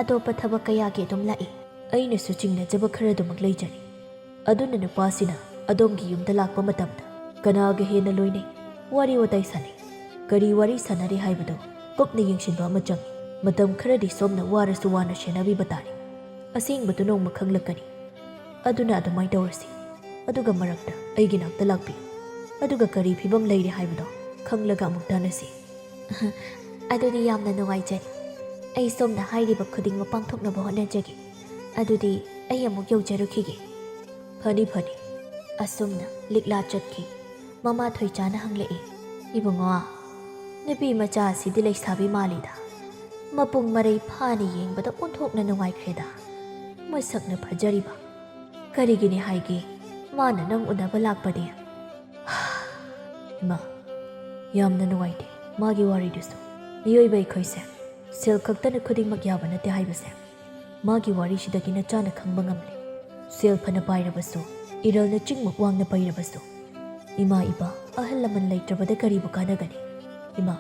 ꯑꯇꯣꯞꯄ ꯊꯕꯛ ꯀꯌꯥꯒꯤ ꯑꯗꯨꯝ ꯂꯥꯛꯏ꯫ ꯑꯩꯅꯁꯨ ꯆꯤꯡꯅꯖꯕ ꯈꯔꯗꯨꯃꯛ ꯂꯩꯖꯔꯤ꯫ ꯑꯗꯨꯅ ꯅꯨꯄꯥꯁꯤꯅ ꯑꯗꯣꯝꯒꯤ ꯌꯨꯝꯗ ꯂꯥꯛꯄ ꯃꯇꯝꯗ ꯀꯅꯥꯒ ꯍꯦꯟꯅ ꯂꯣꯏꯅꯩ, ꯋꯥꯔꯤ ꯋꯥꯇꯥꯏ ꯁꯥꯟꯅꯩ, ꯀꯔꯤ ꯋꯥꯔꯤ ꯁꯥꯟꯅꯔꯤ ꯍꯥꯏꯕꯗꯨ ꯀꯨꯞꯅ ꯌꯦꯡꯁꯤꯟꯕ ꯑꯃ ꯆꯪꯏ꯫ ꯃꯇꯝ ꯈꯔꯗꯤ ꯁꯣꯝꯅ ꯋꯥꯔꯁꯨ ꯋꯥꯅ ꯁꯦꯟꯅꯕꯤꯕ ꯇꯥꯔꯦ꯫ ꯑꯁꯦꯡꯕꯗꯨ ꯅꯣꯡꯃ ꯈꯪꯂꯛꯀꯅꯤ꯫ ꯑꯗꯨꯅ ꯑꯗꯨꯃꯥꯏꯅ ꯇꯧꯔꯁꯤ꯫ ꯑꯗꯨꯒ ꯃꯔꯛꯇ ꯑꯩꯒꯤ ꯅꯥꯛꯇ ꯂꯥꯛꯄꯤꯌꯨ꯫ ꯑꯗꯨꯒ ꯀꯔꯤ ꯐꯤꯕꯝ ꯂꯩꯔꯦ ꯍꯥꯏꯕꯗꯣ ꯈꯪꯂꯒ ꯑꯃꯨꯛ ꯇꯥꯟꯅꯁꯤ꯫ ꯑꯗꯨꯗꯤ ꯌꯥꯝꯅ ꯅꯨꯡꯉꯥꯏꯖꯔꯦ꯫ ꯑꯩ ꯁꯣꯝꯅ ꯍꯥꯏꯔꯤꯕ ꯈꯨꯗꯤꯡꯃꯛ ꯄꯥꯡꯊꯣꯛꯅꯕ ꯍꯣꯠꯅꯖꯒꯦ꯫ ꯑꯗꯨꯗꯤ ꯑꯩ ꯑꯃꯨꯛ ꯌꯧꯖꯔꯨꯈꯤꯒꯦ꯫ ꯐꯅꯤ, ꯐꯅꯤ꯫ ꯑꯁꯨꯝꯅ ꯂꯤꯛꯂꯥ ꯆꯠꯈꯤ꯫ ꯃꯃꯥ ꯊꯣꯏꯆꯥꯅ ꯍꯪꯂꯛꯏ, "ꯏꯕꯨꯡꯉꯣ, ꯅꯨꯄꯤ ꯃꯆꯥ ꯑꯁꯤꯗꯤ ꯂꯩꯁꯥꯕꯤ ꯃꯥꯜꯂꯤꯗ꯫ ꯃꯄꯨꯡ ꯃꯔꯩ ꯐꯥꯅ ꯌꯦꯡꯕꯗ ꯑꯣꯟꯊꯣꯛꯅ ꯅꯨꯡꯉꯥꯏꯈ꯭ꯔꯦꯗ꯫ ꯃꯁꯛꯅ ꯐꯖꯔꯤꯕ꯫ ꯀꯔꯤꯒꯤꯅꯤ ꯍꯥꯏꯒꯦ ꯃꯥꯅ ꯅꯪ ꯎꯅꯕ ꯂꯥꯛꯄꯗꯤ?" ꯏꯃꯥ, ꯌꯥꯝꯅ ꯅꯨꯡꯉꯥꯏꯇꯦ ꯃꯥꯒꯤ ꯋꯥꯔꯤꯗꯨꯁꯨ꯫ ꯃꯤꯑꯣꯏꯕ ꯑꯩꯈꯣꯏꯁꯦ ꯁꯦꯜ ꯈꯛꯇꯅ ꯈꯨꯗꯤꯡꯃꯛ ꯌꯥꯕ ꯅꯠꯇꯦ ꯍꯥꯏꯕꯁꯦ ꯃꯥꯒꯤ ꯋꯥꯔꯤꯁꯤꯗꯒꯤ ꯅꯆꯥꯅ ꯈꯪꯕ ꯉꯝꯂꯦ꯫ ꯁꯦꯜ ꯐꯅ ꯄꯥꯏꯔꯕꯁꯨ, ꯏꯔꯜꯅ ꯆꯤꯡꯃꯨꯛ ꯋꯥꯡꯅ ꯄꯩꯔꯕꯁꯨ, ꯏꯃꯥ ꯏꯄꯥ, ꯑꯍꯜ ꯂꯃꯟ ꯂꯩꯇ꯭ꯔꯕꯗ ꯀꯔꯤꯕꯨ ꯀꯥꯟꯅꯒꯅꯤ? ꯏꯃꯥ,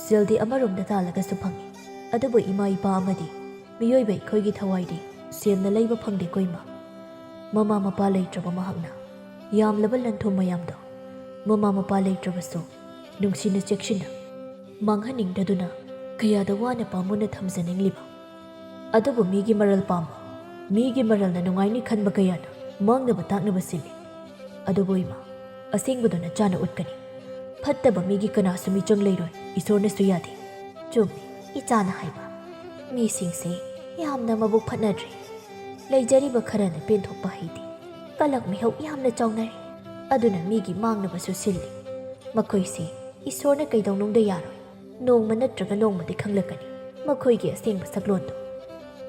ꯁꯦꯜꯗꯤ ꯑꯃꯔꯣꯝꯗ ꯇꯥꯜꯂꯒꯁꯨ ꯐꯪꯏ, ꯑꯗꯨꯕꯨ ꯏꯃꯥ ꯏꯄꯥ ꯑꯃꯗꯤ ꯃꯤꯑꯣꯏꯕ ꯑꯩꯈꯣꯏꯒꯤ ꯊꯋꯥꯏꯗꯤ ꯁꯦꯜꯅ ꯂꯩꯕ ꯐꯪꯗꯦꯀꯣ ꯏꯃꯥ꯫ ꯃꯃꯥ ꯃꯄꯥ ꯂꯩꯇ꯭ꯔꯕ ꯃꯍꯥꯛꯅ ꯌꯥꯝꯂꯕ ꯂꯟ ꯊꯨꯝ ꯃꯌꯥꯝꯗꯣ ꯃꯃꯥ ꯃꯄꯥ ꯂꯩꯇ꯭ꯔꯕꯁꯨ ꯅꯨꯡꯁꯤꯅ ꯆꯦꯛꯁꯤꯟꯅ ꯃꯥꯡꯍꯟꯅꯤꯡꯗꯗꯨꯅ ꯀꯌꯥꯗ ꯋꯥꯅ ꯄꯥꯝꯃꯨꯅ ꯊꯝꯖꯅꯤꯡꯂꯤꯕ꯫ ꯑꯗꯨꯕꯨ ꯃꯤꯒꯤ ꯃꯔꯜ ꯄꯥꯝꯕ, ꯃꯤꯒꯤ ꯃꯔꯜꯅ ꯅꯨꯡꯉꯥꯏꯅꯤ ꯈꯟꯕ ꯀꯌꯥꯅ ꯃꯥꯡꯅꯕ ꯇꯥꯛꯅꯕ ꯁꯤꯜꯂꯤ꯫ ꯑꯗꯨꯕꯨ ꯏꯃꯥ, ꯑꯁꯦꯡꯕꯗꯨ ꯅꯆꯥꯅ ꯎꯠꯀꯅꯤ꯫ ꯐꯠꯇꯕ ꯃꯤꯒꯤ ꯀꯅꯥꯁꯨ ꯃꯤꯆꯪ ꯂꯩꯔꯣꯏ, ꯏꯁꯣꯔꯅꯁꯨ ꯌꯥꯗꯦ꯫ ꯆꯨꯝꯃꯤ, ꯏꯆꯥꯅ ꯍꯥꯏꯕ꯫ ꯃꯤꯁꯤꯡꯁꯦ ꯌꯥꯝꯅ ꯃꯕꯨꯛ ꯐꯠꯅꯗ꯭ꯔꯦ꯫ ꯂꯩꯖꯔꯤꯕ ꯈꯔꯅ ꯄꯦꯟꯊꯣꯛꯄ ꯍꯩꯇꯦ꯫ ꯀꯂꯛ ꯃꯤꯍꯧ ꯌꯥꯝꯅ ꯆꯥꯎꯅꯔꯦ꯫ ꯑꯗꯨꯅ ꯃꯤꯒꯤ ꯃꯥꯡꯅꯕꯁꯨ ꯁꯤꯜꯂꯤ꯫ ꯃꯈꯣꯏꯁꯤ ꯏꯁꯣꯔꯅ ꯀꯩꯗꯧꯅꯨꯡꯗ ꯌꯥꯔꯣꯏ꯫ ꯅꯣꯡꯃ ꯅꯠꯇ꯭ꯔꯒ ꯅꯣꯡꯃꯗꯤ ꯈꯪꯂꯛꯀꯅꯤ ꯃꯈꯣꯏꯒꯤ ꯑꯁꯦꯡꯕ ꯁꯛꯂꯣꯟꯗꯨ꯫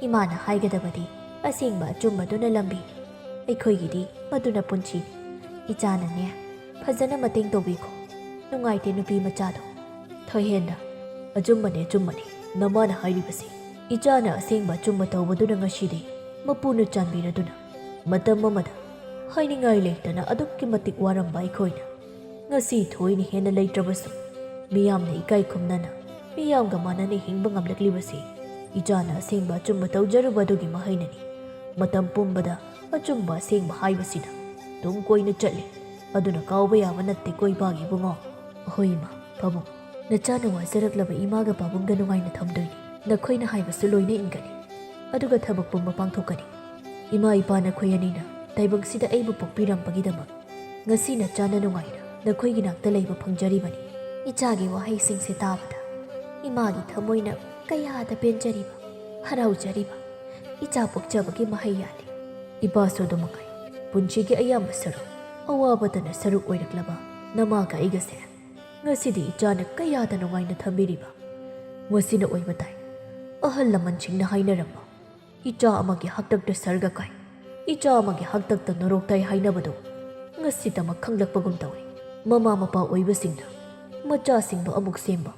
ꯏꯃꯥꯅ ꯍꯥꯏꯒꯗꯕꯗꯤ ꯑꯁꯦꯡꯕ ꯑꯆꯨꯝꯕꯗꯨꯅ ꯂꯝꯕꯤꯅꯤ꯫ ꯑꯩꯈꯣꯏꯒꯤꯗꯤ ꯃꯗꯨꯅ ꯄꯨꯟꯁꯤꯅꯤ꯫ ꯏꯆꯥꯅꯅꯦ, ꯐꯖꯅ ꯃꯇꯦꯡ ꯇꯧꯕꯤꯈꯣ꯫ ꯅꯨꯡꯉꯥꯏꯇꯦ ꯅꯨꯄꯤ ꯃꯆꯥꯗꯣ꯫ ꯊꯣꯏꯍꯦꯟꯗ, ꯑꯆꯨꯝꯕꯅꯦ, ꯑꯆꯨꯝꯕꯅꯦ ꯅꯃꯥꯅ ꯍꯥꯏꯔꯤꯕꯁꯤ꯫ ꯏꯆꯥꯅ ꯑꯁꯦꯡꯕ ꯑꯆꯨꯝꯕ ꯇꯧꯕꯗꯨꯅ ꯉꯁꯤꯗꯤ ꯃꯄꯨꯅ ꯆꯥꯟꯕꯤꯔꯗꯨꯅ ꯃꯇꯝ ꯑꯃꯗ ꯍꯥꯏꯅꯤꯡꯉꯥꯏ ꯂꯩꯇꯅ ꯑꯗꯨꯛꯀꯤ ꯃꯇꯤꯛ ꯋꯥꯔꯝꯕ ꯑꯩꯈꯣꯏꯅ ꯉꯁꯤ ꯊꯣꯏꯅ ꯍꯦꯟꯅ ꯂꯩꯇ꯭ꯔꯕꯁꯨ ꯃꯤꯌꯥꯝꯅ ꯏꯀꯥꯏ ꯈꯨꯝꯅꯅ ꯃꯤꯌꯥꯝꯒ ꯃꯥꯟꯅꯅ ꯍꯤꯡꯕ ꯉꯝꯂꯛꯂꯤꯕꯁꯤ ꯏꯆꯥꯅ ꯑꯁꯦꯡꯕ ꯑꯆꯨꯝꯕ ꯇꯧꯖꯔꯨꯕ ꯑꯗꯨꯒꯤ ꯃꯍꯩꯅꯅꯤ꯫ ꯃꯇꯝ ꯄꯨꯝꯕꯗ ꯑꯆꯨꯝꯕ ꯑꯁꯦꯡꯕ ꯍꯥꯏꯕꯁꯤꯅ ꯇꯨꯡ ꯀꯣꯏꯅ ꯆꯠꯂꯤ꯫ ꯑꯗꯨꯅ ꯀꯥꯎꯕ ꯌꯥꯕ ꯅꯠꯇꯦꯀꯣ ꯏꯄꯥꯒꯤ ꯏꯕꯨꯡꯉꯣ꯫ ꯑꯍꯣꯏ ꯏꯃꯥ, ꯄꯥꯕꯨꯡ, ꯅꯆꯥꯅ ꯋꯥꯖꯔꯛꯂꯕ ꯏꯃꯥꯒ ꯄꯥꯕꯨꯡꯒ ꯅꯨꯡꯉꯥꯏꯅ ꯊꯝꯗꯣꯏꯅꯤ꯫ ꯅꯈꯣꯏꯅ ꯍꯥꯏꯕꯁꯨ ꯂꯣꯏꯅ ꯏꯟꯒꯅꯤ꯫ ꯑꯗꯨꯒ ꯊꯕꯛ ꯄꯨꯝꯕ ꯄꯥꯡꯊꯣꯛꯀꯅꯤ꯫ ꯏꯃꯥ ꯏꯄꯥ ꯅꯈꯣꯏ ꯑꯅꯤꯅ ꯇꯥꯏꯕꯪꯁꯤꯗ ꯑꯩꯕꯨ ꯄꯣꯛꯄꯤꯔꯝꯕꯒꯤꯗꯃꯛ ꯉꯁꯤ ꯅꯆꯥꯅ ꯅꯨꯡꯉꯥꯏꯅ ꯅꯈꯣꯏꯒꯤ ꯅꯥꯛꯇ ꯂꯩꯕ ꯐꯪꯖꯔꯤꯕꯅꯤ꯫ ꯏꯆꯥꯒꯤ ꯋꯥꯍꯩꯁꯤꯡꯁꯦ ꯇꯥꯕꯗ ꯏꯃꯥꯒꯤ ꯊꯃꯣꯏꯅ ꯀꯌꯥꯗ ꯄꯦꯟꯖꯔꯤꯕ, ꯍꯔꯥꯎꯖꯔꯤꯕ꯫ ꯏꯆꯥ ꯄꯣꯛꯆꯕꯒꯤ ꯃꯍꯩ ꯌꯥꯜꯂꯤ꯫ ꯏꯄꯥꯁꯨ ꯑꯗꯨꯃꯉꯥꯏ꯫ ꯄꯨꯟꯁꯤꯒꯤ ꯑꯌꯥꯝꯕ ꯁꯔꯨꯛ ꯑꯋꯥꯕꯇꯅ ꯁꯔꯨꯛ ꯑꯣꯏꯔꯛꯂꯕ ꯅꯃꯥꯒ ꯑꯩꯒꯁꯦ ꯉꯁꯤꯗꯤ ꯏꯆꯥꯅ ꯀꯌꯥꯗ ꯅꯨꯡꯉꯥꯏꯅ ꯊꯝꯕꯤꯔꯤꯕ꯫ ꯉꯁꯤꯅ ꯑꯣꯏꯕ ꯇꯥꯏ꯫ ꯑꯍꯜ ꯂꯃꯟꯁꯤꯡꯅ ꯍꯥꯏꯅꯔꯝꯕ "ꯏꯆꯥ ꯑꯃꯒꯤ ꯍꯥꯛꯇꯛꯇ ꯁꯔꯒ ꯀꯥꯏ, ꯏꯆꯥ ꯑꯃꯒꯤ ꯍꯥꯛꯇꯛꯇ ꯅꯣꯔꯣꯛ ꯇꯥꯏ" ꯍꯥꯏꯅꯕꯗꯨ ꯉꯁꯤꯇꯃꯛ ꯈꯪꯂꯛꯄꯒꯨꯝ ꯇꯧꯏ꯫ ꯃꯃꯥ ꯃꯄꯥ ꯑꯣꯏꯕꯁꯤꯡꯅ ꯃꯆꯥꯁꯤꯡꯕꯨ ꯑꯃꯨꯛ ꯁꯦꯝꯕ,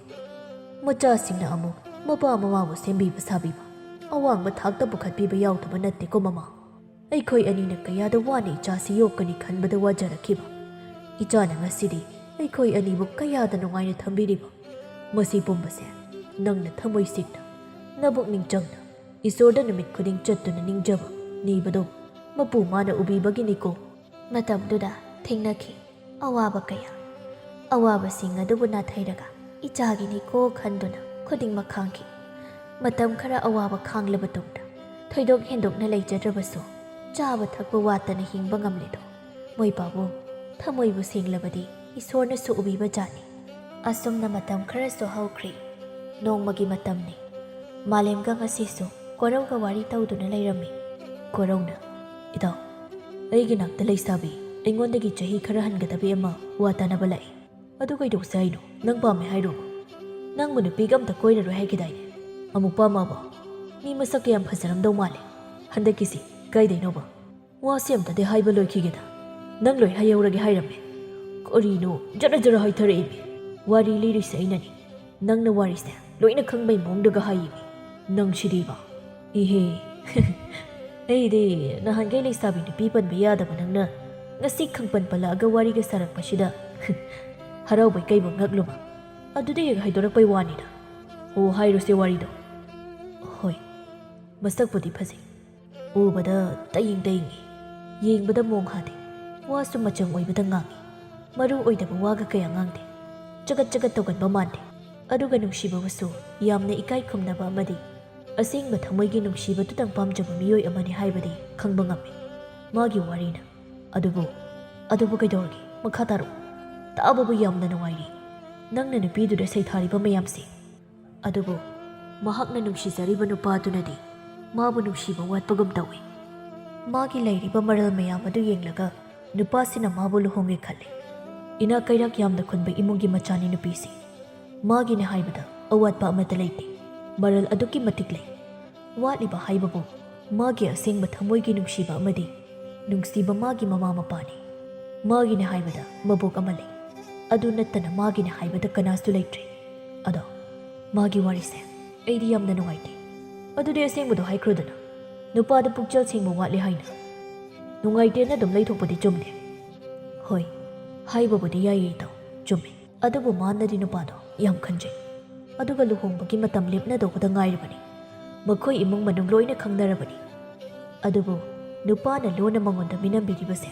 ꯃꯆꯥꯁꯤꯡꯅ ꯑꯃꯨꯛ ꯃꯄꯥ ꯃꯃꯥꯕꯨ ꯁꯦꯝꯕꯤꯕ ꯁꯥꯕꯤꯕ, ꯑꯋꯥꯡꯕ ꯊꯥꯛꯇ ꯄꯨꯈꯠꯄꯤꯕ ꯌꯥꯎꯗꯕ ꯅꯠꯇꯦꯀꯣ ꯃꯃꯥ꯫ ꯑꯩꯈꯣꯏ ꯑꯅꯤꯅ ꯀꯌꯥꯗ ꯋꯥꯅ ꯏꯆꯥꯁꯤ ꯌꯣꯛꯀꯅꯤ ꯈꯟꯕꯗ ꯋꯥꯖꯔꯛꯈꯤꯕ꯫ ꯏꯆꯥꯅ ꯉꯁꯤꯗꯤ ꯑꯩꯈꯣꯏ ꯑꯅꯤꯕꯨ ꯀꯌꯥꯗ ꯅꯨꯡꯉꯥꯏꯅ ꯊꯝꯕꯤꯔꯤꯕ꯫ ꯃꯁꯤ ꯄꯨꯝꯕꯁꯦ ꯅꯪꯅ ꯊꯃꯣꯏ ꯁꯦꯡꯅ, ꯅꯕꯨꯛꯅꯤꯡ ꯆꯪꯅ ꯏꯁꯣꯔꯗ ꯅꯨꯃꯤꯠ ꯈꯨꯗꯤꯡ ꯆꯠꯇꯨꯅ ꯅꯤꯡꯖꯕ, ꯅꯤꯕꯗꯣ ꯃꯄꯨ ꯃꯥꯅ ꯎꯕꯤꯕꯒꯤꯅꯤꯀꯣ꯫ ꯃꯇꯝꯗꯨꯗ ꯊꯦꯡꯅꯈꯤ ꯑꯋꯥꯕ ꯀꯌꯥ꯫ ꯑꯋꯥꯕꯁꯤꯡ ꯑꯗꯨꯕꯨ ꯅꯥꯊꯩꯔꯒ ꯏꯆꯥꯒꯤꯅꯤꯀꯣ ꯈꯟꯗꯨꯅ ꯈꯨꯗꯤꯡꯃꯛ ꯈꯥꯡꯈꯤ꯫ ꯃꯇꯝ ꯈꯔ ꯑꯋꯥꯕ ꯈꯥꯡꯂꯕ ꯇꯨꯡꯗ ꯊꯣꯏꯗꯣꯛ ꯍꯦꯟꯗꯣꯛꯅ ꯂꯩꯖꯗ꯭ꯔꯕꯁꯨ ꯆꯥꯕ ꯊꯛꯄ ꯋꯥꯠꯇꯅ ꯍꯤꯡꯕ ꯉꯝꯂꯦꯗꯣ꯫ ꯃꯣꯏ ꯄꯥꯕꯨꯡ, ꯊꯃꯣꯏꯕꯨ ꯁꯦꯡꯂꯕꯗꯤ ꯏꯁꯣꯔꯅꯁꯨ ꯎꯕꯤꯕ ꯖꯥꯠꯅꯤ꯫ ꯑꯁꯨꯝꯅ ꯃꯇꯝ ꯈꯔꯁꯨ ꯍꯧꯈ꯭ꯔꯦ꯫ ꯅꯣꯡꯃꯒꯤ ꯃꯇꯝꯅꯤ꯫ ꯃꯥꯂꯦꯝꯒ ꯉꯁꯤꯁꯨ ꯀꯣꯔꯧꯒ ꯋꯥꯔꯤ ꯇꯧꯗꯨꯅ ꯂꯩꯔꯝꯃꯤ꯫ ꯀꯣꯔꯧꯅ, "ꯏꯇꯥꯎ, ꯑꯩꯒꯤ ꯅꯥꯛꯇ ꯂꯩꯁꯥꯕꯤ ꯑꯩꯉꯣꯟꯗꯒꯤ ꯆꯍꯤ ꯈꯔ ꯍꯟꯒꯗꯕꯤ ꯑꯃ ꯋꯥ ꯇꯥꯅꯕ ꯂꯥꯛꯏ꯫ ꯑꯗꯨ ꯀꯩꯗꯧꯁꯦ ꯍꯥꯏꯅꯣ? ꯅꯪ ꯄꯥꯝꯃꯦ ꯍꯥꯏꯔꯣ? ꯅꯪꯕꯨ ꯅꯨꯄꯤꯒ ꯑꯝꯇ ꯀꯣꯏꯔꯔꯣꯏ ꯍꯥꯏꯈꯤꯗꯥꯏꯅꯦ? ꯑꯃꯨꯛ ꯄꯥꯝꯃꯕꯣ? ꯃꯤ ꯃꯁꯛꯀ ꯌꯥꯝ ꯐꯖꯔꯝꯗꯧ ꯃꯥꯜꯂꯦ꯫ ꯍꯟꯗꯛꯀꯤꯁꯤ ꯀꯥꯏꯗꯩꯅꯣꯕ? ꯋꯥꯁꯦ ꯑꯝꯇꯗꯤ ꯍꯥꯏꯕ ꯂꯣꯏꯈꯤꯒꯦꯗ꯫ ꯅꯪ ꯂꯣꯏ ꯍꯥꯏꯍꯧꯔꯒꯦ ꯍꯥꯏꯔꯝꯃꯦ꯫ ꯀꯔꯤꯅꯣ ꯖꯔ ꯖꯔ ꯍꯥꯏꯊꯔꯛꯏꯕꯤ? ꯋꯥꯔꯤ ꯂꯤꯔꯤꯁꯦ ꯑꯩꯅꯅꯤ꯫ ꯅꯪꯅ ꯋꯥꯔꯤꯁꯦ ꯂꯣꯏꯅ ꯈꯪꯕꯩ ꯃꯑꯣꯡꯗꯒ ꯍꯥꯏꯌꯦꯃꯤ꯫ ꯅꯪꯁꯤꯗꯤꯕ꯫ ꯏꯍꯦ꯫ ꯑꯩꯗꯤ ꯅꯍꯥꯟꯈꯩ ꯂꯩꯁꯥꯕꯤ ꯅꯨꯄꯤ ꯄꯟꯕ ꯌꯥꯗꯕ ꯅꯪꯅ ꯉꯁꯤ ꯈꯪꯄꯟ ꯄꯜꯂꯛꯑꯒ ꯋꯥꯔꯤꯒ ꯁꯥꯔꯛꯄꯁꯤꯗ ꯍꯔꯥꯎꯕꯩ ꯀꯩꯕꯣ ꯉꯛꯂꯨꯕ꯫ ꯑꯗꯨꯗ ꯍꯦꯛ ꯍꯥꯏꯗꯣꯔꯛꯄꯩ ꯋꯥꯅꯤꯗ꯫ ꯑꯣ, ꯍꯥꯏꯔꯣꯁꯦ ꯋꯥꯔꯤꯗꯣ꯫ ꯍꯣꯏ꯫ ꯃꯁꯛꯄꯨꯗꯤ ꯐꯖꯩ꯫ ꯎꯕꯗ ꯇꯌꯦꯡ ꯇꯌꯦꯡꯉꯤ꯫ ꯌꯦꯡꯕꯗ ꯃꯣꯡ ꯍꯥꯗꯦ꯫ ꯋꯥꯁꯨ ꯃꯆꯪ ꯑꯣꯏꯕꯗ ꯉꯥꯡꯉꯤ꯫ ꯃꯔꯨ ꯑꯣꯏꯗꯕ ꯋꯥꯒ ꯀꯌꯥ ꯉꯥꯡꯗꯦ꯫ ꯆꯒꯠ ꯆꯒꯠ ꯇꯧꯒꯟꯕ ꯃꯥꯟꯗꯦ꯫ ꯑꯗꯨꯒ ꯅꯨꯡꯁꯤꯕꯕꯨꯁꯨ ꯌꯥꯝꯅ ꯏꯀꯥꯏ ꯈꯨꯝꯅꯕ ꯑꯃꯗꯤ ꯑꯁꯦꯡꯕ ꯊꯃꯣꯏꯒꯤ ꯅꯨꯡꯁꯤꯕꯗꯨꯇꯪ ꯄꯥꯝꯖꯕ ꯃꯤꯑꯣꯏ ꯑꯃꯅꯤ ꯍꯥꯏꯕꯗꯤ ꯈꯪꯕ ꯉꯝꯃꯤ꯫ ꯃꯥꯒꯤ ꯋꯥꯔꯤꯅ꯫ ꯑꯗꯨꯕꯨ, ꯑꯗꯨꯕꯨ ꯀꯩꯗꯧꯔꯒꯦ? ꯃꯈꯥ ꯇꯥꯔꯛꯎ꯫ ꯇꯥꯕꯕꯨ ꯌꯥꯝꯅ ꯅꯨꯡꯉꯥꯏꯔꯤ꯫ ꯅꯪꯅ ꯅꯨꯄꯤꯗꯨꯗ ꯁꯩꯊꯥꯔꯤꯕ ꯃꯌꯥꯝꯁꯦ꯫ ꯑꯗꯨꯕꯨ ꯃꯍꯥꯛꯅ ꯅꯨꯡꯁꯤꯖꯔꯤꯕ ꯅꯨꯄꯥꯗꯨꯅꯗꯤ ꯃꯥꯕꯨ ꯅꯨꯡꯁꯤꯕ ꯋꯥꯠꯄꯒꯨꯝ ꯇꯧꯏ꯫ ꯃꯥꯒꯤ ꯂꯩꯔꯤꯕ ꯃꯔꯜ ꯃꯌꯥꯝ ꯑꯗꯨ ꯌꯦꯡꯂꯒ ꯅꯨꯄꯥꯁꯤꯅ ꯃꯥꯕꯨ ꯂꯨꯍꯣꯡꯒꯦ ꯈꯜꯂꯤ꯫ ꯏꯅꯥꯛ ꯀꯩꯔꯥꯛ ꯌꯥꯝꯅ ꯈꯨꯟꯕ ꯏꯃꯨꯡꯒꯤ ꯃꯆꯥꯅꯤ ꯅꯨꯄꯤꯁꯤ꯫ ꯃꯥꯒꯤꯅꯦ ꯍꯥꯏꯕꯗ ꯑꯋꯥꯠꯄ ꯑꯃꯠꯇ ꯂꯩꯇꯦ꯫ ꯃꯔꯜ ꯑꯗꯨꯛꯀꯤ ꯃꯇꯤꯛ ꯂꯩ꯫ ꯋꯥꯠꯂꯤꯕ ꯍꯥꯏꯕꯕꯨ ꯃꯥꯒꯤ ꯑꯁꯦꯡꯕ ꯊꯃꯣꯏꯒꯤ ꯅꯨꯡꯁꯤꯕ ꯑꯃꯗꯤ ꯅꯨꯡꯁꯤꯕ ꯃꯥꯒꯤ ꯃꯃꯥ ꯃꯄꯥꯅꯤ꯫ ꯃꯥꯒꯤꯅꯦ ꯍꯥꯏꯕꯗ ꯃꯕꯣꯛ ꯑꯃ ꯂꯩ꯫ ꯑꯗꯨ ꯅꯠꯇꯅ ꯃꯥꯒꯤꯅꯦ ꯍꯥꯏꯕꯗ ꯀꯅꯥꯁꯨ ꯂꯩꯇ꯭ꯔꯦ꯫ ꯑꯗꯣ ꯃꯥꯒꯤ ꯋꯥꯔꯤꯁꯦ ꯑꯩꯗꯤ ꯌꯥꯝꯅ ꯅꯨꯡꯉꯥꯏꯇꯦ꯫ ꯑꯗꯨꯗꯤ ꯑꯁꯦꯡꯕꯗꯣ ꯍꯥꯏꯈ꯭ꯔꯣꯗꯅ꯫ ꯅꯨꯄꯥꯗ ꯄꯨꯛꯆꯦꯜ ꯁꯦꯡꯕ ꯋꯥꯠꯂꯦ ꯍꯥꯏꯅ ꯅꯨꯡꯉꯥꯏꯇꯦꯅ ꯑꯗꯨꯝ ꯂꯩꯊꯣꯛꯄꯗꯤ ꯆꯨꯝꯗꯦ꯫ ꯍꯣꯏ, ꯍꯥꯏꯕꯕꯨꯗꯤ ꯌꯥꯏꯌꯦ ꯏꯇꯥꯎ, ꯆꯨꯝꯃꯦ꯫ ꯑꯗꯨꯕꯨ ꯃꯥꯅꯗꯤ ꯅꯨꯄꯥꯗꯣ ꯌꯥꯝ ꯈꯟꯖꯩ꯫ ꯑꯗꯨꯒ ꯂꯨꯍꯣꯡꯕꯒꯤ ꯃꯇꯝ ꯂꯦꯞꯅꯗꯧꯕꯗ ꯉꯥꯏꯔꯕꯅꯤ꯫ ꯃꯈꯣꯏ ꯏꯃꯨꯡ ꯃꯅꯨꯡ ꯂꯣꯏꯅ ꯈꯪꯅꯔꯕꯅꯤ꯫ ꯑꯗꯨꯕꯨ ꯅꯨꯄꯥꯅ ꯂꯣꯟꯅ ꯃꯉꯣꯟꯗ ꯃꯤꯅꯝꯕꯤꯔꯤꯕꯁꯦ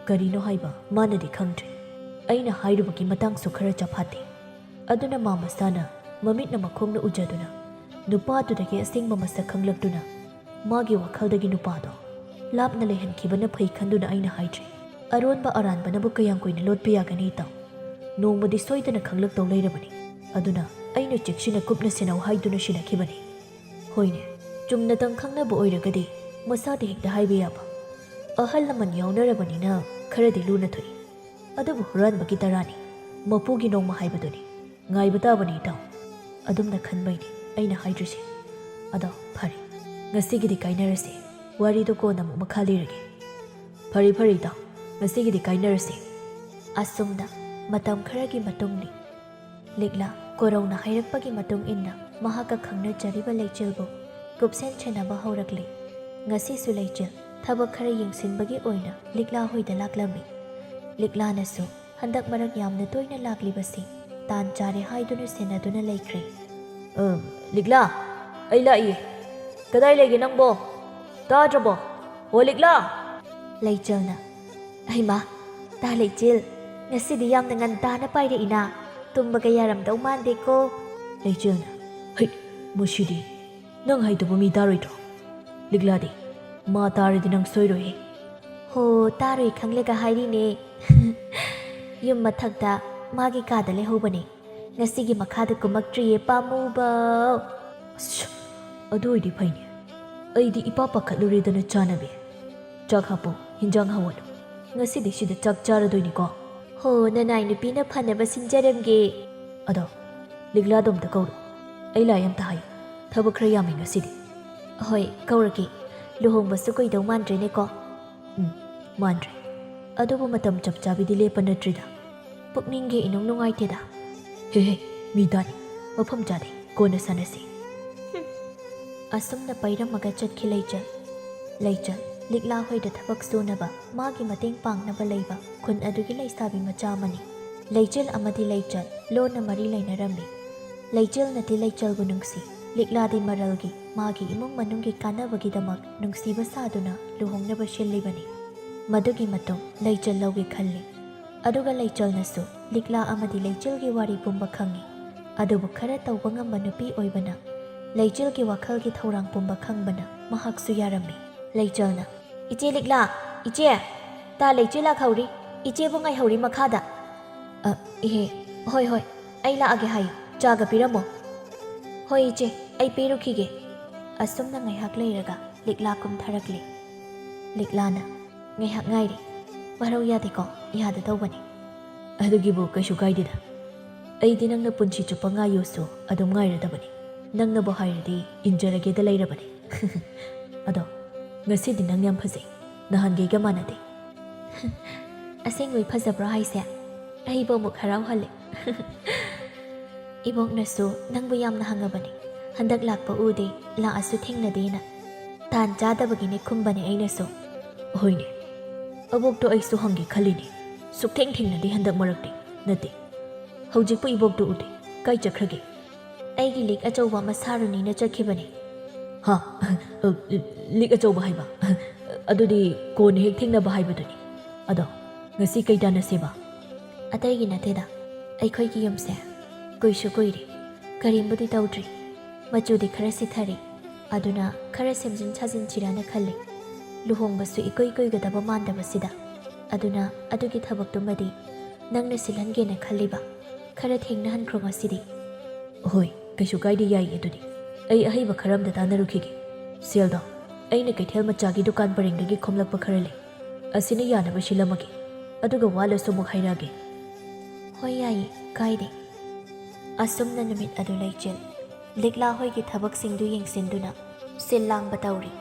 ꯀꯔꯤꯅꯣ ꯍꯥꯏꯕ ꯃꯥꯅꯗꯤ ꯈꯪꯗ꯭ꯔꯦ꯫ ꯑꯩꯅ ꯍꯥꯏꯔꯨꯕꯒꯤ ꯃꯇꯥꯡꯁꯨ ꯈꯔ ꯆꯐꯥꯠꯇꯦ꯫ ꯑꯗꯨꯅ ꯃꯥ ꯃꯁꯥꯅ ꯃꯃꯤꯠꯅ ꯃꯈꯣꯡꯅ ꯎꯖꯗꯨꯅ ꯅꯨꯄꯥꯗꯨꯗꯒꯤ ꯑꯁꯦꯡꯕ ꯃꯁꯛ ꯈꯪꯂꯛꯇꯨꯅ ꯃꯥꯒꯤ ꯋꯥꯈꯜꯗꯒꯤ ꯅꯨꯄꯥꯗꯣ ꯂꯥꯞꯅ ꯂꯩꯍꯟꯈꯤꯕꯅ ꯐꯩ ꯈꯟꯗꯨꯅ ꯑꯩꯅ ꯍꯥꯏꯗ꯭ꯔꯦ꯫ ꯑꯔꯣꯟꯕ ꯑꯔꯥꯟꯕꯅꯕꯨ ꯀꯌꯥꯝ ꯀꯨꯏꯅ ꯂꯣꯠꯄ ꯌꯥꯒꯅꯤ ꯏꯇꯥꯎ? ꯅꯣꯡꯃꯗꯤ ꯁꯣꯏꯗꯅ ꯈꯪꯂꯛꯇꯧ ꯂꯩꯔꯕꯅꯤ꯫ ꯑꯗꯨꯅ ꯑꯩꯅ ꯆꯦꯛꯁꯤꯟꯅ ꯀꯨꯞꯅ ꯁꯦꯟꯅꯧ ꯍꯥꯏꯗꯨꯅ ꯁꯤꯟꯅꯈꯤꯕꯅꯤ꯫ ꯍꯣꯏꯅꯦ, ꯆꯨꯝꯅꯇꯪ ꯈꯪꯅꯕ ꯑꯣꯏꯔꯒꯗꯤ ꯃꯁꯥꯗ ꯍꯦꯛꯇ ꯍꯥꯏꯕ ꯌꯥꯕ꯫ ꯑꯍꯜ ꯂꯃꯟ ꯌꯥꯎꯅꯔꯕꯅꯤꯅ ꯈꯔꯗꯤ ꯂꯨꯅ ꯊꯣꯛꯏ, ꯑꯗꯨꯕꯨ ꯍꯨꯔꯥꯟꯕꯒꯤ ꯇꯔꯥꯅꯤ, ꯃꯄꯨꯒꯤ ꯅꯣꯡꯃ ꯍꯥꯏꯕꯗꯨꯅꯤ꯫ ꯉꯥꯏꯕ ꯇꯥꯕꯅꯤ ꯏꯇꯥꯎ꯫ ꯑꯗꯨꯝꯅ ꯈꯟꯕꯩꯅꯤ ꯑꯩꯅ ꯍꯥꯏꯗ꯭ꯔꯤꯁꯦ꯫ ꯑꯗꯣ ꯐꯔꯦ, ꯉꯁꯤꯒꯤꯗꯤ ꯀꯥꯏꯅꯔꯁꯦ꯫ ꯋꯥꯔꯤꯗꯣ ꯀꯣꯟꯅ ꯑꯃꯨꯛ ꯃꯈꯥ ꯂꯤꯔꯒꯦ꯫ ꯐꯔꯦ ꯐꯔꯦ ꯏꯇꯥꯎ, ꯉꯁꯤꯒꯤꯗꯤ ꯀꯥꯏꯅꯔꯁꯦ꯫ ꯑꯁꯨꯝꯅ ꯃꯇꯝ ꯈꯔꯒꯤ ꯃꯇꯨꯡꯗꯤ ꯂꯤꯛꯂꯥ ꯀꯣꯔꯧꯅ ꯍꯥꯏꯔꯛꯄꯒꯤ ꯃꯇꯨꯡ ꯏꯟꯅ ꯃꯍꯥꯛꯀ ꯈꯪꯅꯖꯔꯤꯕ ꯂꯩꯆꯤꯜꯕꯨ ꯀꯨꯞꯁꯦꯟ ꯁꯦꯟꯅꯕ ꯍꯧꯔꯛꯂꯤ꯫ ꯉꯁꯤꯁꯨ ꯂꯩꯆꯤꯜ ꯊꯕꯛ ꯈꯔ ꯌꯦꯡꯁꯤꯟꯕꯒꯤ ꯑꯣꯏꯅ ꯂꯤꯛꯂꯥ ꯍꯣꯏꯗ ꯂꯥꯛꯂꯝꯃꯤ꯫ ꯂꯤꯛꯂꯥꯅꯁꯨ ꯍꯟꯗꯛ ꯃꯔꯛ ꯌꯥꯝꯅ ꯇꯣꯏꯅ ꯂꯥꯛꯂꯤꯕꯁꯤ ꯇꯥꯟ ꯆꯥꯔꯦ ꯍꯥꯏꯗꯨꯅ ꯁꯦꯟꯅꯗꯨꯅ ꯂꯩꯈ꯭ꯔꯦ꯫ "ꯑ, ꯂꯤꯛꯂꯥ, ꯑꯩ ꯂꯥꯛꯏ꯫ ꯀꯗꯥꯏ ꯂꯩꯒꯦ ꯅꯪꯕꯣ? ꯇꯥꯗ꯭ꯔꯕꯣ? ꯑꯣ ꯂꯤꯛꯂꯥ!" ꯂꯩꯆꯤꯜꯅ, "ꯍꯩꯃꯥ, ꯇꯥ ꯂꯩꯆꯤꯜ, ꯉꯁꯤꯗꯤ ꯌꯥꯝꯅ ꯉꯟꯇꯥꯅ ꯄꯥꯏꯔꯛꯏꯅ꯫ ꯇꯨꯝꯕꯒ ꯌꯥꯔꯝꯗꯧ ꯃꯥꯟꯗꯦꯀꯣ?" ꯂꯩꯆꯤꯜꯅ, "ꯍꯩ, ꯃꯁꯤꯗꯤ ꯅꯪ ꯍꯥꯏꯗꯨꯕꯨ ꯃꯤ ꯇꯥꯔꯣꯏꯗ꯭ꯔꯣ? ꯂꯤꯛꯂꯥꯗꯤ? ꯃꯥ ꯇꯥꯔꯗꯤ ꯅꯪ ꯁꯣꯏꯔꯣꯏꯍꯦ꯫" "ꯍꯣ, ꯇꯥꯔꯣꯏ ꯈꯪꯂꯒ ꯍꯥꯏꯔꯤꯅꯦ꯫ ꯌꯨꯝ ꯃꯊꯛꯇ ꯃꯥꯒꯤ ꯀꯥꯗ ꯂꯩꯍꯧꯕꯅꯦ꯫ ꯉꯁꯤꯒꯤ ꯃꯈꯥꯗ ꯀꯨꯝꯃꯛꯇ꯭ꯔꯤꯌꯦ, ꯄꯥꯝꯃꯨꯕ꯫" "ꯑꯁ, ꯑꯗꯨ ꯑꯣꯏꯗꯤ ꯐꯩꯅꯦ꯫ ꯑꯩꯗꯤ ꯏꯄꯥ ꯄꯥꯈꯠꯂꯨꯔꯦꯗꯅ ꯆꯥꯅꯕꯤ꯫ ꯆꯥꯛ ꯍꯥꯞꯄꯣ, ꯍꯤꯟꯖꯥꯡ ꯍꯧꯍꯜꯂꯨ꯫ ꯉꯁꯤꯗꯤ ꯁꯤꯗ ꯆꯥꯛ ꯆꯥꯔꯗꯣꯏꯅꯤꯀꯣ꯫" "ꯍꯣ, ꯅꯅꯥꯏ ꯅꯨꯄꯤꯅ ꯐꯅꯕ ꯁꯤꯟꯖꯔꯝꯒꯦ꯫" "ꯑꯗꯣ, ꯂꯤꯛꯂꯥꯗꯣ ꯑꯝꯇ ꯀꯧꯔꯣ꯫ ꯑꯩ ꯂꯥꯏ ꯑꯝꯇ ꯍꯥꯏ꯫ ꯊꯕꯛ ꯈꯔ ꯌꯥꯝꯃꯤ ꯉꯁꯤꯗꯤ꯫" "ꯍꯣꯏ, ꯀꯧꯔꯒꯦ꯫ ꯂꯨꯍꯣꯡꯕꯁꯨ ꯀꯨꯏꯗꯧ ꯃꯥꯟꯗ꯭ꯔꯦꯅꯦꯀꯣ꯫" "ꯎꯝ, ꯃꯥꯟꯗ꯭ꯔꯦ꯫ ꯑꯗꯨꯕꯨ ꯃꯇꯝ ꯆꯞ ꯆꯥꯕꯤꯗꯤ ꯂꯦꯞꯄ ꯅꯠꯇ꯭ꯔꯤꯗ꯫ ꯄꯨꯛꯅꯤꯡꯒꯤ ꯏꯅꯨꯡ ꯅꯨꯡꯉꯥꯏꯇꯦꯗ꯫" "ꯍꯦ ꯍꯦ, ꯃꯤ ꯇꯥꯅꯤ꯫ ꯃꯐꯝ ꯆꯥꯗꯦ꯫ ꯀꯣꯟꯅ ꯁꯥꯟꯅꯁꯤ꯫" ꯍꯨꯝ꯫ ꯑꯁꯨꯝꯅ ꯄꯩꯔꯝꯃꯒ ꯆꯠꯈꯤ ꯂꯩꯆꯜ꯫ ꯂꯩꯆꯜ, ꯂꯤꯛꯂꯥ ꯍꯣꯏꯗ ꯊꯕꯛ ꯁꯨꯅꯕ, ꯃꯥꯒꯤ ꯃꯇꯦꯡ ꯄꯥꯡꯅꯕ ꯂꯩꯕ ꯈꯨꯟ ꯑꯗꯨꯒꯤ ꯂꯩꯁꯥꯕꯤ ꯃꯆꯥ ꯑꯃꯅꯤ꯫ ꯂꯩꯆꯤꯜ ꯑꯃꯗꯤ ꯂꯩꯆꯜ ꯂꯣꯟꯅ ꯃꯔꯤ ꯂꯩꯅꯔꯝꯃꯤ꯫ ꯂꯩꯆꯤꯜꯅꯗꯤ ꯂꯩꯆꯜꯕꯨ ꯅꯨꯡꯁꯤ, ꯂꯤꯛꯂꯥꯗꯤ ꯃꯔꯜꯒꯤ, ꯃꯥꯒꯤ ꯏꯃꯨꯡ ꯃꯅꯨꯡꯒꯤ ꯀꯥꯟꯅꯕꯒꯤꯗꯃꯛ ꯅꯨꯡꯁꯤꯕ ꯁꯥꯗꯨꯅ ꯂꯨꯍꯣꯡꯅꯕ ꯁꯤꯜꯂꯤꯕꯅꯤ꯫ ꯃꯗꯨꯒꯤ ꯃꯇꯨꯡ ꯂꯩꯆꯜ ꯂꯧꯒꯦ ꯈꯜꯂꯤ꯫ ꯑꯗꯨꯒ ꯂꯩꯆꯜꯅꯁꯨ ꯂꯤꯛꯂꯥ ꯑꯃꯗꯤ ꯂꯩꯆꯤꯜꯒꯤ ꯋꯥꯔꯤ ꯄꯨꯝꯕ ꯈꯪꯏ꯫ ꯑꯗꯨꯕꯨ ꯈꯔ ꯇꯧꯕ ꯉꯝꯕ ꯅꯨꯄꯤ ꯑꯣꯏꯕꯅ, ꯂꯩꯆꯤꯜꯒꯤ ꯋꯥꯈꯜꯒꯤ ꯊꯧꯔꯥꯡ ꯄꯨꯝꯕ ꯈꯪꯕꯅ ꯃꯍꯥꯛꯁꯨ ꯌꯥꯔꯝꯃꯤ꯫ ꯂꯩꯆꯜꯅ, "ꯏꯆꯦ ꯂꯤꯛꯂꯥ, ꯏꯆꯦ! ꯇꯥ ꯂꯩꯆꯤꯜ ꯂꯥꯛꯍꯧꯔꯤ꯫ ꯏꯆꯦꯕꯨ ꯉꯥꯏꯍꯧꯔꯤ ꯃꯈꯥꯗ꯫" "ꯑ, ꯏꯍꯦ, ꯍꯣꯏ, ꯍꯣꯏ, ꯑꯩ ꯂꯥꯛꯑꯒꯦ ꯍꯥꯏꯌꯨ꯫ ꯆꯥꯒ ꯄꯤꯔꯝꯃꯣ꯫" "ꯍꯣꯏ ꯏꯆꯦ, ꯑꯩ ꯄꯤꯔꯨꯈꯤꯒꯦ꯫" ꯑꯁꯨꯝꯅ ꯉꯥꯏꯍꯥꯛ ꯂꯩꯔꯒ ꯂꯤꯛꯂꯥ ꯀꯨꯝꯊꯔꯛꯂꯦ꯫ ꯂꯤꯛꯂꯥꯅ, "ꯉꯥꯏꯍꯥꯛ ꯉꯥꯏꯔꯤ꯫ ꯋꯥꯔꯧ ꯌꯥꯗꯦꯀꯣ, ꯌꯥꯗ ꯇꯧꯕꯅꯤ꯫ ꯑꯗꯨꯒꯤꯕꯨ ꯀꯩꯁꯨ ꯀꯥꯏꯗꯦꯗ꯫ ꯑꯩꯗꯤ ꯅꯪꯅ ꯄꯨꯟꯁꯤ ꯆꯨꯞꯄ ꯉꯥꯏꯌꯨꯁꯨ ꯑꯗꯨꯝ ꯉꯥꯏꯔꯗꯕꯅꯤ꯫ ꯅꯪꯅꯕꯨ ꯍꯥꯏꯔꯗꯤ ꯏꯟꯖꯔꯒꯦꯗ ꯂꯩꯔꯕꯅꯤ꯫ ꯑꯗꯣ, ꯉꯁꯤꯗꯤ ꯅꯪ ꯌꯥꯝ ꯐꯖꯩ꯫ ꯅꯍꯥꯟꯈꯩꯒ ꯃꯥꯟꯅꯗꯦ꯫ ꯑꯁꯦꯡꯕꯩ ꯐꯖꯕ꯭ꯔꯣ ꯍꯥꯏꯁꯦ? ꯑꯩꯕꯨ ꯑꯃꯨꯛ ꯍꯔꯥꯎꯍꯜꯂꯦ꯫ ꯏꯕꯣꯛꯅꯁꯨ ꯅꯪꯕꯨ ꯌꯥꯝꯅ ꯍꯪꯉꯕꯅꯤ꯫ ꯍꯟꯗꯛ ꯂꯥꯛꯄ ꯎꯗꯦ, ꯂꯥꯛꯑꯁꯨ ꯊꯦꯡꯅꯗꯦꯅ꯫ ꯇꯥꯟ ꯆꯥꯗꯕꯒꯤꯅꯦ ꯈꯨꯝꯕꯅꯦ ꯑꯩꯅꯁꯨ꯫ ꯍꯣꯏꯅꯦ, ꯑꯕꯣꯛꯇꯣ ꯑꯩꯁꯨ ꯍꯪꯒꯦ ꯈꯜꯂꯤꯅꯦ꯫ ꯁꯨꯛꯊꯦꯡ ꯊꯦꯡꯅꯗꯦ ꯍꯟꯗꯛ ꯃꯔꯛꯇꯤ꯫ ꯅꯠꯇꯦ, ꯍꯧꯖꯤꯛꯄꯨ ꯏꯕꯣꯛꯇꯣ ꯎꯗꯦ꯫ ꯀꯥꯏ ꯆꯠꯈ꯭ꯔꯒꯦ? ꯑꯩꯒꯤ ꯂꯤꯛ ꯑꯆꯧꯕ ꯑꯃ ꯁꯥꯔꯨꯅꯤꯅ ꯆꯠꯈꯤꯕꯅꯦ꯫ ꯍꯥ? ꯑ, ꯂꯤꯛ ꯑꯆꯧꯕ ꯍꯥꯏꯕ? ꯑꯗꯨꯗꯤ ꯀꯣꯟꯅ ꯍꯦꯛ ꯊꯦꯡꯅꯕ ꯍꯥꯏꯕꯗꯨꯅꯤ꯫ ꯑꯗꯣ, ꯉꯁꯤ ꯀꯩ ꯇꯥꯟꯅꯁꯦꯕ? ꯑꯇꯩꯒꯤ ꯅꯠꯇꯦꯗ, ꯑꯩꯈꯣꯏꯒꯤ ꯌꯨꯝꯁꯦ ꯀꯨꯏꯁꯨ ꯀꯨꯏꯔꯦ, ꯀꯔꯤꯝꯕꯨꯗꯤ ꯇꯧꯗ꯭ꯔꯤ꯫ ꯃꯆꯨꯗꯤ ꯈꯔ ꯁꯤꯊꯔꯤ, ꯑꯗꯨꯅ ꯈꯔ ꯁꯦꯝꯖꯤꯟ ꯁꯥꯖꯤꯟꯁꯤꯔꯥꯅ ꯈꯜꯂꯤ꯫ ꯂꯨꯍꯣꯡꯕꯁꯨ ꯏꯀꯨꯏ ꯀꯨꯏꯒꯗꯕ ꯃꯥꯟꯗꯕꯁꯤꯗ꯫ ꯑꯗꯨꯅ ꯑꯗꯨꯒꯤ ꯊꯕꯛꯇꯨꯃꯗꯤ ꯅꯪꯅ ꯁꯤꯜꯍꯟꯒꯦꯅ ꯈꯜꯂꯤꯕ꯫ ꯈꯔ ꯊꯦꯡꯅꯍꯟꯈ꯭ꯔꯣ ꯉꯁꯤꯗꯤ꯫ ꯍꯣꯏ, ꯀꯩꯁꯨ ꯀꯥꯏꯗꯦ, ꯌꯥꯏꯌꯦ꯫ ꯑꯗꯨꯗꯤ ꯑꯩ ꯑꯍꯩꯕ ꯈꯔ ꯑꯝꯇ ꯇꯥꯟꯅꯔꯨꯈꯤꯒꯦ꯫ ꯁꯦꯜꯗꯣ ꯑꯩꯅ ꯀꯩꯊꯦꯜ ꯃꯆꯥꯒꯤ ꯗꯨꯀꯥꯟ ꯄꯔꯦꯡꯗꯒꯤ ꯈꯣꯝꯂꯛꯄ ꯈꯔ ꯂꯩ, ꯑꯁꯤꯅ ꯌꯥꯅꯕ ꯁꯤꯜꯂꯝꯃꯒꯦ꯫ ꯑꯗꯨꯒ ꯋꯥꯠꯂꯁꯨ ꯑꯃꯨꯛ ꯍꯥꯏꯔꯛꯑꯒꯦ꯫ ꯍꯣꯏ, ꯌꯥꯏꯌꯦ, ꯀꯥꯏꯗꯦ꯫ ꯑꯁꯨꯝꯅ ꯅꯨꯃꯤꯠ ꯑꯗꯨ ꯂꯩꯆꯤꯜ ꯂꯤꯛꯂꯥ ꯍꯣꯏꯒꯤ ꯊꯕꯛꯁꯤꯡꯗꯨ ꯌꯦꯡꯁꯤꯟꯗꯨꯅ ꯁꯤꯜ ꯂꯥꯡꯕ ꯇꯧꯔꯤ꯫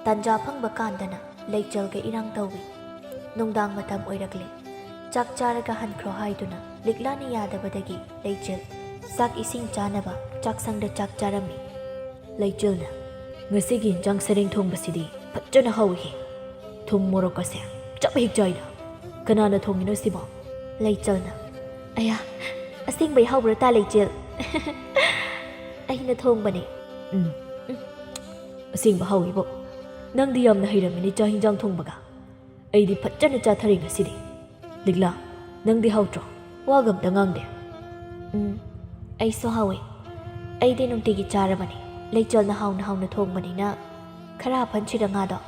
ꯇꯟꯖꯥ ꯐꯪꯕ ꯀꯥꯟꯗꯅ ꯂꯩꯆꯜꯒ ꯏꯔꯥꯡ ꯇꯧꯏ꯫ ꯅꯨꯡꯗꯥꯡ ꯃꯇꯝ ꯑꯣꯏꯔꯛꯂꯦ꯫ ꯆꯥꯛ ꯆꯥꯔꯒ ꯍꯟꯈ꯭ꯔꯣ ꯍꯥꯏꯗꯨꯅ ꯂꯤꯛꯂꯥꯅ ꯌꯥꯗꯕꯗꯒꯤ ꯂꯩꯆꯤꯜ ꯆꯥꯛ ꯏꯁꯤꯡ ꯆꯥꯅꯕ ꯆꯥꯛꯁꯪꯗ ꯆꯥꯛ ꯆꯥꯔꯝꯃꯤ꯫ ꯂꯩꯆꯤꯜꯅ, "ꯉꯁꯤꯒꯤ ꯏꯟꯖꯥꯡ ꯁꯔꯦꯡ ꯊꯣꯡꯕꯁꯤꯗꯤ ꯐꯖꯅ ꯍꯥꯎꯏꯍꯦ꯫ ꯊꯨꯝ ꯃꯣꯔꯣꯛꯀꯁꯦ ꯆꯞ ꯍꯦꯛ ꯆꯥꯏꯗ꯫ ꯀꯅꯥꯅ ꯊꯣꯡꯉꯤꯅꯣ ꯁꯤꯕꯣ?" ꯂꯩꯆꯤꯜꯅ, "ꯑꯌꯥ, ꯑꯁꯦꯡꯕꯩ ꯍꯥꯎꯕ꯭ꯔꯣ ꯇꯥ ꯂꯩꯆꯤꯜ?" "ꯑꯩꯅ ꯊꯣꯡꯕꯅꯦ꯫" "ꯎꯝ, ꯎꯝ, ꯑꯁꯦꯡꯕ ꯍꯥꯎꯏꯕꯣ꯫ ꯅꯪꯗꯤ ꯌꯥꯝꯅ ꯍꯩꯔꯝꯃꯤꯅꯦ ꯆꯥꯛ ꯍꯤꯟꯖꯥꯡ ꯊꯣꯡꯕꯒ꯫ ꯑꯩꯗꯤ ꯐꯖꯅ ꯆꯥꯊꯔꯦ ꯉꯁꯤꯗꯤ꯫ ꯂꯤꯛꯂꯥ, ꯅꯪꯗꯤ ꯍꯥꯎꯇ꯭ꯔꯣ? ꯋꯥꯒ ꯑꯝꯇ ꯉꯥꯡꯗꯦ꯫" "ꯎꯝ, ꯑꯩꯁꯨ ꯍꯥꯎꯋꯦ꯫ ꯑꯩꯗꯤ ꯅꯨꯡꯇꯤꯒꯤ ꯆꯥꯔꯕꯅꯦ꯫ ꯂꯩꯆꯤꯜꯅ ꯍꯥꯎꯅ ꯍꯥꯎꯅ ꯊꯣꯡꯕꯅꯤꯅ ꯈꯔ ꯍꯥꯞꯍꯟꯁꯤꯔ ꯉꯥꯗꯣ?"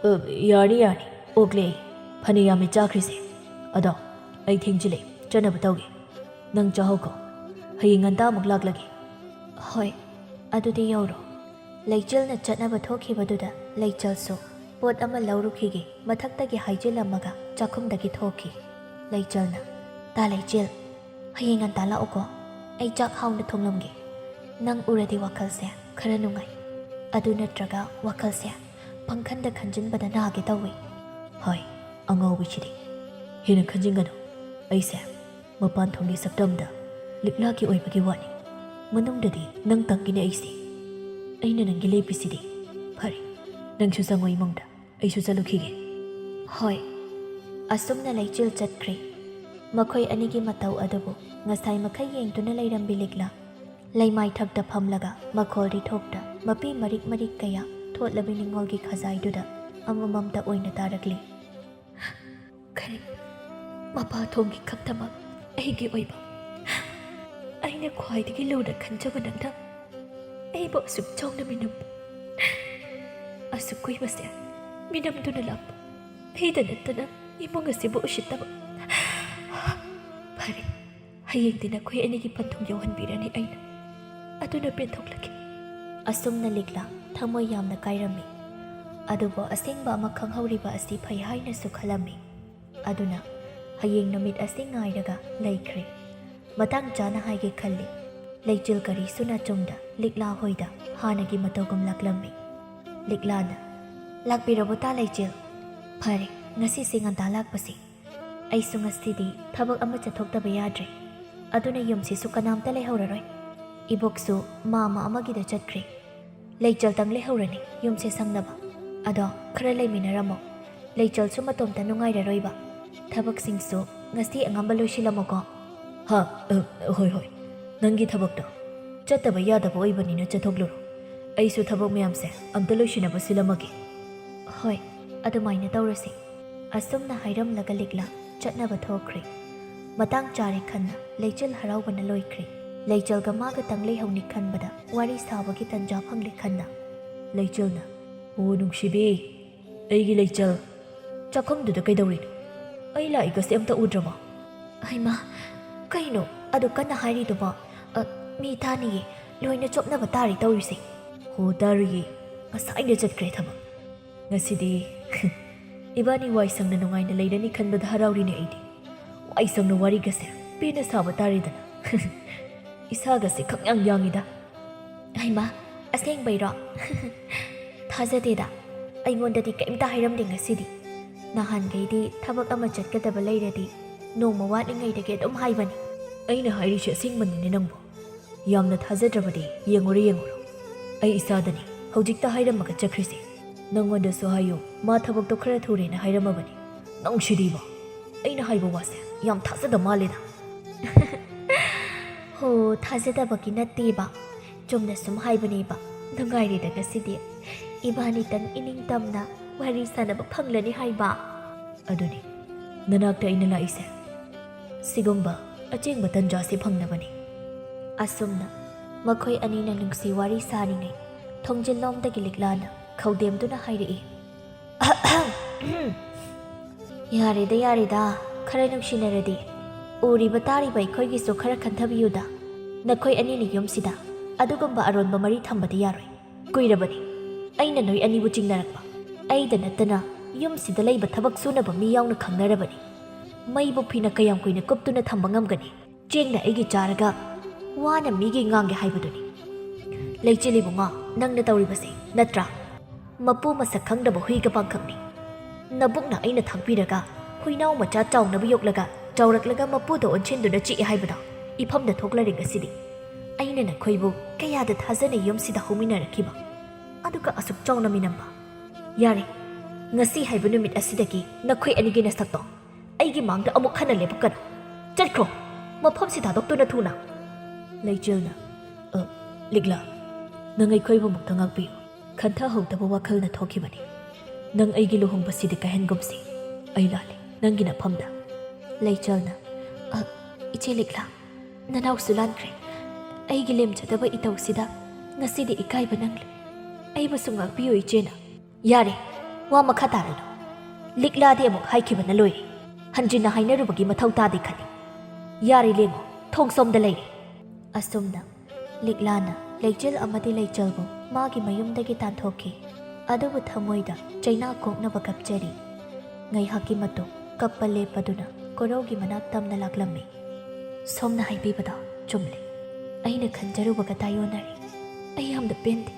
"ꯑ, ꯌꯥꯔꯅꯤ, ꯌꯥꯔꯅꯤ꯫ ꯑꯣꯛꯂꯦ ꯑꯩ꯫ ꯐꯅ ꯌꯥꯝꯃꯦ ꯆꯥꯈ꯭ꯔꯤꯁꯦ꯫ ꯑꯗꯣ ꯑꯩ ꯊꯦꯡꯖꯤꯜꯂꯦ, ꯆꯠꯅꯕ ꯇꯧꯒꯦ꯫ ꯅꯪ ꯆꯥꯍꯧꯈꯣ꯫ ꯍꯌꯦꯡ ꯉꯟꯇꯥ ꯑꯃꯨꯛ ꯂꯥꯛꯂꯒꯦ꯫" "ꯍꯣꯏ, ꯑꯗꯨꯗꯤ ꯌꯧꯔꯣ꯫" ꯂꯩꯆꯤꯜꯅ ꯆꯠꯅꯕ ꯊꯣꯛꯈꯤꯕꯗꯨꯗ ꯂꯩꯆꯤꯜꯁꯨ ꯄꯣꯠ ꯑꯃ ꯂꯧꯔꯨꯈꯤꯒꯦ ꯃꯊꯛꯇꯒꯤ ꯍꯥꯏꯖꯤꯜꯂꯝꯃꯒ ꯆꯥꯛꯈꯨꯝꯗꯒꯤ ꯊꯣꯛꯈꯤ꯫ ꯂꯩꯆꯦꯜꯅ, "ꯇꯥ ꯂꯩꯆꯦꯜ, ꯍꯌꯦꯡ ꯉꯟꯇꯥ ꯂꯥꯛꯎꯀꯣ, ꯑꯩ ꯆꯥꯛ ꯍꯥꯎꯅ ꯊꯣꯡꯂꯝꯒꯦ꯫ ꯅꯪ ꯎꯔꯗꯤ ꯋꯥꯈꯜꯁꯦ ꯈꯔ ꯅꯨꯡꯉꯥꯏ, ꯑꯗꯨ ꯅꯠꯇ꯭ꯔꯒ ꯋꯥꯈꯜꯁꯦ ꯄꯪꯈꯟꯗ ꯈꯟꯖꯤꯟꯕꯗ ꯅꯥꯒꯦ ꯇꯧꯏ꯫" "ꯍꯣꯏ, ꯑꯉꯥꯎꯕꯤꯁꯤꯗꯤ꯫ ꯍꯦꯟꯅ ꯈꯟꯖꯤꯟꯒꯅꯨ꯫ ꯑꯩꯁꯦ ꯃꯄꯥꯟ ꯊꯣꯡꯒꯤ ꯁꯛꯇꯝꯗ ꯂꯤꯛꯂꯥꯒꯤ ꯑꯣꯏꯕꯒꯤ ꯋꯥꯅꯤ꯫ ꯃꯅꯨꯡꯗꯗꯤ ꯅꯪ ꯇꯪꯒꯤꯅꯦ ꯑꯩꯁꯦ꯫ ꯑꯩꯅ ꯅꯪꯒꯤ ꯂꯦꯞꯄꯤꯁꯤꯗꯤ꯫ ꯐꯔꯦ, ꯅꯪꯁꯨ ꯆꯪꯉꯣ ꯏꯃꯨꯡꯗ, ꯑꯩꯁꯨ ꯆꯠꯂꯨꯈꯤꯒꯦ꯫" "ꯍꯣꯏ꯫" ꯑꯁꯨꯝꯅ ꯂꯩꯆꯦꯜ ꯆꯠꯈ꯭ꯔꯦ꯫ ꯃꯈꯣꯏ ꯑꯅꯤꯒꯤ ꯃꯇꯧ ꯑꯗꯨꯕꯨ ꯉꯁꯥꯏ ꯃꯈꯩ ꯌꯦꯡꯗꯨꯅ ꯂꯩꯔꯝꯕꯤ ꯂꯤꯛꯂꯥ ꯂꯩꯃꯥꯏꯊꯛꯇ ꯐꯝꯂꯒ ꯃꯈꯣꯜꯗꯤ ꯊꯣꯛꯇ ꯃꯄꯤ ꯃꯔꯤꯛ ꯃꯔꯤꯛ ꯀꯌꯥ ꯊꯣꯠꯂꯕꯤ ꯅꯤꯡꯉꯣꯜꯒꯤ ꯈꯖꯥꯏꯗꯨꯗ ꯑꯃꯃꯝꯇ ꯑꯣꯏꯅ ꯇꯥꯔꯛꯂꯤ꯫ "ꯀꯔꯤ? ꯃꯄꯥ ꯊꯣꯡꯒꯤ ꯈꯛꯇꯃꯛ ꯑꯩꯒꯤ ꯑꯣꯏꯕ, ꯑꯩꯅ ꯈ꯭ꯋꯥꯏꯗꯒꯤ ꯂꯨꯅ ꯈꯟꯖꯕ ꯅꯪꯅ ꯑꯩꯕꯨ ꯑꯁꯨꯛ ꯆꯥꯎꯅ ꯃꯤꯅꯝꯕ, ꯑꯁꯨꯛ ꯀꯨꯏꯕꯁꯦ ꯃꯤꯅꯝꯗꯨꯅ ꯂꯥꯛꯄ, ꯑꯩꯗ ꯅꯠꯇꯅ ꯏꯃꯨꯡ ꯑꯁꯤꯕꯨ ꯎꯁꯤꯠꯇꯕ꯫ ꯐꯔꯦ, ꯍꯌꯦꯡꯗꯤ ꯅꯈꯣꯏ ꯑꯅꯤꯒꯤ ꯄꯟꯊꯨꯡ ꯌꯧꯍꯟꯕꯤꯔꯅꯤ ꯑꯩꯅ꯫ ꯑꯗꯨꯅ ꯄꯦꯟꯊꯣꯛꯂꯒꯦ꯫" ꯑꯁꯨꯝꯅ ꯂꯤꯛꯂꯥ ꯊꯃꯣꯏ ꯌꯥꯝꯅ ꯀꯥꯏꯔꯝꯃꯤ꯫ ꯑꯗꯨꯕꯨ ꯑꯁꯦꯡꯕ ꯑꯃ ꯈꯪꯍꯧꯔꯤꯕ ꯑꯁꯤ ꯐꯩ ꯍꯥꯏꯅꯁꯨ ꯈꯜꯂꯝꯃꯤ꯫ ꯑꯗꯨꯅ ꯍꯌꯦꯡ ꯅꯨꯃꯤꯠ ꯑꯁꯤ ꯉꯥꯏꯔꯒ ꯂꯩꯈ꯭ꯔꯦ꯫ ꯃꯇꯥꯡ ꯆꯥꯅ ꯍꯥꯏꯒꯦ ꯈꯜꯂꯤ꯫ ꯂꯩꯆꯤꯜ ꯀꯔꯤꯁꯨ ꯅꯥꯆꯨꯡꯗ ꯂꯤꯛꯂꯥ ꯍꯣꯏꯗ ꯍꯥꯟꯅꯒꯤ ꯃꯇꯧꯒꯨꯝ ꯂꯥꯛꯂꯝꯃꯤ꯫ ꯂꯤꯛꯂꯥꯅ, "ꯂꯥꯛꯄꯤꯔꯕꯣ ꯇꯥ ꯂꯩꯆꯤꯜ? ꯐꯔꯦ, ꯉꯁꯤꯁꯦ ꯉꯟꯇꯥ ꯂꯥꯛꯄꯁꯦ꯫ ꯑꯩꯁꯨ ꯉꯁꯤꯗꯤ ꯊꯕꯛ ꯑꯃ ꯆꯠꯊꯣꯛꯇꯕ ꯌꯥꯗ꯭ꯔꯦ꯫ ꯑꯗꯨꯅ ꯌꯨꯝꯁꯤꯁꯨ ꯀꯅꯥꯝꯇ ꯂꯩꯍꯧꯔꯔꯣꯏ꯫ ꯏꯕꯣꯛꯁꯨ ꯃꯥꯝꯃ ꯑꯃꯒꯤꯗ ꯆꯠꯈ꯭ꯔꯦ꯫ ꯂꯩꯆꯜꯇꯪ ꯂꯩꯍꯧꯔꯅꯤ ꯌꯨꯝꯁꯦ ꯁꯪꯅꯕ꯫ ꯑꯗꯣ ꯈꯔ ꯂꯩꯃꯤꯟꯅꯔꯝꯃꯣ꯫ ꯂꯩꯆꯜꯁꯨ ꯃꯇꯣꯝꯇ ꯅꯨꯡꯉꯥꯏꯔꯔꯣꯏꯕ꯫ ꯊꯕꯛꯁꯤꯡꯁꯨ ꯉꯁꯤ ꯑꯉꯝꯕ ꯂꯣꯏꯁꯤꯜꯂꯝꯃꯣꯀꯣ꯫" "ꯍꯥ, ꯑ, ꯍꯣꯏ, ꯍꯣꯏ꯫ ꯅꯪꯒꯤ ꯊꯕꯛꯇꯣ ꯆꯠꯇꯕ ꯌꯥꯗꯕ ꯑꯣꯏꯕꯅꯤꯅ ꯆꯠꯊꯣꯛꯂꯨꯔꯣ꯫ ꯑꯩꯁꯨ ꯊꯕꯛ ꯃꯌꯥꯝꯁꯦ ꯑꯝꯇ ꯂꯣꯏꯁꯤꯟꯅꯕ ꯁꯤꯜꯂꯝꯃꯒꯦ꯫" "ꯍꯣꯏ, ꯑꯗꯨꯃꯥꯏꯅ ꯇꯧꯔꯁꯤ꯫" ꯑꯁꯨꯝꯅ ꯍꯥꯏꯔꯝꯂꯒ ꯂꯤꯛꯂꯥ ꯆꯠꯅꯕ ꯊꯣꯛꯈ꯭ꯔꯦ꯫ ꯃꯇꯥꯡ ꯆꯥꯔꯦ ꯈꯟꯅ ꯂꯩꯆꯤꯜ ꯍꯔꯥꯎꯕꯅ ꯂꯣꯏꯈ꯭ꯔꯦ꯫ ꯂꯩꯆꯜꯒ ꯃꯥꯒꯇꯪ ꯂꯩꯍꯧꯅꯤ ꯈꯟꯕꯗ ꯋꯥꯔꯤ ꯁꯥꯕꯒꯤ ꯇꯟꯖꯥ ꯐꯪꯂꯦ ꯈꯟꯅ꯫ ꯂꯩꯆꯤꯜꯅ, "ꯑꯣ ꯅꯨꯡꯁꯤꯕꯤ, ꯑꯩꯒꯤ ꯂꯩꯆꯜ, ꯆꯥꯛꯈꯨꯝꯗꯨꯗ ꯀꯩꯗꯧꯔꯤꯅꯣ? ꯑꯩ ꯂꯥꯛꯏꯒꯁꯦ ꯑꯝꯇ ꯎꯗ꯭ꯔꯕꯣ?" "ꯍꯩꯃꯥ, ꯀꯩꯅꯣ ꯑꯗꯨ ꯀꯟꯅ ꯍꯥꯏꯔꯤꯗꯨꯕꯣ? ꯑ, ꯃꯤ ꯇꯥꯅꯤꯌꯦ, ꯂꯣꯏꯅ ꯆꯣꯞꯅꯕ ꯇꯥꯔꯦ ꯇꯧꯔꯤꯁꯦ꯫" "ꯍꯣ ꯇꯥꯔꯨꯏꯌꯦ, ꯉꯁꯥꯏꯅ ꯆꯠꯈ꯭ꯔꯦ ꯊꯕꯛ꯫ ꯉꯁꯤꯗꯤ ꯏꯕꯥꯅꯤ ꯋꯥꯏ ꯁꯪꯅ ꯅꯨꯡꯉꯥꯏꯅ ꯂꯩꯔꯅꯤ ꯈꯟꯕꯗ ꯍꯔꯥꯎꯔꯤꯅꯦ ꯑꯩꯗꯤ꯫ ꯋꯥꯏ ꯁꯪꯅ ꯋꯥꯔꯤꯒꯁꯦ ꯄꯦꯟꯅ ꯁꯥꯕ ꯇꯥꯔꯦꯗꯅ꯫ ꯏꯁꯥꯒꯁꯦ ꯈꯪꯌꯥꯡ ꯌꯥꯡꯉꯤꯗ꯫ ꯍꯩꯃꯥ, ꯑꯁꯦꯡꯕꯩꯔꯣ? ꯊꯥꯖꯗꯦꯗ꯫ ꯑꯩꯉꯣꯟꯗꯗꯤ ꯀꯩꯝꯇ ꯍꯥꯏꯔꯝꯗꯦ ꯉꯁꯤꯗꯤ꯫ ꯅꯍꯥꯟꯈꯩꯗꯤ ꯊꯕꯛ ꯑꯃ ꯆꯠꯀꯗꯕ ꯂꯩꯔꯗꯤ ꯅꯣꯡꯃ ꯋꯥꯠꯂꯤꯉꯩꯗꯒꯤ ꯑꯗꯨꯝ ꯍꯥꯏꯕꯅꯤ꯫ ꯑꯩꯅ ꯍꯥꯏꯔꯤꯁꯦ ꯑꯁꯦꯡꯕꯅꯤꯅꯦ ꯅꯪꯕꯨ꯫ ꯌꯥꯝꯅ ꯊꯥꯖꯗ꯭ꯔꯕꯗꯤ ꯌꯦꯡꯉꯨꯔꯦ ꯌꯦꯡꯉꯨꯔꯣ꯫ ꯑꯩ ꯏꯆꯥꯗꯅꯤ ꯍꯧꯖꯤꯛꯇ ꯍꯥꯏꯔꯝꯃꯒ ꯆꯠꯈ꯭ꯔꯤꯁꯦ꯫ ꯅꯪꯉꯣꯟꯗꯁꯨ ꯍꯥꯏꯌꯨ, ꯃꯥ ꯊꯕꯛꯇꯣ ꯈꯔ ꯊꯨꯔꯦꯅ ꯍꯥꯏꯔꯝꯃꯕꯅꯤ꯫ ꯅꯪꯁꯤꯗꯤꯕ꯫ ꯑꯩꯅ ꯍꯥꯏꯕ ꯋꯥꯁꯦ ꯌꯥꯝ ꯊꯥꯖꯗ ꯃꯥꯜꯂꯦꯗ꯫ ꯍꯣ, ꯊꯥꯖꯗꯕꯒꯤ ꯅꯠꯇꯦꯕ꯫ ꯆꯨꯝꯅ ꯁꯨꯝ ꯍꯥꯏꯕꯅꯦꯕ꯫ ꯅꯨꯡꯉꯥꯏꯔꯦꯗ ꯉꯁꯤꯗꯤ꯫ ꯏꯕꯥꯅꯤꯇꯪ ꯏꯅꯤꯡ ꯇꯝꯅ ꯋꯥꯔꯤ ꯁꯥꯟꯅꯕ ꯐꯪꯂꯅꯤ ꯍꯥꯏꯕ꯫ ꯑꯗꯨꯅꯤ ꯅꯅꯥꯛꯇ ꯑꯩꯅ ꯂꯥꯛꯏꯁꯦ꯫ ꯁꯤꯒꯨꯝꯕ ꯑꯆꯦꯡꯕ ꯇꯟꯖꯥꯁꯤ ꯐꯪꯅꯕꯅꯤ꯫ ꯑꯁꯨꯝꯅ ꯃꯈꯣꯏ ꯑꯅꯤꯅ ꯅꯨꯡꯁꯤ ꯋꯥꯔꯤ ꯁꯥꯔꯤꯉꯩ ꯊꯣꯡꯖꯤꯜꯂꯣꯝꯗꯒꯤ ꯂꯤꯛꯂꯥꯅ ꯈꯧꯗꯦꯝꯗꯨꯅ ꯍꯥꯏꯔꯛꯏ꯫ ꯌꯥꯔꯦꯗ, ꯌꯥꯔꯦꯗ, ꯈꯔ ꯅꯨꯡꯁꯤꯅꯔꯗꯤ꯫ ꯎꯔꯤꯕ ꯇꯥꯔꯤꯕ ꯑꯩꯈꯣꯏꯒꯤꯁꯨ ꯈꯔ ꯈꯟꯊꯕꯤꯌꯨꯗ꯫ ꯅꯈꯣꯏ ꯑꯅꯤꯅ ꯌꯨꯝꯁꯤꯗ ꯑꯗꯨꯒꯨꯝꯕ ꯑꯔꯣꯟꯕ ꯃꯔꯤ ꯊꯝꯕꯗꯤ ꯌꯥꯔꯣꯏ꯫ ꯀꯨꯏꯔꯕꯅꯤ ꯑꯩꯅ ꯅꯣꯏ ꯑꯅꯤꯕꯨ ꯆꯤꯡꯅꯔꯛꯄ꯫ ꯑꯩꯗ ꯅꯠꯇꯅ ꯌꯨꯝꯁꯤꯗ ꯂꯩꯕ ꯊꯕꯛ ꯁꯨꯅꯕ ꯃꯤ ꯌꯥꯎꯅ ꯈꯪꯅꯔꯕꯅꯤ꯫ ꯃꯩꯕꯨ ꯐꯤꯅ ꯀꯌꯥꯝ ꯀꯨꯏꯅ ꯀꯨꯞꯇꯨꯅ ꯊꯝꯕ ꯉꯝꯒꯅꯤ? ꯆꯦꯡꯅ ꯑꯩꯒꯤ ꯆꯥꯔꯒ ꯋꯥꯅ ꯃꯤꯒꯤ ꯉꯥꯡꯒꯦ ꯍꯥꯏꯕꯗꯨꯅꯤ꯫ ꯂꯩꯆꯤꯜ ꯏꯕꯨꯡꯉꯣ, ꯅꯪꯅ ꯇꯧꯔꯤꯕꯁꯦ ꯅꯠꯇ꯭ꯔꯥ? ꯃꯄꯨ ꯃꯁꯛ ꯈꯪꯗꯕ ꯍꯨꯏꯒ ꯄꯥꯡꯈꯛꯅꯤ꯫ ꯅꯕꯨꯛꯅ ꯑꯩꯅ ꯊꯥꯛꯄꯤꯔꯒ ꯍꯨꯏꯅꯥꯎ ꯃꯆꯥ ꯆꯥꯎꯅꯕ ꯌꯣꯛꯂꯒ ꯆꯥꯎꯔꯛꯂꯒ ꯃꯄꯨꯗ ꯑꯣꯟꯁꯤꯟꯗꯨꯅ ꯆꯤꯛꯑꯦ ꯍꯥꯏꯕꯗꯣ ꯏꯐꯝꯗ ꯊꯣꯛꯂꯔꯦ ꯉꯁꯤꯗꯤ꯫ ꯑꯩꯅ ꯅꯈꯣꯏꯕꯨ ꯀꯌꯥꯗ ꯊꯥꯖꯅ ꯌꯨꯝꯁꯤꯗ ꯍꯧꯃꯤꯟꯅꯔꯛꯈꯤꯕ, ꯑꯗꯨꯒ ꯑꯁꯨꯛ ꯆꯥꯎꯅ ꯃꯤꯅꯝꯕ꯫ ꯌꯥꯔꯦ, ꯉꯁꯤ ꯍꯥꯏꯕ ꯅꯨꯃꯤꯠ ꯑꯁꯤꯗꯒꯤ ꯅꯈꯣꯏ ꯑꯅꯤꯒꯤ ꯅꯁꯛꯇꯣ ꯑꯩꯒꯤ ꯃꯥꯡꯗ ꯑꯃꯨꯛ ꯍꯟꯅ ꯂꯦꯞꯄꯛꯀꯅꯨ꯫ ꯆꯠꯈ꯭ꯔꯣ, ꯃꯐꯝꯁꯤ ꯊꯥꯗꯣꯛꯇꯨꯅ ꯊꯨꯅ꯫ ꯂꯩꯆꯤꯜꯅ, "ꯑ, ꯂꯤꯛꯂꯥ, ꯅꯪ ꯑꯩꯈꯣꯏꯕꯨ ꯑꯃꯨꯛꯇ ꯉꯥꯛꯄꯤꯌꯨ꯫ ꯈꯟꯊꯍꯧꯗꯕ ꯋꯥꯈꯜꯅ ꯊꯣꯛꯈꯤꯕꯅꯤ꯫ ꯅꯪ ꯑꯩꯒꯤ ꯂꯨꯍꯣꯡꯕꯁꯤꯗꯤ ꯀꯥꯏꯍꯟꯒꯨꯝꯁꯤ꯫ ꯑꯩ ꯂꯥꯜꯂꯦ, ꯅꯪꯒꯤ ꯅꯐꯝꯗ꯫" ꯂꯩꯆꯤꯜꯅ, "ꯑ, ꯏꯆꯦ ꯂꯤꯛꯂꯥ, ꯅꯅꯥꯎꯁꯨ ꯂꯥꯟꯈ꯭ꯔꯦ꯫ ꯑꯩꯒꯤ ꯂꯦꯝꯖꯗꯕ ꯏꯇꯧꯁꯤꯗ ꯉꯁꯤꯗꯤ ꯏꯀꯥꯏꯕ ꯅꯪꯂꯦ꯫ ꯑꯩꯕꯨꯁꯨ ꯉꯥꯛꯄꯤꯌꯨ ꯏꯆꯦꯅ꯫" "ꯌꯥꯔꯦ, ꯋꯥ ꯃꯈꯥ ꯇꯥꯔꯅꯨ꯫ ꯂꯤꯛꯂꯥꯗꯤ ꯑꯃꯨꯛ ꯍꯥꯏꯈꯤꯕꯅ ꯂꯣꯏꯔꯦ꯫ ꯍꯟꯖꯤꯟꯅ ꯍꯥꯏꯅꯔꯨꯕꯒꯤ ꯃꯊꯧ ꯇꯥꯗꯦ ꯈꯜꯂꯤ꯫ ꯌꯥꯔꯦ ꯂꯦꯡꯉꯣ, ꯊꯣꯡ ꯁꯣꯝꯗ ꯂꯩꯔꯦ꯫" ꯑꯁꯨꯝꯅ ꯂꯤꯛꯂꯥꯅ ꯂꯩꯆꯤꯜ ꯑꯃꯗꯤ ꯂꯩꯆꯜꯕꯨ ꯃꯥꯒꯤ ꯃꯌꯨꯝꯗꯒꯤ ꯇꯥꯟꯊꯣꯛꯈꯤ꯫ ꯑꯗꯨꯕꯨ ꯊꯃꯣꯏꯗ ꯆꯩꯅꯥ ꯀꯣꯛꯅꯕ ꯀꯞꯆꯔꯤ꯫ ꯉꯥꯏꯍꯥꯛꯀꯤ ꯃꯇꯨꯡ ꯀꯞꯄ ꯂꯦꯞꯄꯗꯨꯅ ꯀꯣꯔꯧꯒꯤ ꯃꯅꯥꯛ ꯇꯝꯅ ꯂꯥꯛꯂꯝꯃꯤ꯫ "ꯁꯣꯝꯅ ꯍꯥꯏꯕꯤꯕꯗꯣ ꯆꯨꯝꯂꯦ꯫ ꯑꯩꯅ ꯈꯟꯖꯔꯨꯕꯒ ꯇꯥꯏꯑꯣꯟꯅꯔꯦ꯫ ꯑꯩ ꯌꯥꯝꯅ ꯄꯦꯟꯗꯦ꯫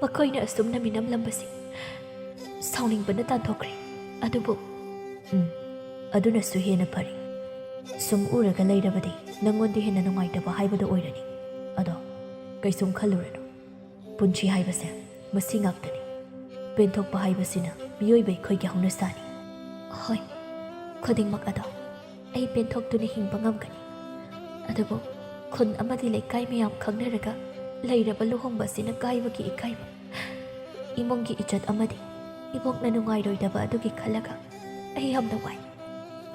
ꯃꯈꯣꯏꯅ ꯑꯁꯨꯝꯅ ꯃꯤꯅꯝꯂꯝꯕꯁꯤ ꯁꯥꯎꯅꯤꯡꯕꯅ ꯇꯥꯟꯊꯣꯛꯈ꯭ꯔꯦ꯫ ꯑꯗꯨꯕꯨ" "ꯎꯝ, ꯑꯗꯨꯅꯁꯨ ꯍꯦꯟꯅ ꯐꯔꯦ꯫ ꯁꯨꯝ ꯎꯔꯒ ꯂꯩꯔꯕꯗꯤ ꯅꯪꯉꯣꯟꯗ ꯍꯦꯟꯅ ꯅꯨꯡꯉꯥꯏꯇꯕ ꯍꯥꯏꯕꯗꯨ ꯑꯣꯏꯔꯅꯤ꯫ ꯑꯗꯣ ꯀꯩꯁꯨꯝ ꯈꯜꯂꯨꯔꯅꯨ꯫ ꯄꯨꯟꯁꯤ ꯍꯥꯏꯕꯁꯦ ꯃꯁꯤ ꯉꯥꯛꯇꯅꯤ꯫ ꯄꯦꯟꯊꯣꯛꯄ ꯍꯥꯏꯕꯁꯤꯅ ꯃꯤꯑꯣꯏꯕ ꯑꯩꯈꯣꯏꯒꯤ ꯍꯧꯅꯁꯥꯅꯤ꯫" "ꯍꯣꯏ, ꯈꯨꯗꯤꯡꯃꯛ ꯑꯗꯣ ꯑꯩ ꯄꯦꯟꯊꯣꯛꯇꯨꯅ ꯍꯤꯡꯕ ꯉꯝꯒꯅꯤ꯫ ꯑꯗꯨꯕꯨ ꯈꯨꯟ ꯑꯃꯗꯤ ꯂꯩꯀꯥꯏ ꯃꯌꯥꯝ ꯈꯪꯅꯔꯒ ꯂꯩꯔꯕ ꯂꯨꯍꯣꯡꯕ ꯑꯁꯤꯅ ꯀꯥꯏꯕꯒꯤ ꯏꯀꯥꯏꯕ, ꯏꯃꯨꯡꯒꯤ ꯏꯖꯠ ꯑꯃꯗꯤ ꯏꯕꯣꯛꯅ ꯅꯨꯡꯉꯥꯏꯔꯣꯏꯗꯕ ꯑꯗꯨꯒꯤ ꯈꯜꯂꯒ ꯑꯩ ꯌꯥꯝꯅ ꯋꯥꯏ꯫"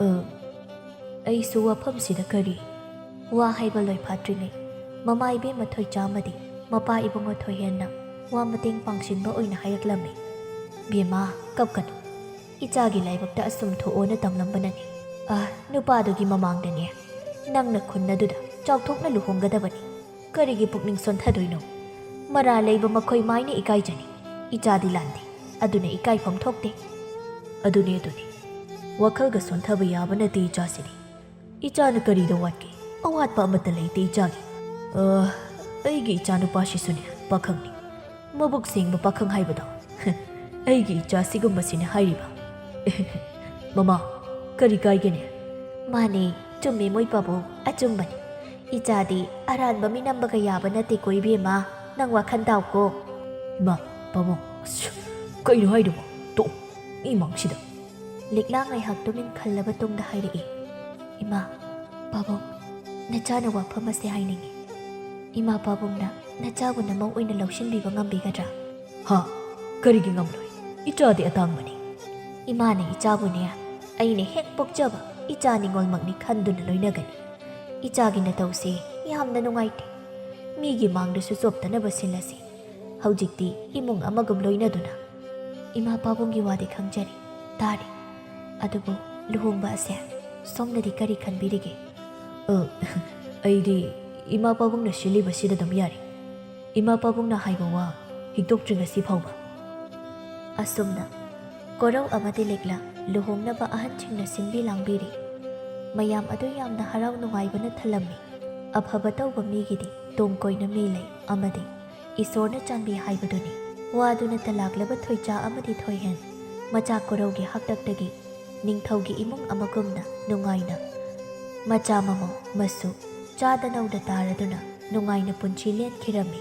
"ꯑ, ꯑꯩꯁꯨ ꯋꯥꯐꯝꯁꯤꯗ ꯀꯔꯤ ꯋꯥ ꯍꯥꯏꯕ ꯂꯣꯏꯐꯥꯠꯇ꯭ꯔꯤꯉꯩ ꯃꯃꯥ ꯏꯕꯦꯝꯃ ꯊꯣꯏꯆꯥ ꯑꯃꯗꯤ ꯃꯄꯥ ꯏꯕꯨꯡꯉꯣ ꯊꯣꯏꯍꯦꯟꯅ ꯋꯥ ꯃꯇꯦꯡ ꯄꯥꯡꯁꯤꯟꯕ ꯑꯣꯏꯅ ꯍꯥꯏꯔꯛꯂꯝꯃꯤ꯫ "ꯕꯦꯝꯃ, ꯀꯞꯀꯅꯨ꯫ ꯏꯆꯥꯒꯤ ꯂꯥꯏꯕꯛꯇ ꯑꯁꯨꯝ ꯊꯣꯛꯑꯣꯅ ꯇꯝꯂꯝꯕꯅꯅꯤ꯫ ꯑ, ꯅꯨꯄꯥꯗꯨꯒꯤ ꯃꯃꯥꯡꯗꯅꯦ ꯅꯪꯅ ꯈꯨꯟ ꯑꯗꯨꯗ ꯆꯥꯎꯊꯣꯛꯅ ꯂꯨꯍꯣꯡꯒꯗꯕꯅꯤ꯫ ꯀꯔꯤꯒꯤ ꯄꯨꯛꯅꯤꯡ ꯁꯣꯟꯊꯗꯣꯏꯅꯣ? ꯃꯔꯥ ꯂꯩꯕ ꯃꯈꯣꯏ ꯃꯥꯏꯅ ꯏꯀꯥꯏꯖꯅꯤ꯫ ꯏꯆꯥꯗꯤ ꯂꯥꯟꯗꯦ, ꯑꯗꯨꯅ ꯏꯀꯥꯏꯐꯝ ꯊꯣꯛꯇꯦ꯫" "ꯑꯗꯨꯅꯤ, ꯑꯗꯨꯅꯤ꯫ ꯋꯥꯈꯜꯒ ꯁꯣꯟꯊꯕ ꯌꯥꯕ ꯅꯠꯇꯦ ꯏꯆꯥꯁꯤꯗꯤ꯫ ꯏꯆꯥꯅ ꯀꯔꯤꯗ ꯋꯥꯠꯀꯦ? ꯑꯋꯥꯠꯄ ꯑꯃꯠꯇ ꯂꯩꯇꯦ ꯏꯆꯥꯒꯤ꯫ ꯑ, ꯑꯩꯒꯤ ꯏꯆꯥꯅꯨꯄꯥꯁꯤꯁꯨꯅꯦ ꯄꯥꯈꯪꯅꯤ꯫ ꯃꯕꯨꯛ ꯁꯦꯡꯕ ꯄꯥꯈꯪ ꯍꯥꯏꯕꯗꯣ꯫ ꯑꯩꯒꯤ ꯏꯆꯥ ꯁꯤꯒꯨꯝꯕꯁꯤꯅ ꯍꯥꯏꯔꯤꯕ꯫" "ꯃꯃꯥ, ꯀꯔꯤ ꯀꯥꯏꯒꯦꯅꯦ?" "ꯃꯥꯅꯦ, ꯆꯨꯝꯃꯦ ꯃꯣꯏ ꯄꯥꯕꯨꯡ, ꯑꯆꯨꯝꯕꯅꯤ꯫ ꯏꯆꯥꯗꯤ ꯑꯔꯥꯟꯕ ꯃꯤ ꯅꯝꯕꯒ ꯌꯥꯕ ꯅꯠꯇꯦꯀꯣ ꯏꯕꯦꯝꯃ, ꯅꯪ ꯋꯥꯈꯜ ꯇꯥꯎꯀꯣ꯫" "ꯏꯃꯥ, ꯄꯥꯕꯨꯡ, ꯑꯁ, ꯀꯩꯅꯣ ꯍꯥꯏꯗꯨꯕꯣ? ꯇꯣꯛ, ꯃꯤ ꯃꯥꯡꯁꯤꯗ꯫" ꯂꯤꯛꯂꯥ ꯉꯥꯏꯍꯥꯛ ꯇꯨꯃꯤꯟ ꯈꯜꯂꯕ ꯇꯨꯡꯗ ꯍꯥꯏꯔꯛꯏ, "ꯏꯃꯥ, ꯄꯥꯕꯨꯡ, ꯅꯆꯥꯅ ꯋꯥꯐꯝ ꯑꯁꯦ ꯍꯥꯏꯅꯤꯡꯉꯤ꯫ ꯏꯃꯥ ꯄꯥꯕꯨꯡꯅ ꯅꯆꯥꯕꯨ ꯅꯃꯧ ꯑꯣꯏꯅ ꯂꯧꯁꯤꯟꯕꯤꯕ ꯉꯝꯕꯤꯒꯗ꯭ꯔꯥ?" "ꯍꯥ? ꯀꯔꯤꯒꯤ ꯉꯝꯂꯣꯏ? ꯏꯆꯥꯗꯤ ꯑꯇꯥꯡꯕꯅꯤ꯫" "ꯏꯃꯥꯅ ꯏꯆꯥꯕꯨꯅꯦ, ꯑꯩꯅ ꯍꯦꯛ ꯄꯣꯛꯆꯕ ꯏꯆꯥ ꯅꯤꯉꯣꯜꯃꯛꯅꯤ ꯈꯟꯗꯨꯅ ꯂꯣꯏꯅꯒꯅꯤ꯫ ꯏꯆꯥꯒꯤ ꯅꯇꯧꯁꯦ ꯌꯥꯝꯅ ꯅꯨꯡꯉꯥꯏꯇꯦ꯫ ꯃꯤꯒꯤ ꯃꯥꯡꯗꯁꯨ ꯆꯣꯞꯇꯅꯕ ꯁꯤꯜꯂꯁꯤ꯫ ꯍꯧꯖꯤꯛꯇꯤ ꯏꯃꯨꯡ ꯑꯃꯒꯨꯝ ꯂꯣꯏꯅꯗꯨꯅ꯫" "ꯏꯃꯥ ꯄꯥꯕꯨꯡꯒꯤ ꯋꯥꯗꯤ ꯈꯪꯖꯔꯦ, ꯇꯥꯔꯦ꯫ ꯑꯗꯨꯕꯨ ꯂꯨꯍꯣꯡꯕ ꯑꯁꯦ ꯁꯣꯝꯅꯗꯤ ꯀꯔꯤ ꯈꯟꯕꯤꯔꯤꯒꯦ?" "ꯑ, ꯑꯩꯗꯤ ꯏꯃꯥ ꯄꯥꯕꯨꯡꯅ ꯁꯤꯜꯂꯤꯕꯁꯤꯗ ꯑꯗꯨꯝ ꯌꯥꯔꯦ꯫ ꯏꯃꯥ ꯄꯥꯕꯨꯡꯅ ꯍꯥꯏꯕ ꯋꯥ ꯍꯤꯛꯇꯣꯛꯇ꯭ꯔꯤꯉꯩꯁꯤ ꯐꯥꯎꯕ꯫" ꯑꯁꯨꯝꯅ ꯀꯣꯔꯧ ꯑꯃꯗꯤ ꯂꯤꯛꯂꯥ ꯂꯨꯍꯣꯡꯅꯕ ꯑꯍꯟꯁꯤꯡꯅ ꯁꯤꯟꯕꯤ ꯂꯥꯡꯕꯤꯔꯤ꯫ ꯃꯌꯥꯝ ꯑꯗꯨ ꯌꯥꯝꯅ ꯍꯔꯥꯎ ꯅꯨꯡꯉꯥꯏꯕꯅ ꯊꯜꯂꯝꯃꯤ꯫ ꯑꯐꯕ ꯇꯧꯕ ꯃꯤꯒꯤꯗꯤ ꯇꯨꯡ ꯀꯣꯏꯅ ꯃꯤ ꯂꯩ ꯑꯃꯗꯤ ꯏꯁꯣꯔꯅ ꯆꯥꯟꯕꯤ ꯍꯥꯏꯕꯗꯨꯅꯤ꯫ ꯋꯥꯗꯨꯅ ꯇꯂꯥꯛꯂꯕ ꯊꯣꯏꯆꯥ ꯑꯃꯗꯤ ꯊꯣꯏꯍꯦꯟ ꯃꯆꯥ ꯀꯣꯔꯧꯒꯤ ꯍꯥꯛꯇꯛꯇꯒꯤ ꯅꯤꯡꯊꯧꯒꯤ ꯏꯃꯨꯡ ꯑꯃꯒꯨꯝꯅ ꯅꯨꯡꯉꯥꯏꯅ ꯃꯆꯥ ꯃꯃꯧ ꯃꯁꯨ ꯆꯥꯗ ꯅꯧꯗ ꯇꯥꯔꯗꯨꯅ ꯅꯨꯡꯉꯥꯏꯅ ꯄꯨꯟꯁꯤ ꯂꯦꯟꯈꯤꯔꯝꯃꯤ꯫